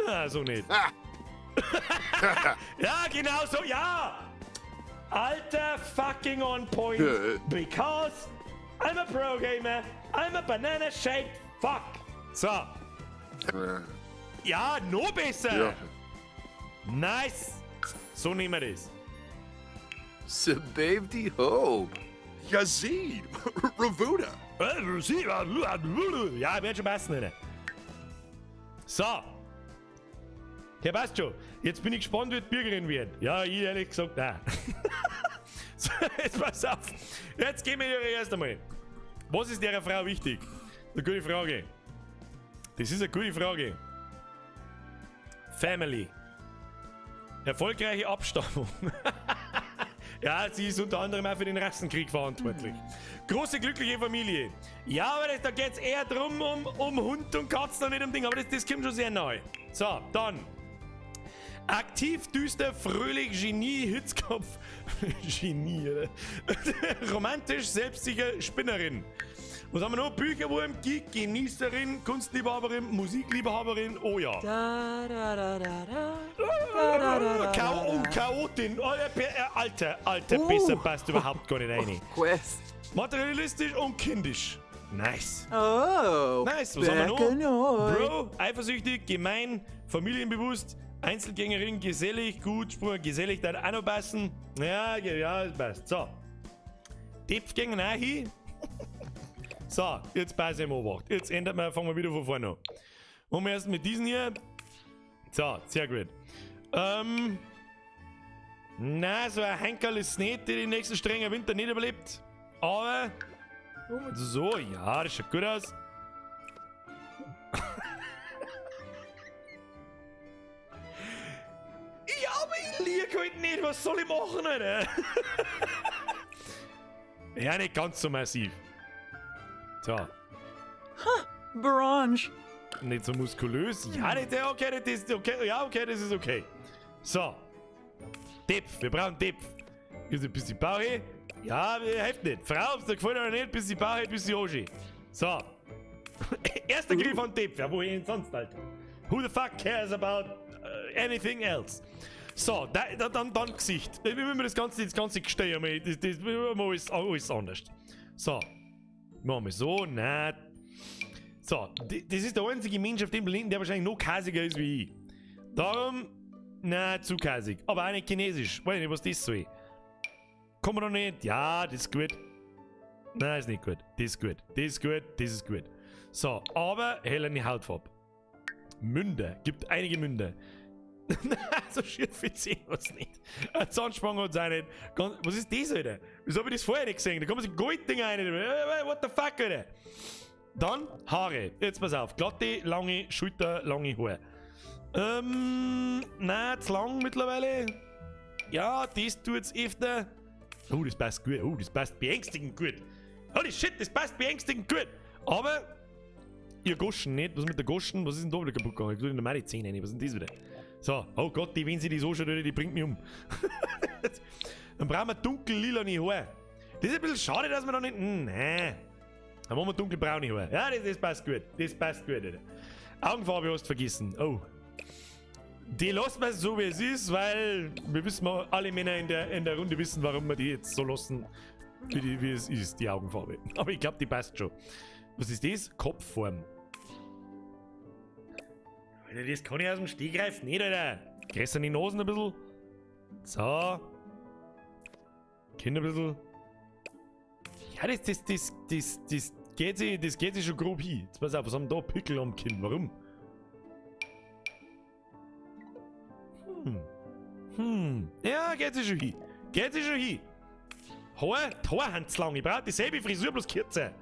Ah, so nicht. Ja, genau so, ja! Alter, fucking on point. Because I'm a pro gamer, I'm a banana-shaped fuck. So. Ja, noch besser. Ja. Nice. So nehmen wir das. Sabavdi Hope. Yazid. Ravuda. Ja, wird schon passen, Alter. So. Der passt schon. Jetzt bin ich gespannt, wie die Bürgerin wird. Ja, ich ehrlich gesagt, nein. So, jetzt pass auf. Jetzt gehen wir erst einmal. Was ist der Frau wichtig? Eine gute Frage. Das ist eine gute Frage. Family. Erfolgreiche Abstammung. Ja, sie ist unter anderem auch für den Rassenkrieg verantwortlich. Große, glückliche Familie. Ja, aber da geht's eher drum, um Hund und Katzen und nicht um Ding. Aber das kommt schon sehr neu. So, dann. Aktiv, düster, fröhlich, Genie, Hitzkopf. Genie, oder? Romantisch, selbstsicher, Spinnerin. Was haben wir noch? Bücherwurm, Geek, Genießerin, Kunstliebhaberin, Musikliebhaberin. Oh ja. Da, da, da, da, da. Da, da, da, da, K.O. da. Chaotin. Oh, Alter, Alter, besser passt überhaupt gar nicht rein. Quest. Materialistisch und kindisch. Nice. Oh. Nice, was haben wir noch? Bergenoi. Bro, eifersüchtig, gemein, familienbewusst, Einzelgängerin, gesellig, gut, Spur, gesellig, dann auch noch passen. Ja, ja, das passt. So. Depf gehen auch hin. So, jetzt pass ich mal Obacht. Jetzt ändert man, fangen wir wieder von vorne an. Machen wir erst mit diesen hier. So, sehr gut. Na, so ein Henkerl ist nicht, der den nächsten strengen Winter nicht überlebt. Aber, so, ja, das schaut gut aus. Ja, aber ich lieg halt nicht. Was soll ich machen, Alter? Ja, nicht ganz so massiv. So. Huh, Barange. Nicht so muskulös. Ja, nicht, ja, okay, das ist okay. Ja, okay, das ist okay. So. Depf, wir brauchen Depf. Hier ist ein bisschen Bauch. Ja, hilft nicht. Frau, ob's dir gefällt oder nicht, bisschen Bauch, bisschen Oschi. So. Erster Griff an Depf. Ja, wohin sonst, Alter? Who the fuck cares about anything else? So, dann Gesicht. Wir müssen das ganze Gestell einmal, das machen wir alles anders. So. Machen wir so, nein. So, das ist der einzige Mensch auf dem Planeten, der wahrscheinlich noch käsiger ist wie ich. Darum, nein, zu käsig. Aber auch nicht chinesisch. Weiß nicht, was das soll. Kommen wir noch nicht? Ja, das ist gut. Nein, ist nicht gut. Das ist gut. Das ist gut. Das ist gut. So, aber hellere Hautfarbe. Münder. Gibt einige Münder. Nein, so schief wie 10 was nicht. Ein Zahnspange hat's auch nicht. Ganz, was ist das, Alter? Wieso hab ich das vorher nicht gesehen? Da kommen so Golddinger rein. What the fuck, Alter? Dann Haare. Jetzt pass auf. Glatte, lange Schulter, lange Haare. Nein, zu lang mittlerweile. Ja, das tut's öfter. Oh, das passt gut. Oh, das passt beängstigend gut. Holy shit, das passt beängstigend gut. Aber ihr Goschen nicht. Was ist mit der Goschen? Was ist denn da wieder kaputt gegangen? Ich tue in der Mari 10 rein. Was ist denn das wieder? So, oh Gott, die, wenn sie das anschaut, die bringt mich um. Dann brauchen wir dunkel-lilane Haare. Das ist ein bisschen schade, dass wir da nicht. Nein. Dann machen wir dunkelbraune Haare. Ja, das passt gut. Das passt gut, Alter. Augenfarbe hast du vergessen. Oh. Die lassen wir so, wie es ist, weil wir wissen mal, alle Männer in der Runde wissen, warum wir die jetzt so lassen, wie es ist, die Augenfarbe. Aber ich glaub, die passt schon. Was ist das? Kopfform. Alter, das kann ich aus dem Stegreif nicht, Alter. Größer die Nasen ein bisschen. So. Kinn ein bisschen. Ja, das geht sich schon grob hin. Jetzt pass auf, was haben da Pickel am Kinn? Warum? Ja, geht sich schon hin. Geht sich schon hin. Haar, die Haare sind zu lang. Ich brauche dieselbe Frisur, bloß kürzer.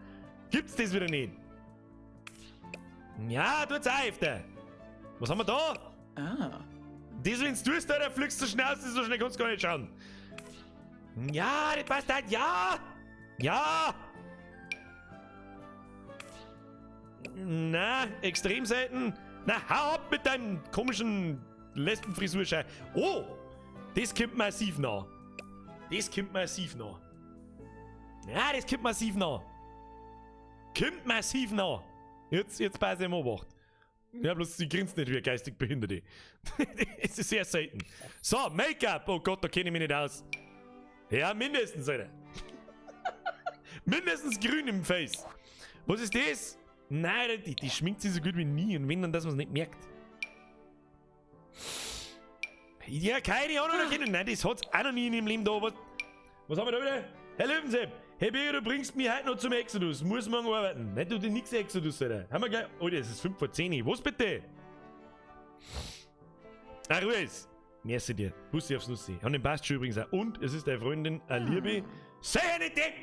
Gibt's das wieder nicht? Ja, tut's auch öfter. Was haben wir da? Ah. Das, wenn's tust, da fliegst du schnell aus, so schnell kannst du gar nicht schauen. Ja, das passt halt, ja! Ja! Na, extrem selten. Na, hau ab mit deinem komischen Lesbenfrisurschein. Oh! Das kommt massiv nah. Das kommt massiv nah. Ja, das kommt massiv nah. Kommt massiv nah. Jetzt pass ich mal Obacht. Ja, bloß sie grinst nicht wie geistig Behinderte. Das ist sehr selten. So, Make-up. Oh Gott, da kenne ich mich nicht aus. Ja, mindestens, Alter. Mindestens grün im Face. Was ist das? Nein, die schminkt sich so gut wie nie. Und wenn, dann, dass man es nicht merkt. Ja, keine Ahnung. Nein, das hat's auch noch nie in ihrem Leben da. Was haben wir da wieder? Herr Löwensepp, hey Birger, du bringst mich heute noch zum Exodus. Muss morgen arbeiten. Nein, du dir nix Exodus, Alter. Haben wir gleich. Alter, es ist 9:55. Was bitte? Ach, Ruhe. Merci dir. Bussi aufs Nussi. Und den passt schon übrigens auch. Und es ist deine Freundin, eine Liebe. Sei ja nicht depp!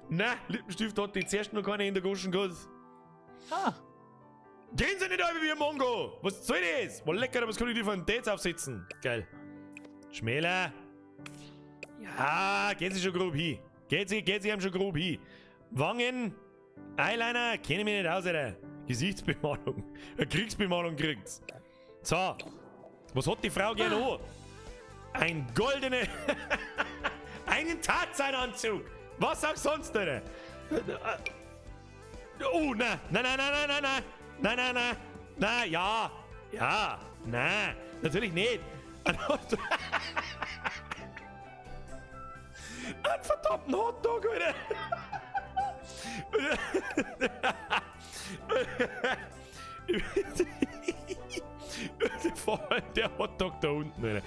Na, Lippenstift hat die zuerst noch keine in der Goschen gehabt. Ah. Gehen Sie nicht alle wie ein Mongo! Was soll das? War lecker, aber was kann ich dir von Dates aufsetzen? Geil. Schmäler. Ja, geht sie schon grob hin. Geht sie ihm schon grob hin. Wangen, Eyeliner, kenne ich mich nicht aus, Alter. Gesichtsbemalung. Eine Kriegsbemalung kriegt's. So. Was hat die Frau gerne an? Ein goldene. Einen Tarzananzug. Was auch sonst, Alter. Oh, nein, nein, nein, nein, nein, nein, nein, nein, nein, nein, ja, ja, nein, natürlich nicht. Ein verdammten Hotdog, Alter. Vor allem der Hotdog da unten, Alter.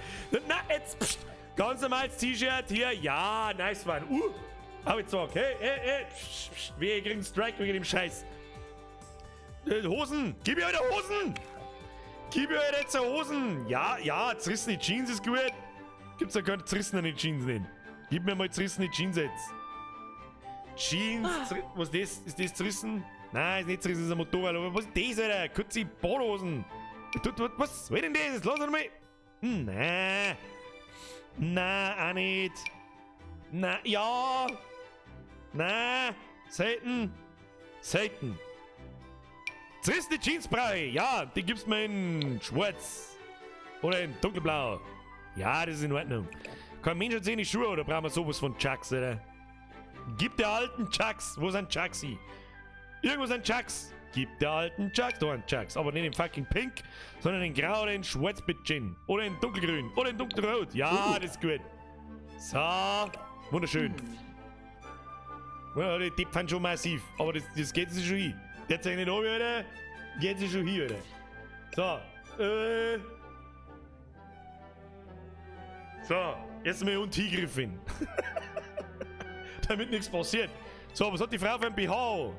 Na, jetzt, pst, ganz normales T-Shirt hier, ja, nice one. Aber jetzt okay, hey, hey, pst, pst, wir kriegen Strike wegen dem Scheiß. Hosen! Gib mir eure Hosen! Gib mir eure jetzt Hosen! Ja, ja, zerrissene Jeans ist gut. Gibt's ja keine zerrissene Jeans nicht. Gib mir mal zerrissene Jeans jetzt. Jeans, was ist das? Ist das zerrissen? Nein, ist nicht zerrissen, ist ein Motorrad. Aber was ist das, Alter? Kurze Badehosen. Was soll denn das? Lass uns mal. Nein. Nein, auch nicht. Nein, ja. Nein. Selten. Selten. Zerrissene Jeans brauche ich. Ja, die gibst mir in schwarz. Oder in dunkelblau. Ja, das ist in Ordnung. Kein Mensch hat sich in die Schuhe, oder brauchen wir sowas von Chucks, oder? Gib der alten Chucks. Wo sind Chucks? Irgendwo sind Chucks. Gib der alten Chucks. Da sind Chucks. Aber nicht in fucking pink, sondern in grau oder in schwarz mit Gin. Oder in dunkelgrün. Oder in dunkelrot. Ja, das ist gut. So. Wunderschön. Ja, die Depp schon massiv. Aber das geht sich schon hin. Der zeigt nicht oben, oder? Geht sich schon hin, oder? So. So. Jetzt mal und hingriffen. Damit nichts passiert. So, was hat die Frau für ein BH?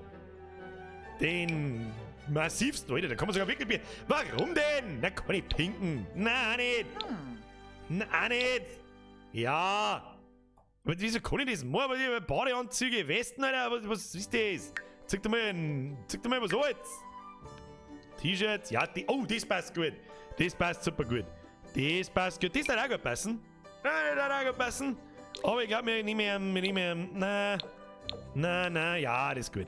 Den massivsten, Alter, da kann man sogar wirklich. Warum denn? Na, kann ich pinken. Nein, nicht. Nein, nicht. Ja. Aber wieso kann ich das machen? Badeanzüge, Westen, Alter, was ist das? Zeig dir mal was Altes. T-Shirts, ja, die, oh, das passt gut. Das passt super gut. Das passt gut. Das wird auch gut passen. Ja, das wird auch gut passen. Aber ich glaube, wir nehmen, na, na, na, ja, das ist gut.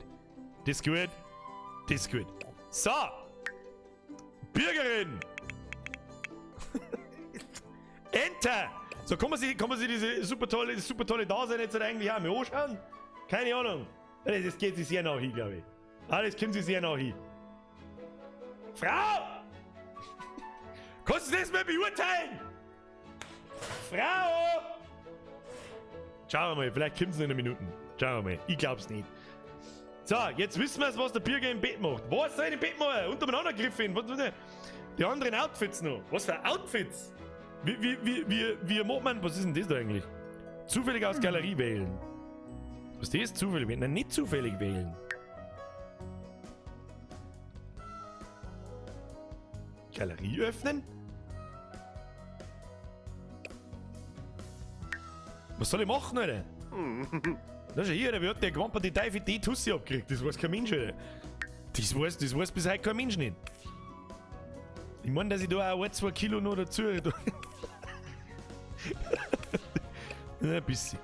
Das ist gut. Das ist gut. So. Bürgerin. Enter. So, kann man sich diese super tolle Dasein jetzt eigentlich auch mal anschauen? Keine Ahnung. Das geht sich sehr nah hin, glaube ich. Ah, das kommt sich sehr nah hin. Frau! Kannst du das mal beurteilen? Frau! Schauen wir mal, vielleicht kommt es in einer Minute. Schauen wir mal. Ich glaub's nicht. So, jetzt wissen wir, was der Birger im Bett macht. Was soll ich im Bett machen? Untereinander griffen. Was, die anderen Outfits noch. Was für Outfits? Wie macht man. Was ist denn das da eigentlich? Zufällig aus Galerie wählen. Was ist das? Zufällig wählen? Nein, nicht zufällig wählen. Galerie öffnen? Was soll ich machen, Alter? Da schau hier, der wird der Gwamper die Teufel die Tussi abgekriegt. Das weiß kein Mensch, Alter. Das weiß bis heute kein Mensch nicht. Ich mein, dass ich da auch 1, 2 Kilo noch dazu. Ja, ein bisschen.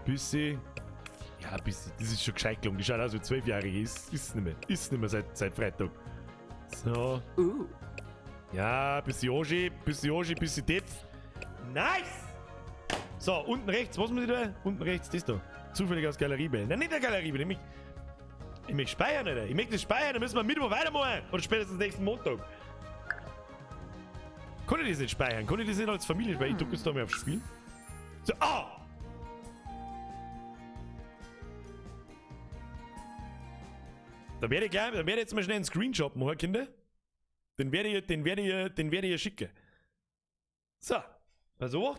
Bisschen. Ja, ein bisschen. Das ist schon gescheit gelungen. Die schaut aus wie 12-Jährige. Ist nicht mehr. Ist nicht mehr seit Freitag. So. Ja, bisschen Yoshi, bisschen Yoshi, bisschen Depf. Nice! So, unten rechts, was muss ich da? Unten rechts, das da. Zufällig aus Galerie wählen. Nein, nicht der Galerie wählen. Ich möchte speichern, Alter. Ich möchte das speichern, dann müssen wir Mittwoch weitermachen. Oder spätestens nächsten Montag. Kann ich das nicht speichern? Kann ich das nicht als Familie speichern? Ich drücke jetzt da mal aufs Spiel. So, ah! Da werde ich gleich, da werde ich jetzt mal schnell einen Screenshot machen, Kinder. Den werde ich schicken. So, pass auf.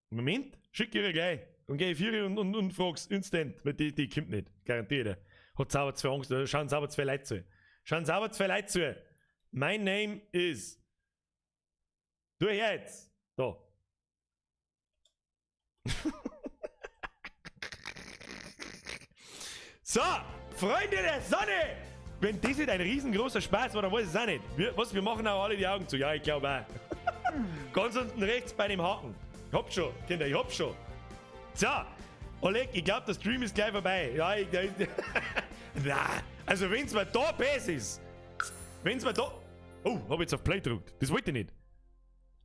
Moment, schicke ich ihr gleich. Und gehe ich vier und frag's instant, weil die kommt nicht. Garantiert. Hat sauber zwei Angst, da schauen sauber zwei Leute zu. Schauen sauber zwei Leute zu. My name is. Du her jetzt. Da. So, Freunde der Sonne! Wenn das nicht ein riesengroßer Spaß war, dann weiß ich es auch nicht. Wir machen auch alle die Augen zu. Ja, ich glaube auch. Ganz unten rechts bei dem Haken. Ich hab schon, Kinder, ich hab schon. So, Oleg, ich glaub, der Stream ist gleich vorbei. Ja, ich, da ist. Na, also wenn's mir da besser ist. Wenn's mir da. Oh, hab ich jetzt auf Play gedrückt. Das wollte ich nicht.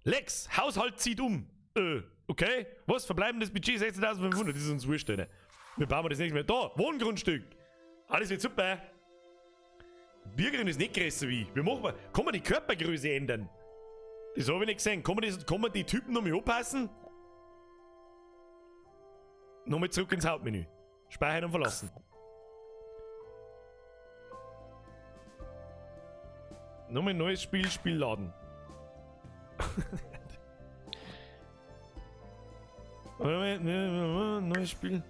Lex, Haushalt zieht um. Okay. Was? Verbleibendes Budget 16.500. Das ist uns wurscht, Alter. Wir bauen das nicht mehr. Da, Wohngrundstück. Alles wird super. Bürgerin ist nicht größer wie ich. Wie machen wir? Kann man die Körpergröße ändern? Das hab ich nicht gesehen. Kann man die Typen noch mal anpassen? Nochmal zurück ins Hauptmenü. Speichern und verlassen. Nochmal neues Spiel, Spiel laden. Neues Spiel.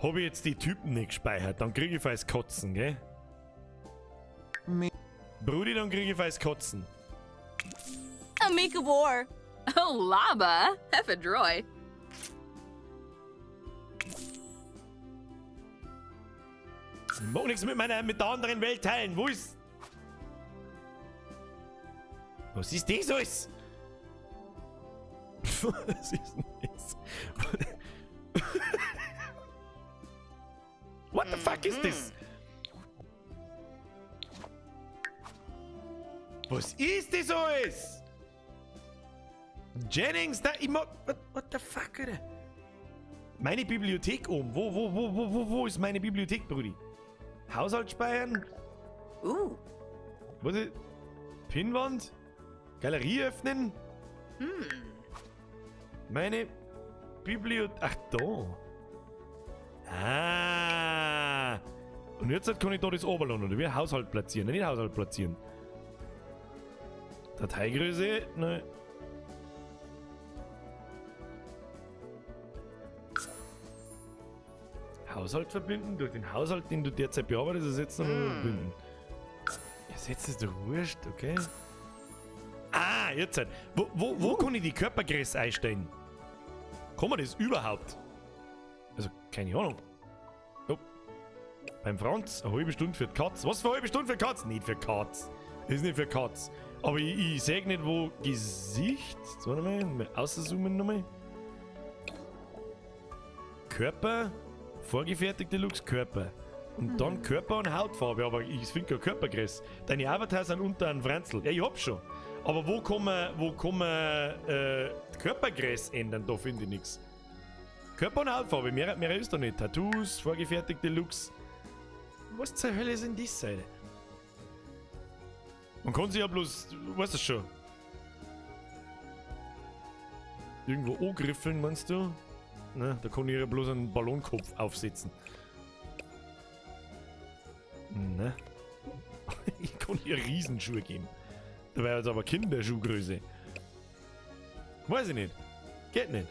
Hab ich jetzt die Typen nicht gespeichert, dann krieg ich feins Kotzen, gell? Brudi, dann krieg ich feins Kotzen. Amikabor. Oh, Laba. Hefadroy. Ich mag nichts mit der anderen Welt teilen. Wo ist. Was ist das alles? Was ist denn das? What the fuck is this? Was ist das alles? Jennings, da, ich mag. What the fuck, Alter? Meine Bibliothek oben. Wo ist meine Bibliothek, Brudi? Haushalt speichern? Was ist? Pinnwand? Galerie öffnen? Meine Bibliothek. Ach, da. Ah. Und jetzt kann ich da das Oberlohn oder wie? Haushalt platzieren. Nein, nicht Haushalt platzieren. Dateigröße? Nein. Haushalt verbinden? Durch den Haushalt, den du derzeit bearbeitest, ersetzen und verbinden. Ersetzt ist doch wurscht, okay. Ah, jetzt halt. Wo kann ich die Körpergröße einstellen? Kann man das überhaupt? Also, keine Ahnung. Oh. Beim Franz, eine halbe Stunde für die Katz. Was für eine halbe Stunde für Katz? Nicht für Katz. Das ist nicht für Katz. Aber ich seh nicht, wo Gesicht. Jetzt warte mal, auszoomen nochmal. Körper. Vorgefertigte Looks, Körper. Und dann Körper und Hautfarbe, aber ich finde keine Körpergröße. Deine Avatars sind unter einem Franzl. Ja, ich hab schon. Aber wo kann man Körpergröße ändern? Da finde ich nix. Körper und Hautfarbe, mehr ist da nicht. Tattoos, vorgefertigte Looks. Was zur Hölle sind die Seite? Man kann sich ja bloß, du weißt das schon. Irgendwo angriffeln, meinst du? Ne, da kann ich ja bloß einen Ballonkopf aufsetzen. Ne? Ich kann ihr Riesenschuhe geben. Da wäre jetzt aber Kinderschuhgröße. Weiß ich nicht. Geht nicht.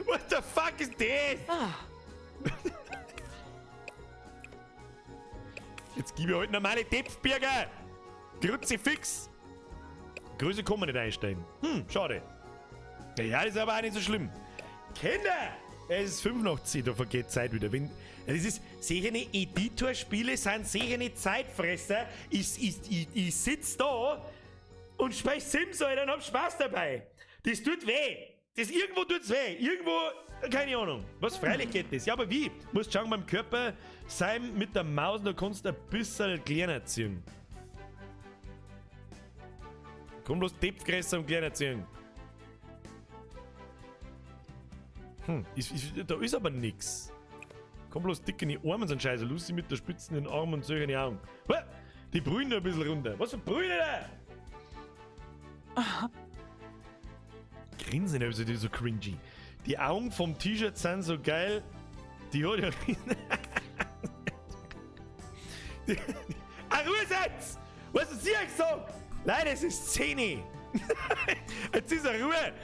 What the fuck is this? Jetzt gib ich heute normale Tepfbirger. Kruzifix. Größe kann man nicht einstellen. Schade. Ja, ist aber auch nicht so schlimm. Kinder! Es ist 5:05, da vergeht Zeit wieder. Wenn, das ist, sicher nicht Editorspiele sind sicher nicht Zeitfresser. Ich sitz da und sprech Sims, Alter, und hab Spaß dabei. Das tut weh. Das irgendwo tut's weh. Irgendwo, keine Ahnung. Was, freilich geht das. Ja, aber wie? Musst schauen, beim Körper sein mit der Maus, da kannst du ein bisschen kleiner ziehen. Komm bloß Tepf größer und kleiner ziehen. Da ist aber nix. Komm bloß dick in die Arme, so ein Scheiße. Lucy mit der Spitzen in den Armen und solchen Augen. Hä? Die brüllen da ein bisschen runter. Was für Brüllen da? Grinsen also die so cringy. Die Augen vom T-Shirt sind so geil. Die hat ja. Ah, Ruhe jetzt! Was ist hier gesagt? Leider, es ist 10. Jetzt ist er Ruhe.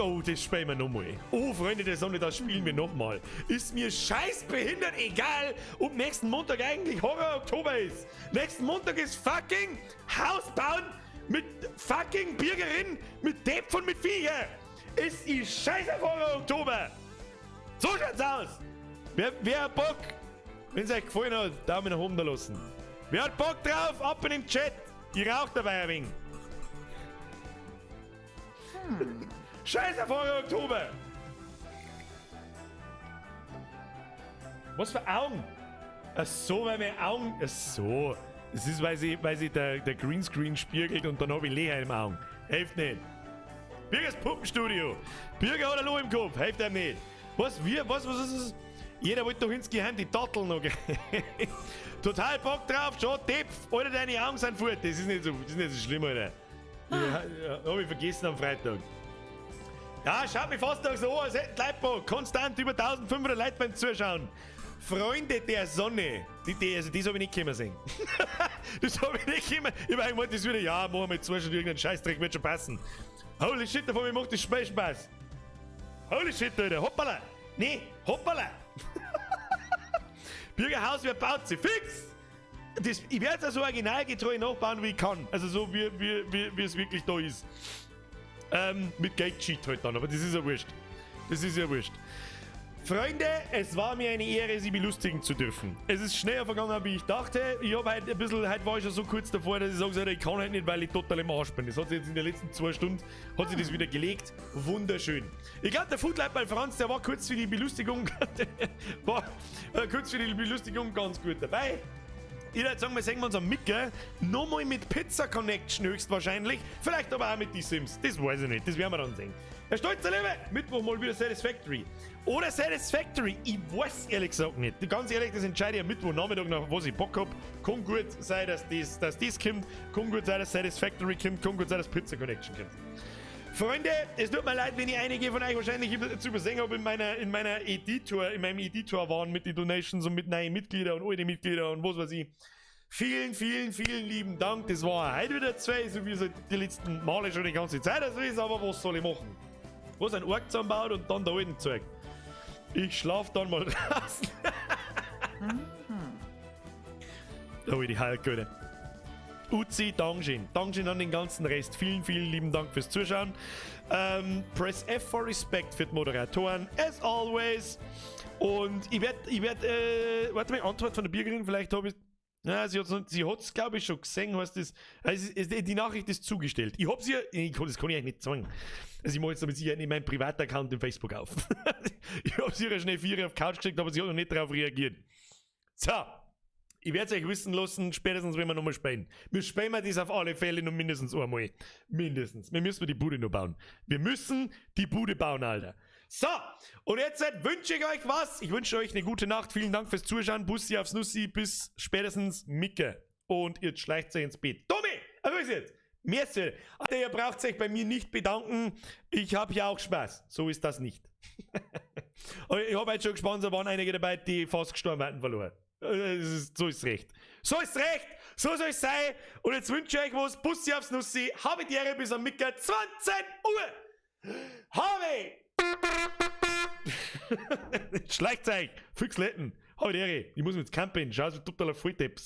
Oh, das spielen wir nochmal. Oh, Freunde der Sonne, das spielen wir nochmal. Ist mir scheißbehindert egal, ob nächsten Montag eigentlich Horror Oktober ist. Nächsten Montag ist fucking Haus bauen mit fucking Bürgerin, mit Depp und mit Viecher. Ist die scheiße Horror Oktober. So schaut's aus. Wer hat Bock? Wenn's euch gefallen hat, Daumen nach oben da lassen. Wer hat Bock drauf? Ab in den Chat. Ich rauch dabei ein wenig. Scheiße, Horror Oktober! Was für Augen? Ach so, weil meine Augen. Ach so. Es ist, weil sie der Greenscreen spiegelt und dann hab ich Leer im Augen. Hilft nicht. Birgers Puppenstudio. Birger hat ein Loch im Kopf. Hilft einem nicht. Was? Wir? Was? Was ist das? Jeder wollte doch insgeheim die Datteln noch. Total Bock drauf. Schon, Depf. Alter, deine Augen sind fort. Das ist nicht so, das ist nicht so schlimm, Alter. Ja, ja, hab ich vergessen am Freitag. Ja, schaut mich fast noch so an, als hätten die Leute Bock. Konstant über 1500 Leute beim Zuschauen. Freunde der Sonne. Also das hab ich nicht kommen sehen. Das hab ich nicht kommen. Ich hab eigentlich gemeint, das würde, ja, machen wir jetzt 2 Stunden irgendeinen Scheißdreck, wird schon passen. Holy shit, davon mir macht das Spiel Spaß. Holy shit, Alter. Hoppala. Nee, hoppala. Bürgerhaus, wer baut sie? Fix! Das, ich werde es so originalgetreu nachbauen, wie ich kann. Also so, wie es wirklich da ist. Mit Geld-Cheat halt dann, aber das ist ja wurscht. Das ist ja wurscht. Freunde, es war mir eine Ehre, Sie belustigen zu dürfen. Es ist schneller vergangen, wie ich dachte. Ich hab heute ein bisschen, heute war ich schon so kurz davor, dass ich sage, ich kann heute nicht, weil ich total im Arsch bin. Das hat sich jetzt in den letzten 2 Stunden, hat sich das wieder gelegt. Wunderschön. Ich glaube, der Foodlight bei Franz, der war kurz für die Belustigung, war kurz für die Belustigung ganz gut dabei. Ich würde sagen, wir sehen uns am Micker. Nochmal mit Pizza Connection höchstwahrscheinlich. Vielleicht aber auch mit die Sims. Das weiß ich nicht. Das werden wir dann sehen. Herr Stolzer Liebe, Mittwoch mal wieder Satisfactory. Oder Satisfactory. Ich weiß ehrlich gesagt nicht. Ganz ehrlich, das entscheide ich am Mittwochnachmittag nach, was ich Bock hab. Kann gut sein, dass das kommt. Kann gut sein, dass Satisfactory kommt. Kann gut sein, dass Pizza Connection kommt. Freunde, es tut mir leid, wenn ich einige von euch wahrscheinlich zu übersehen habe in meinem Editor waren mit den Donations und mit neuen Mitgliedern und alten Mitgliedern und was weiß ich. Vielen, vielen, vielen lieben Dank. Das war heute wieder 2, so wie es halt die letzten Male schon die ganze Zeit so ist, aber was soll ich machen? Was ein Ork zusammenbaut und dann da alten Zeug. Ich schlaf dann mal draußen. Da die Hulk, Alter. Uzi, Dankeschön. Dankeschön an den ganzen Rest. Vielen, vielen lieben Dank fürs Zuschauen. Press F for Respect für die Moderatoren, as always. Und ich werde, warte mal, Antwort von der Bürgerin, vielleicht habe ich. Ja, sie hat es, glaube ich, schon gesehen, heißt das. Also, die Nachricht ist zugestellt. Ich hab's ihr, das kann ich eigentlich nicht sagen. Also, ich mache jetzt damit sicher nicht meinen Privataccount im Facebook auf. Ich habe sie ihr schnell 4 auf Couch geschickt, aber sie hat noch nicht darauf reagiert. So. Ich werde es euch wissen lassen, spätestens wenn wir nochmal spielen. Wir spielen das auf alle Fälle noch mindestens einmal. Mindestens. Wir müssen die Bude noch bauen. Wir müssen die Bude bauen, Alter. So, und jetzt wünsche ich euch was. Ich wünsche euch eine gute Nacht. Vielen Dank fürs Zuschauen. Bussi aufs Nussi. Bis spätestens Micke. Und ihr schleicht euch ins Bett. Tommy, also ist jetzt. Merci. Alter, ihr braucht euch bei mir nicht bedanken. Ich habe ja auch Spaß. So ist das nicht. Ich habe heute schon gespannt, da waren einige dabei, die fast gestorben hatten verloren. So ist recht. So ist recht. So soll es sein. Und jetzt wünsche ich euch was. Bussi aufs Nussi. Habe die Ehre bis am Mittag 20 Uhr. Habe! Schleicht euch. Füchsletten. Habe die Ehre. Ich muss mit campen. Schau, es wird totaler Volldepp.